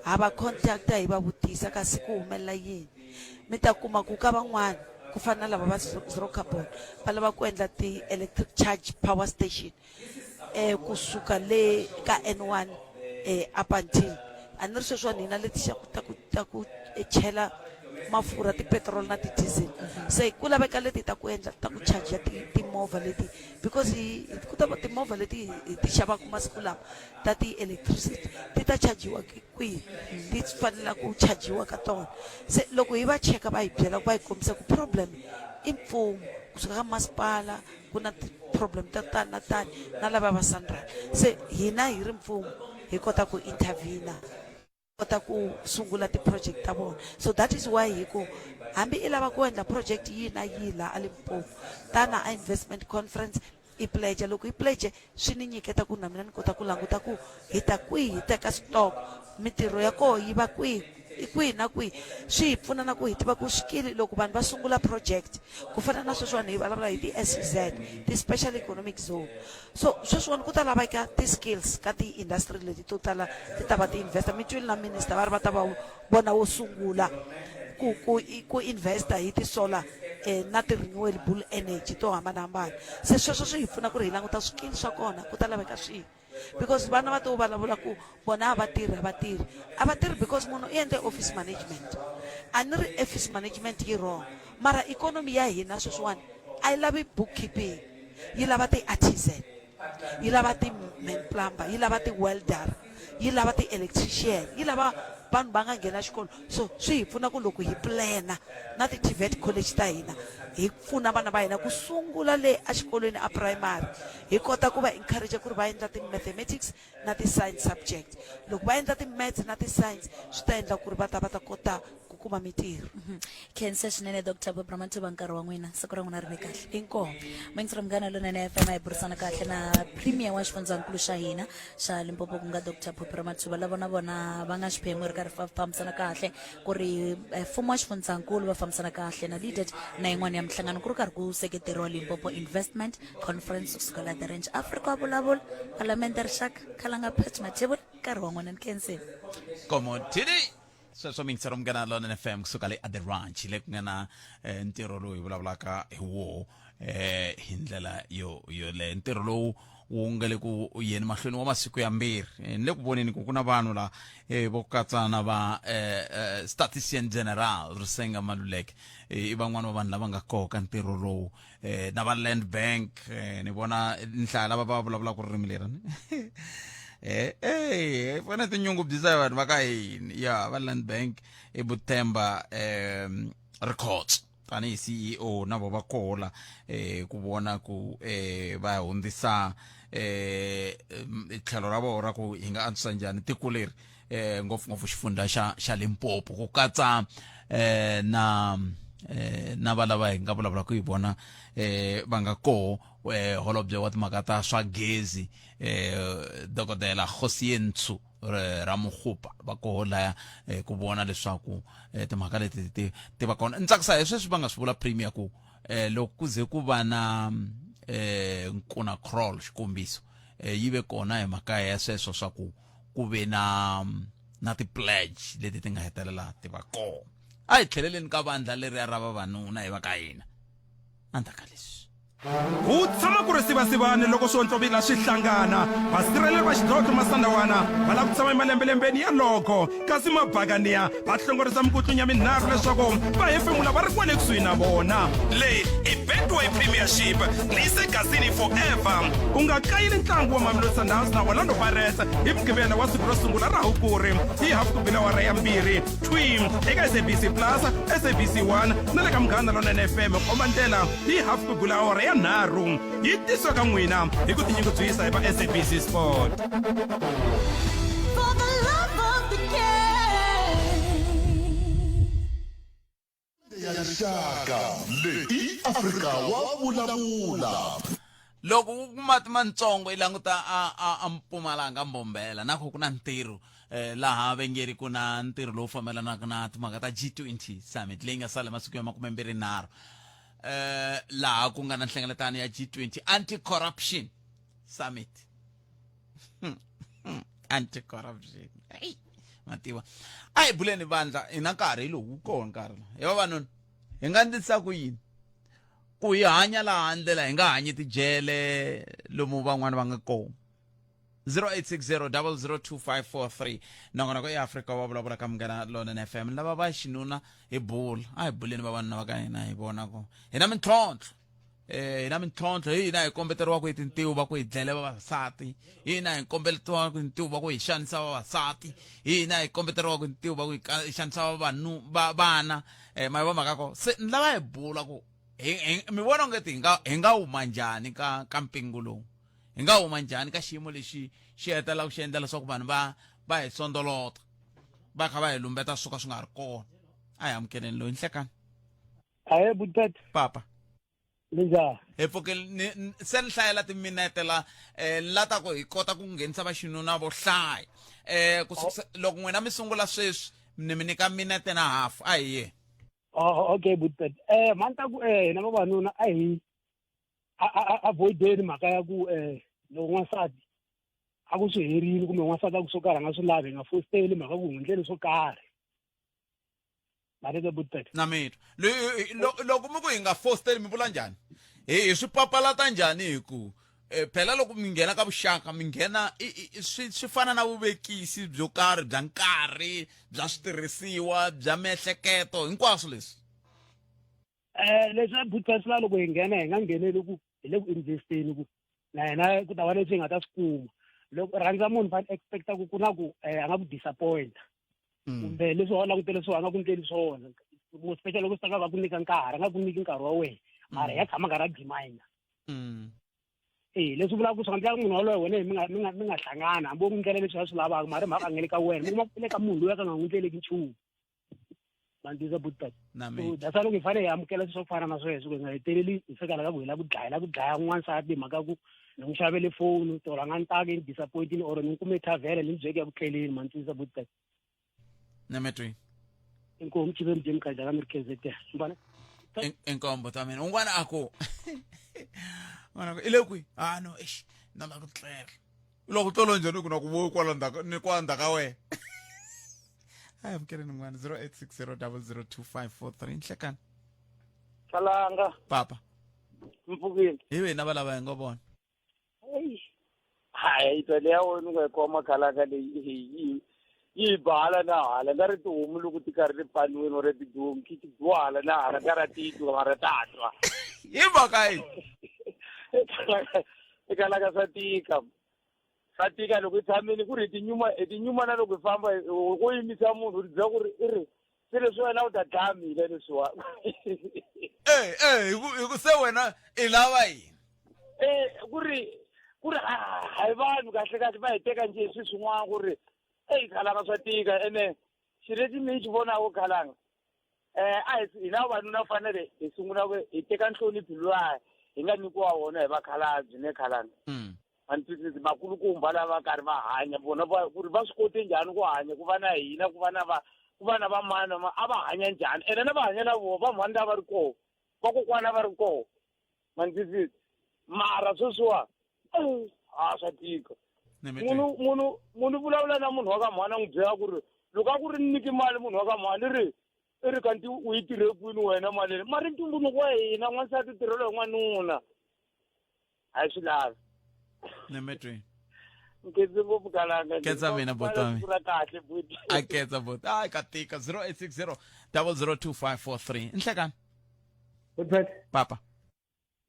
ha va contacta hi va vutisa kasi ku humelela yini. Mi ta kuma ku ka van'wana ku fana na lava va zero carbon va lava ku endla ti-electric charge power station eh kusuka le ka N1 eh up until a ni ri sweswiwani hina leti xa ku ta ku ta ku eh, chela mafurha ti-petrol na ti-diesel se ku laveka leti ta ku endla ta ku charge timovha leti because hi ku ta va timovha leti hi ti xavaka masiku lama ta ti-electricity ti ta chajiwa kwihi ti fanela ku chajiwa ka tona. Se loko hi va cheka va hi byela va hi kombisa ku problem i mfumo kusuka ka masipala ku na ti-problem ta tani na tani na lava va SANRAL. Se hina hi ri mfumo hi kota ku intervene kota ku sungula ti-project ta vona. So that is why hi ku hambi i lava ku endla project yihi na yihi laha a Limpopo, tana a investment conference i pledge. Loko i pledge swi ni nyiketa ku na mina ni kota ku languta ku hi ta kwihi hi teka stock, mintirho ya koho yi va kwihi, i kwihi na kwihi. Swi hi pfuna na ku hi tiva ku swikili loko vanhu va sungula project ku fana na sweswiwani hi vulavula hi ti-S_E_Z, ti-special economic zone. So sweswiwani ku ta laveka ti-skills ka ti-industry leti to tala ti ta va ti-investor. Mi twile na minister va ri va ta va vona wo sungula ku ku ku investa hi ti-solar eh, na ti-renewable energy to hambanahambana. Se sweswo swi hi pfuna ku ri hi languta swikili swa kona ku ta laveka swihi, because vana va to vulavula ku vona a va tirhi, a va tirhi, a va tirhi because munhu i endle office management. A ni ri office management yi wrong, mara ikhonomi ya hina sweswiwani a yi lavi bookkeeping, yi lava ti-artisan, yi lava ti-man plumber, yi lava ti-welder, yi lava ti-electrician, yi lava vanhu va nga nghena xikolo. So swi hi pfuna ku loko hi plana na ti-TVET college ta hina, hi pfuna vana va hina ku sungula le exikolweni a primary, hi kota ku va encourage ku ri va endla ti-mathematics na ti-science subject. Loko va endla ti-maths na ti-science swi ta endla ku ri va ta va ta kota ku kuma mintirho. Khensa swinene Dr. Barbara Matuba nkarhi wa n'wina, siku ra n'wina ri ve kahle. Inkomu. Muyingiseri Munghana Lonene FM a hi burisana kahle na Premier wa xifundzankulu xa hina xa Limpopo ku nga Dr. Phophi Ramathuba, lava na vona va nga xiphemu ri karhi va fambisana kahle ku ri eh, mfumo wa xifundzankulu va fambisana kahle na LEADET na yin'wana ya minhlangano ku ri karhi ku seketeriwa Limpopo Investment Conference kusuka la The Range Africa wa vulavula Palamende Rixaka Khalanga Pat Mathebula nkarhi wa n'wina ni khensile. Komo thini sweswo mingisero Munghana Lonene FM kusuka le at the ranch le ku nga na eh, ntirho lowu hi vulavulaka hi woho eh, hi ndlela yo yoleyo. Ntirho lowu wu nga le ku yeni mahlweni wa masiku yambirhi. Eh, ni le ku voneni ku ku na vanhu la eh, vo katsa na va eh, eh, statistician general Risenga Maluleke, eh, i van'wana va vanhu lava nga koka ntirho lowu, eh, na va Land Bank, eh, ni vona nhlaya lava va vulavulaka ririmi leri eh eh hi fanele tinyungubyisa hi vanhu va ka hini ya va Land Bank i Buthemba eh Records tanihi CEO na vo va kola eh ku vona ku eh va hundzisa eh tlhelo ra vona ra ku hi nga antswisa njhani tiko leri eh ngopfungopfu xifundza xa xa Limpopo ku katsa eh na eh na va lava hi nga vulavulaka hi vona eh va nga koho eh holobye wa timhaka ta swa gezi eh dokodela Kgosientsho Ramokgopa va koho laya eh, ku vona leswaku eh, timhaka leti ti ti va kona. Ni tsakisa hi sweswi va nga swi vula premier ku eh, loko ku ze ku va na eh, nkuna crawl xikombiso eh, yi ve kona hi mhaka ya sweswo swa ku ku ve na na ti-pledge leti ti nga hetelela ti va kona. A hi tlheleleni ka vandla leriya ra vavanuna hi va ka hina endzhaku ka leswi. Ku tshama ku ri sivasivani loko swontlovila swi hlangana. Vasirheleri va xidlodlo Masandawana va lava ku tshama emalembelembeni ya loko, kasi Mabakaniya va hlongorisa mikutlunya minharhu leswaku va hefemula va ri kwale kusuhi na vona. Leyi i. Betway Premiership leyi se gazini forever. U nga kayeli ntlangu wa Mamelodi Sundowns na Orlando Pirates hi Mugqivela wa siku ro sungula ra Hukuri hi hafu ku bile awara ya 2 thwi eka SABC Plus, SABC 1 na le ka Munghana Lonene FM komba ndlela hi hafu ku bile awara ya 3. Yi tisiwa ka n'wina hi ku tinyungubyisa hi va SABC Sport. For the love of the game. Ya rixaka leyi i Afrika wa vulavula. Loko ku mati mantsongo i languta a a a Mpumalanga Mbombela na ku ku na ntirho eh, laha vengeri ku na ntirho lowu fambelanaka na timhaka ta G20 summit leyi nga sala masiku ya 23 eh laha ku nga na nhlengeletano ya G20 anti corruption summit anti corruption hey mativa a hi buleni vandla hi na nkarhi hi lowu wu kona nkarhi hi vavanuna hi nga ndlisa ku yini ku hi hanya laha ndlela hi nga hanyi tijele lomu van'wana va nga kona 0860002543 nongonoko ya Afrika wa vulavula ka Munghana Lonene FM lava va xinuna hi bula a hi buleni vavanuna va ka hina hi vona ku hi na mintlhontlho eh hi na mintlhontlho hi hina hi kombeteriwaka hi tintiho va ku hi dlele vavasati hi hina hi kombeteriwaka hi tintiho va ku hi xanisa vavasati hi hina hi kombeteriwaka hi tintiho va ku hi xanisa vavanhu va vana eh ma yi va mhaka ko se ni lava hi bula ku hi mi vona ongeti hi nga hi nga huma njhani ka ka mpingu lowu hi nga huma njhani ka xiyimo lexi xi hetelelaka xi endla leswaku vanhu va va hi sondolota va kha va hi lumbeta swo ka swi nga ri kona a hi amukeleni loyi nhlekani Ahe Butpet. Papa. Linjhani? Hi pfuke ni se ni hlayela timinete la eh la ta ku hi kota ku nghenisa vaxinuna vo hlaya eh ku oh. loko n'wina mi sungula sweswi ni mi nyika minete na hafu a hi ye oh okay Butpet eh mani ta ku eh hina vavanuna a hi avoideni mhaka ya ku eh loko n'wansati a ku swi herile kumbe n'wansati a ku swo karhi a nga swi lavi hi nga fositeli mhaka ku hundleni swo karhi Na mi twa loko mi ku hi nga fositeli mi vula njhani hi hi swi papalata njhani hi ku eh, phela loko mi nghena ka vuxaka mi nghena swi swi fana na vuvekisi byo karhi bya nkarhi bya switirhisiwa bya miehleketo hinkwaswo leswi um leswi a butsa loko hi nghena hi nga ngheneli ku hi le ku investeni ku na yena ku ta va leswi hi nga ta swi kuma loko rhandza munhu fane expecta ku ku na ku um a nga ku disappointa mm. kumbe leswi wa langutele swona a nga ku ndleli swona more especially loko swi ta ka va ku nyika nkarhi a nga ku nyiki nkarhi wa wena mara mm. ya tshama karhi a demand mm. e leswi vulaka ku swi nga ndlela munhu waloye wena mi nga mi nga mi nga hlangana hambi wo n'wi ndlela leswi a swi lavaka mara mhaka a nge le ka wena mi kuma ku le ka munhu loyi a ka nga n'wi ndleleki nchumu mandzisa butbat so that's why loko hi fanele hi amukela swilo swa ku fana na sweswo ku hi nga heteleli hi fika la ka ku hi la ku dlaya la ku dlaya n'wansati hi mhaka ku ni n'wi xavele foni or a nga ni taki ni disappointini or ni n'wi kume thavhele ni n'wi byeke ya ku tleleni mandzisa butbat nemetweni inkomu chiveni jim kaja ka mi ri KZN mbona inkombo ta mina un'wana a ku un'wana ku i le kwihi a no eish na la ku tlela u lava ku tlola njhani ku na ku voyi kwala ndzhaku ni kwala ndzhaku ka wena a hi amukeleni n'wana 0860 002543 nhlekani Kalanga papa mpfukile hi wena va lava hi ngo vona hayi twa leya wena u nga yi khoma khalaka leyi yi yi ba hala na hala nga ri tihomu loko ti karhi ti paniwini or tidonki ti biwa hala na hala nga ra ti twa mara ta twa hi mhaka yi i kalaka swa tika swa tika loko i tshamile ku ri hi tinyuma hi tinyuma na loko hi famba ko yimisa munhu u ri byela ku ri i ri se leswi wena u ta dlaya mina leswiwa eh eh hi ku hi ku se wena i lava yini eh ku ri ku ri hayi vanhu kahle kahle va hi teka njhe swi swin'wana ku ri eyi khalanga swa tika ene xilo lexi ni xi vonaka khalanga eh a hi hina vavanuna fanele hi sungula ku hi teka nhlonipho luwa hi nga nyikiwa wona hi vakhalabye ne khalanga mm. a ni twisisi vakulukumba lava karhi va hanya vona va ku ri va swi kote njhani ku hanya ku va na hina ku va na va ku va na vamana a va hanya njhani ene na va hanya na vona vamhani lava ri kona vakokwana va ri kona ma ni twisisi mara sweswiwa a swa tika munhu munhu munhu vulavula na munhu wa ka mhani a n'wi byela ku ri loko a ku ri ni nyiki mali munhu wa ka mhani ri i ri kanti u yi tirhe kwini wena mali leyi mari ntumbuluko wa hina n'wansati u tirhela hi n'wanuna a hi swi lavi nemetweni nkhense ngopfu kalanga Khensa mina, botami. ra kahle buti a ketsa bot a ka tika 0860 002543 nhlekani papa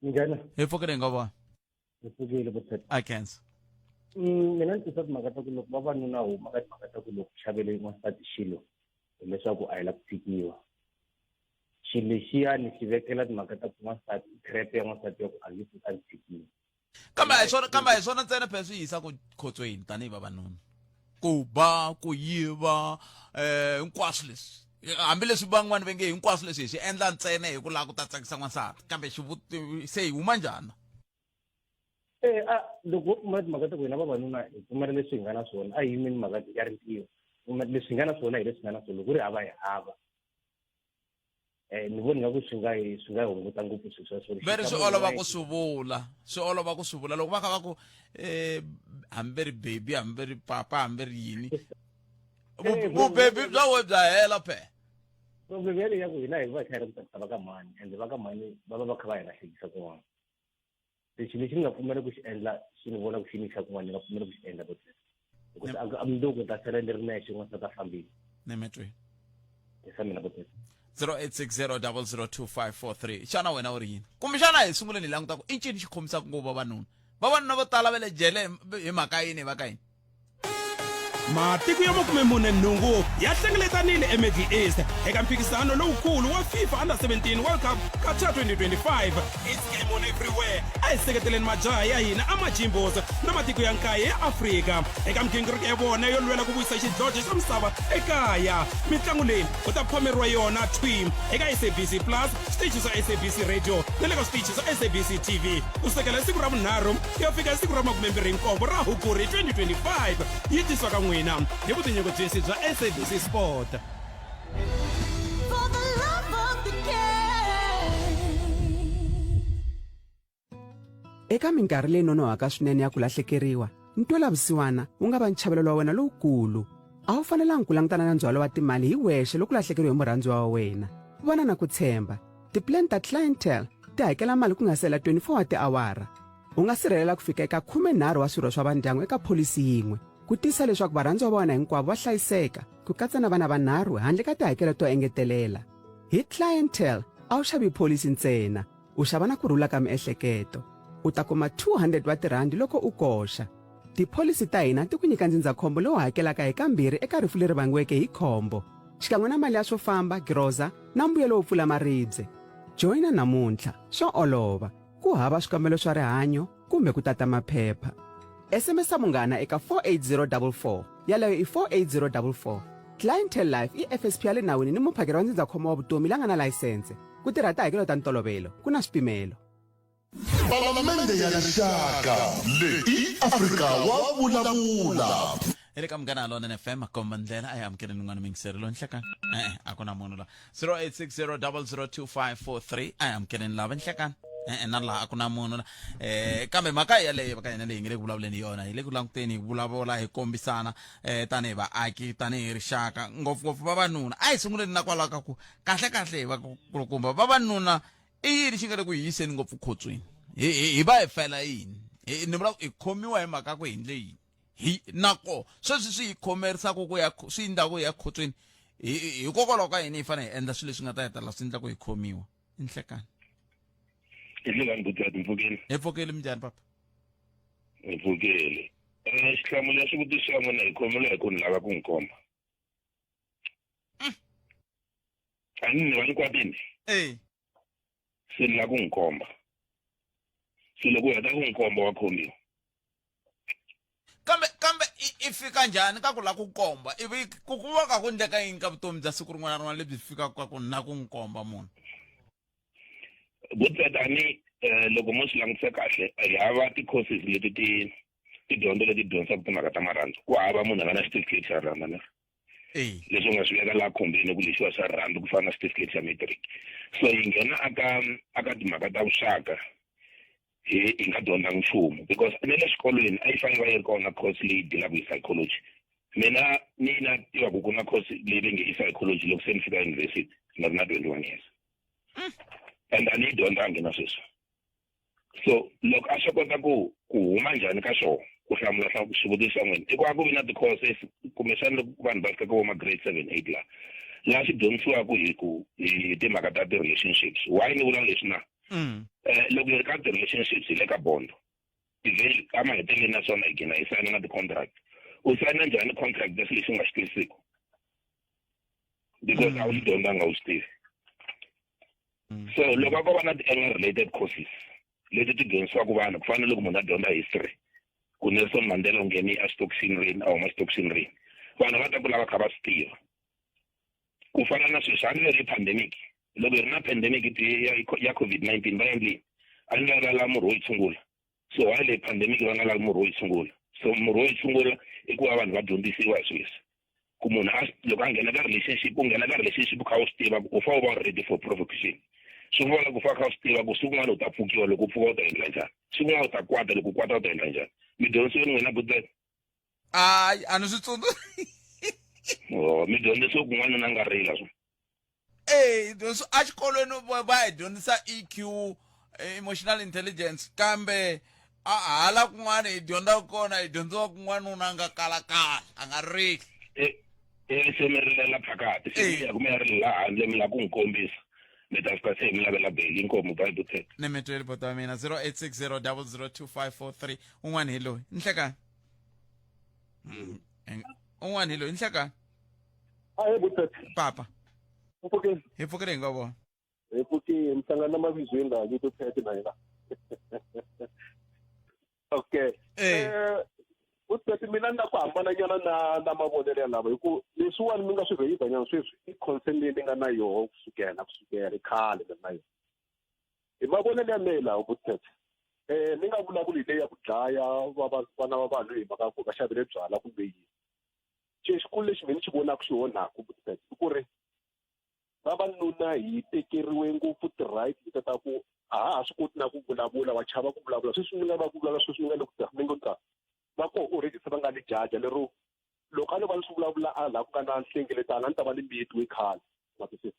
Minjhani? Hi pfukile hi nga vona. Hi pfukile Botpet. I khensa. Mina ni tisa timhaka ta ku loko vavanuna huma ka timhaka ta ku loko xavele n'wansati xilo hileswaku a hi la ku tshikiwa. Xilo lexiyani xi vekela timhaka ta ku n'wansati i trap ya n'wansati ya ku a nge pfuki a ni tshikile. Kambe a hi swona kambe a hi swona ntsena phela swi yisa ku khotsweni tanihi vavanuna. Ku ba, ku yiva, hinkwaswo leswi. Hambileswi van'wani va nge hinkwaswo leswi hi swi endla ntsena hi ku lava ku ta tsakisa n'wansati kambe se hi huma njhani? E a loko wo pfumala timhaka ta ku hina vavanuna hi pfumela leswi hi nga na swona a hi yimeni mhaka ya rintiho leswi hi nga na swona hi leswi nga na swona loko ku ri hava hi hava ni vona nga ku swi nga hi swi nga hunguta ngopfu swilo sweswo veri swi olova ku swi vula swi olova ku swi vula loko va kha va ku hambi ri baby hambi ri papa hambi ri yini vubebi bya we bya hela phe problem yaleyo ya ku hina hi va hi kha hi ri ku tsakisa va ka mhani ende va ka mhani va va va kha va hi lahlekisa kun'wana lexi lexi ni nga pfumela ku xi endla xi ni vona ku xi ni yisa kun'wana ni nga pfumela ku xi endla ku hikuva a mundzuku ni ta sala ni ri nexe n'wansati a fambile ni mi twi sa mina ku 0860002543 xana wena u ri yini kumbexana hi sunguleni hi languta ku i ncini xi khomisaka ngopfu vavanuna vavanuna vo tala va le jele hi mhaka yini hi va ka yini Matiko ya 48 ya hlengeletanile eMiddle East eka mphikizano lowukulu wa FIFA Under 17 World Cup Qatar 2025. It's game on everywhere. A hi seketeleni majaha ya hina amajimbos na matiko ya nkaye ya Afrika eka migingiriko ya vona yo lwela ku vuyisa xidlodlo xa misava ekaya. Mitlangu leyi u ta phomeriwa yona thwi eka SABC Plus, switichi swa SABC Radio na le ka switichi swa SABC TV ku sukela hi siku ra vunharhu ku ya fika hi siku ra 27 ra Hukuri 2025. Yi tisiwa ka n'wina hi vutinyungubyisi bya SABC Sport. For the love of the game. Eka minkarhi leyi nonohaka swinene ya ku lahlekeriwa, ntwela-vusiwana wu nga va nchavelelo wa wena lowukulu. A wu fanelanga ku langutana na ndzhwalo wa timali hi wexe loko u lahlekeriwe hi murhandziwa wa wena. Vana na ku tshemba. Tipulani ta Clientele ti hakela mali ku nga si hela 24 wa tiawara. U nga sirhelela ku fika eka 13 wa swirho swa vandyangu eka pholisi yin'we, ku tiyisisa leswaku varhandziwa va wena hinkwavo va hlayiseka, ku katsa na vana vanharhu handle ka tihakelo to engetelela. Hi Clientele, a wu xavi pholisi ntsena, u xava na ku rhula ka miehleketo. U ta kuma 200 wa tirhandi loko u koxa. Tipholisi ta hina ti ku nyika ndzindzakhombo lowu hakelaka hi kambirhi eka rifu leri vangiweke hi khombo, xikan'we na mali ya swo famba, giroza na mbuyelo wo pfula maribye. Joyina namuntlha, swa olova, ku hava swikambelo swa rihanyo kumbe ku tata maphepha. SMS munghana eka 48044, yaleyo i 48044. Clientele Life i FSP ya le nawini ni muphakeri wa ndzindzakhombo wa vutomi la nga na layisense. Ku tirha tihakelo ta ntolovelo, ku na swipimelo. Palamende ya Rixaka leyi i Afrika wa vulavula. hi le ka munghana lonene fm komba ndlela a hi amukeleni un'wana muyingiseri loyi nhlekani e-e a ku na munhu la 0860002543 a hi amukeleni lava nhlekani e-e na laha a ku na munhu la kambe mhaka yaleyo ka hina leyi hi nge le ku vulavuleni hi yona hi le ku languteni hi vulavula hi kombisana tanihi vaaki tanihi rixaka ngopfungopfu vavanuna a hi sunguleni na kwalaho ka ku kahle kahle hi vakulukumba vavanuna i yini xi nga le ku hi yiseni ngopfu khotsweni hi hi hi va hi fela yini hi ni vula ku hi khomiwa hi mhaka ku hi endle yini hi nako sweswi swi hi khomerisaka ku ya swi endla ku ya khotsweni hi hikokwalaho ka yini hi fanele hi endla swilo leswi nga ta hetelela swi endla ku hi khomiwa i nhlekani i nhlekani buti hi pfukile hi pfukile minjhani papa hi pfukile xihlamulo ya xivutiso xa n'wina hi khomiwa hi ku ni lava ku n'wi komba a ni ni va ni kwatini e se ni lava ku n'wi komba se loko u heta ku n'wi komba wa khomiwa kambe kambe i fika njhani ka ku lava ku komba ivi ku ku va ka ku endleka yini ka vutomi bya siku rin'wana na rin'wana lebyi fikaka ka ku na ku n'wi komba munhu Butsetani loko mo swi langutisa kahle hi hava ti-courses leti ti tidyondzo leti dyondzisaka timhaka ta marhandzu ku hava munhu a nga na xitifiketi xa rirhandzu na leswi u nga swi veka laha khumbini ku lexiwa xa rirhandzu ku fana na xitifiketi xa matric so hi nghena aka aka timhaka ta vuxaka hi hi nga dyondzanga nchumu because na le xikolweni a yi fanele va yi ri kona course leyi dealaka hi psychology mina ni na tiva ku ku na course leyi va nge i psychology loko se ni fika university ni ri na 21 years and a ni yi dyondzangi na sweswi so loko a swi kota ku ku huma njhani ka swona ku hlamula xivutiso xa n'wina i ku a ku vi na ti-courses kumbexana loko vanhu va fika ka vo ma grade 7 8 laha laha swi dyondzisiwaka hi ku hi timhaka ta ti-relationships why ni vula leswi na Loko hi ri ka ti-relationships hi le ka bond. Eventually ka maheteleleni ya swona hi gina hi sayina na ti-contract. U sayina njhani contract ya swilo leswi u nga xi twisisiku? Because a wu xi dyondzanga, a wu swi tivi. So loko a ko va na ti-anger related courses leti ti dyondzisiwaka vanhu, ku fana na loko munhu a dyondza history, ku Nelson Mandela u nghene exitokisini rini, a huma exitokisini rini, vanhu va ta ku lava kha va swi tiva. Ku fana na sweswi, hambi leri pandemic, loko hi ri na pandemic ya COVID-19, va endlini? A ni va lava murhi wo yi tshungula. So why leyi pandemic va nga lavi murhi wo yi tshungula? So murhi wo yi tshungula i ku va vanhu va dyondzisiwa hi swilo leswi, ku munhu a loko a nghena ka relationship, u nghena ka relationship u kha u swi tiva ku u fanele u va ready for provocation. Swi vula ku fa kha u swi tiva ku siku rin'wana u ta pfukiwa, loko u pfuka u ta endla njhani, siku rin'wana u ta kwata, loko u kwata u ta endla njhani. Mi dyondzisiwe n'wina butete? Hayi, a ni swi tsundzuki. Oh, mi dyondzisiwe ku n'wanuna a nga rila swo? E exikolweni va hi dyondzisa EQ, emotional intelligence, kambe a hala kun'wana hi dyondzaka kona, hi dyondziwa ku n'wanuna a nga kalakala, a nga rili. Ivi se mi rilela phakati, se mi ya ku mi ya rilela handle, mi lava ku n'wi kombisa, mi ta fika se mi lavela beli. Inkomu, bye butete. Ni mi tweli, bota wa mina. 0860 002543. Un'wana hi loyi, nhlekani. Un'wana hi loyi, nhlekani. Ahe butete. Papa. Mpfukeni. Hi pfukile, hi nga vona. Hi pfukile, mi hlangana mavizweni laha, vito Phete na hina. Okay. Butete, mina ni na ku hambananyana na mavonelo ya lava, hi ku leswiwani mi nga swi rheyisa nyana sweswi i concern leyi ni nga na yoho kusukela i khale ni ri na yona. Hi mavonelo ya mehe laha butete, ni nga vulavuli hi leyi ya ku dlaya vana va vanhu hi mhaka ku va xavile byala kumbe yini. Xilo xikulu lexi mina ni xi vonaka xi onhaka butete i ku ri vavanuna hi tekeriwe ngopfu ti-right letiya ta ku a ha ha swi koti na ku vulavula, wa chava ku vulavula. Sweswi mi nga va ku vulavula sweswi mi nga le ku mi ngo ta va koho already, se va nga ni jaja lero loko a no va ni swi vulavula a laha ku nga na nhlengeletano, a ni ta va ni miyetiwe khale. Ma twisisa?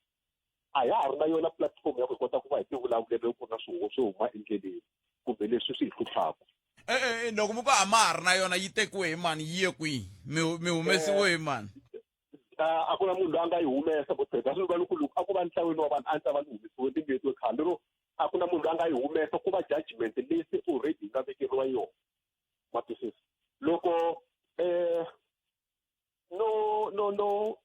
A ya ha ri na yona platform ya ku hi kota ku va hi ti vulavulela loko ku ri na swihoxo swo huma endleleni kumbe leswi swi hi hluphaka. E-e, loko mi ku a ma ha ri na yona, yi tekiwe hi mani, yi ye kwihi, mi humesiwe hi mani? A ku na munhu loyi a nga yi humesa boteta. A swi vula ku loko a ku va ntlawini wa vanhu, a ni ta va ni humesiwe, ni miyetiwe khale, lero a ku na munhu loyi a nga yi humesa, ku va judgment leyi se already yi nga vekeriwa yona. Ma twisisa? Loko no no no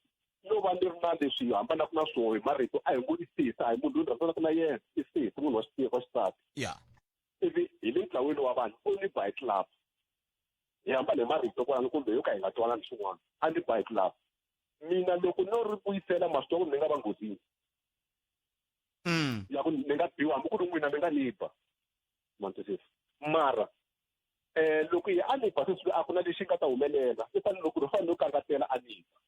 no va ni ri na leswi hambanaka na swoho hi marito, a hi ngo i sesi, a hi munhu loyi ni rhandzanaka na yena, i sesi, munhu wa wa xisati. Ivi hi le ntlaweni wa vanhu, u ni ba hi club, hi hambana hi marito kwalano kumbe yo ka hi nga twanani swin'wana, a ni ba hi club, mina loko no ri vuyisela, ma swi tiva ku ni nga va nghozini ya ku ni nga biwa, hambi ku ri n'wina mi nga ni ba. Ma twisisa? Mara loko hi a ni ba sweswi, a ku na lexi nga ta humelela. I fanele loko ri fanele u kangatela a ni ba,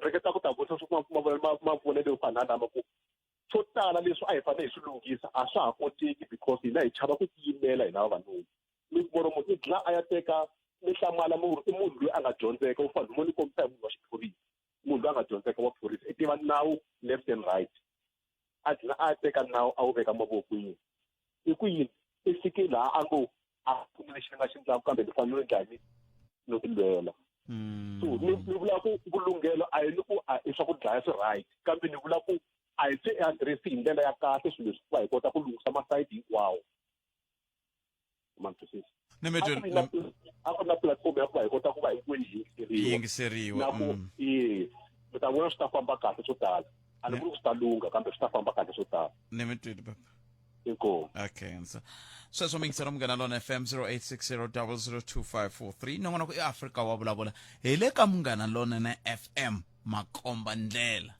ringeta ku ta vutisa swi mavonelo yo fana na lama ku swo tala leswi a hi fanele hi swi lunghisa a swa ha koteki because hina hi chava ku tiyimela hina vavanuna. Mi kuma munhu i dlina a ya teka, mi hlamala mi i munhu loyi a nga dyondzeka, u fanele mo ni kombisa hi munhu wa xiphorisa, munhu loyi a nga dyondzeka wa phorisa, i tiva nawu left and right, a dlina a teka nawu a wu veka mavokweni. I ku yini? I fike laha a ngo a ku na lexi ni nga xi endlaka, kambe ni fanele endla yini? No ti lwela. So ni vula ku vulunghelo a hi ni ku a i swa ku dlaya swi right, kambe ni vula ku a hi swi address hi ndlela ya kahle swilo leswi, ku va hi kota ku lunghisa masayiti hinkwawo. Ma twisisa? Ni mi A ku na platform ya ku va hi kota ku va hinkwenu hi yingiseriwa. Yingiseriwa. Na ku e mi ta vona swi ta famba kahle swo tala. A ni vuli ku swi ta lungha, kambe swi ta famba kahle swo tala. Ni mi twile, papa. Inkomu. Okay, so sweswo mingiselo Munghana Lona FM, 0860 002543. Nongonoko i Afrika wa Vulavula, hi le ka Munghana Lonene FM, makomba ndlela.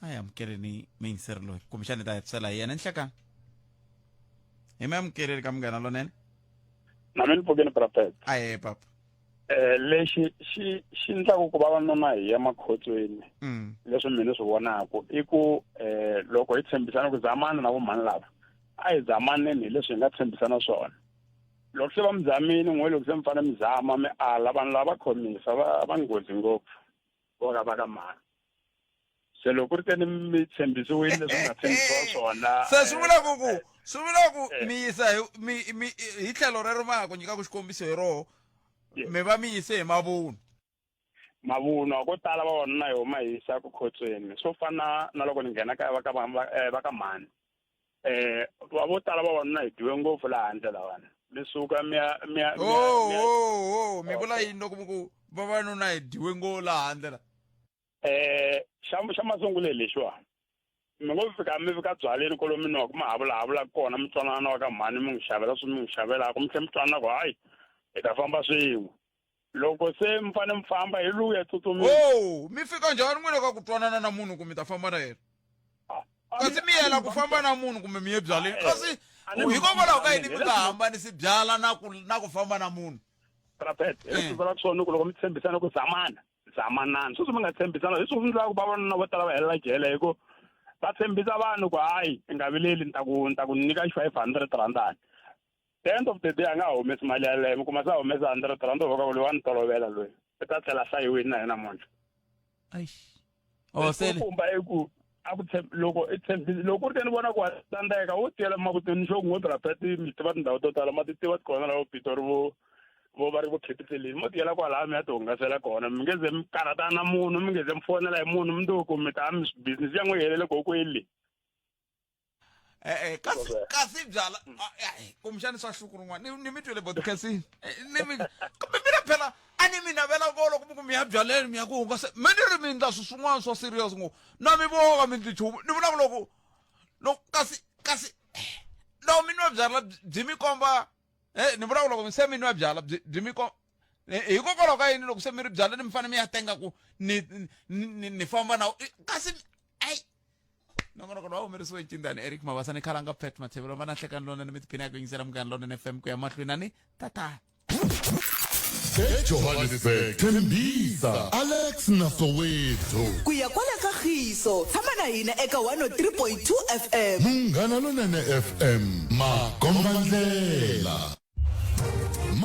A hi amukeleni muyingiseri loyi, kumbexani hi ta hetisela hi yena. Nhlekani, hi mi amukeleli ka Munghana Lonene. Na mi ni pfukeni, prophet. Ahe, papa. Lexi xi xi endlaku ku vavanuna hi ya makhotsweni, leswi mina swi vonaku i ku loko hi tshembisana ku zamana na vomhani lava, a hi zamaneni hi leswi hi nga tshembisana swona. Loko se va mi zamile n'we, loko se mi fanele mi zama mi ala, vanhu lava va khomisa va nghozi ngopfu vo ka va ka mhani. Se loko ku ri teni mi tshembisiwile leswi mi nga tshembisiwa swona, Se swi vula ku swi vula ku mi yisa hi mi mi hi tlhelo rero, ma ha ku nyika ku xikombiso hi roho, mi va mi yise hi mavunwa. Mavunwa ko tala vavanuna hi huma hi yisa ku khotsweni. Swo fana na loko ni nghena ka va ka va ka mhani. Eh va vo tala vavanuna hi dyiwe ngopfu laha handle lawani. Mi suka mi ya mi ya Oh, oh, oh, mi vula yini loko mi ku vavanuna hi dyiwe ngo laha handle la? Eh xa xa masungulo hi lexiwani. Mi ngo fika mi fika byaleni kwalomu mi nwaka ma havula kona mi twanana na wa ka mhani mi n'wi xavela swi mi n'wi xavelaka mi tlhela mi twanana ku hayi hi ta famba swin'we. Loko se mi fanele mi famba hi luya tsutsumisa. Oh, mi fika njhani n'wina ka ku twanana na munhu ku mi ta famba na yena? Kasi mi yela ku famba na munhu kumbe mi ye byaleni? Kasi hikokwalaho ka yini mi nga hambanisi byala na ku na ku famba na munhu? Prophet, hi leswi vulaka swona ku loko mi tshembisana ku zamana, zamanani. Sweswi mi nga tshembisana, hi swona swi endlaka ku vavanuna vo tala va helela jele hi ku va tshembisa vanhu ku hayi i nga vileli ni ta ku ni ta ku nyika 500 randani. The end of the day a nga ha humesi mali yaleyo mi kuma se a humesa 100 rand u ku loyi wa ni tolovela loyi i ta tlhela hlayiwini na yena namuntlha. Oh, se kumba i ku a ku tshembi loko i tshembisi loko ku ri ke ni vona ku wa tsandzeka wo tiyela makuteni xo n'we brapet mi tiva tindhawu to tala ma ti tiva kona la vo Pitori vo vo va ri vo capitalini mo tiyela kwalaya mi ya ti hungasela kona mi nge ze mi karhatana na munhu mi nge ze mi fonela hi munhu mundzuku mi ta mi business ya n'we yi helele koko yi e-e kasi kasi byala kumbexani swa hluku rin'wana ni ni mi twele bot kasi ni mi kumbe mina phela a ni mi navela ko loko mi ku mi ya byaleni mi ya ku hungasa me ni ri mi endla swi swin'wana swa serious ngopfu na mi voka mi ndli nchumu ni vona ku loko loko kasi kasi loko mi nwa byala byi mi komba e ni vula ku loko se mi nwa byala byi byi mi komba hikokwalaho ka yini loko se mi ri byaleni mi fanele mi ya tenga ku ni ni ni famba na kasi ayi nongonoko lowu humerisiwe ncindani eric mabasa ni khalanga pet mathevelo va na nhlekani lonene mi tiphina ya ku yingisela munghana lonene fm ku ya mahlweni ani tata ejohannesburg tembisa alex na soweto ku ya kwala ka khiso tshama na hina eka 103.2 fm munghana lonene fm makombandlela.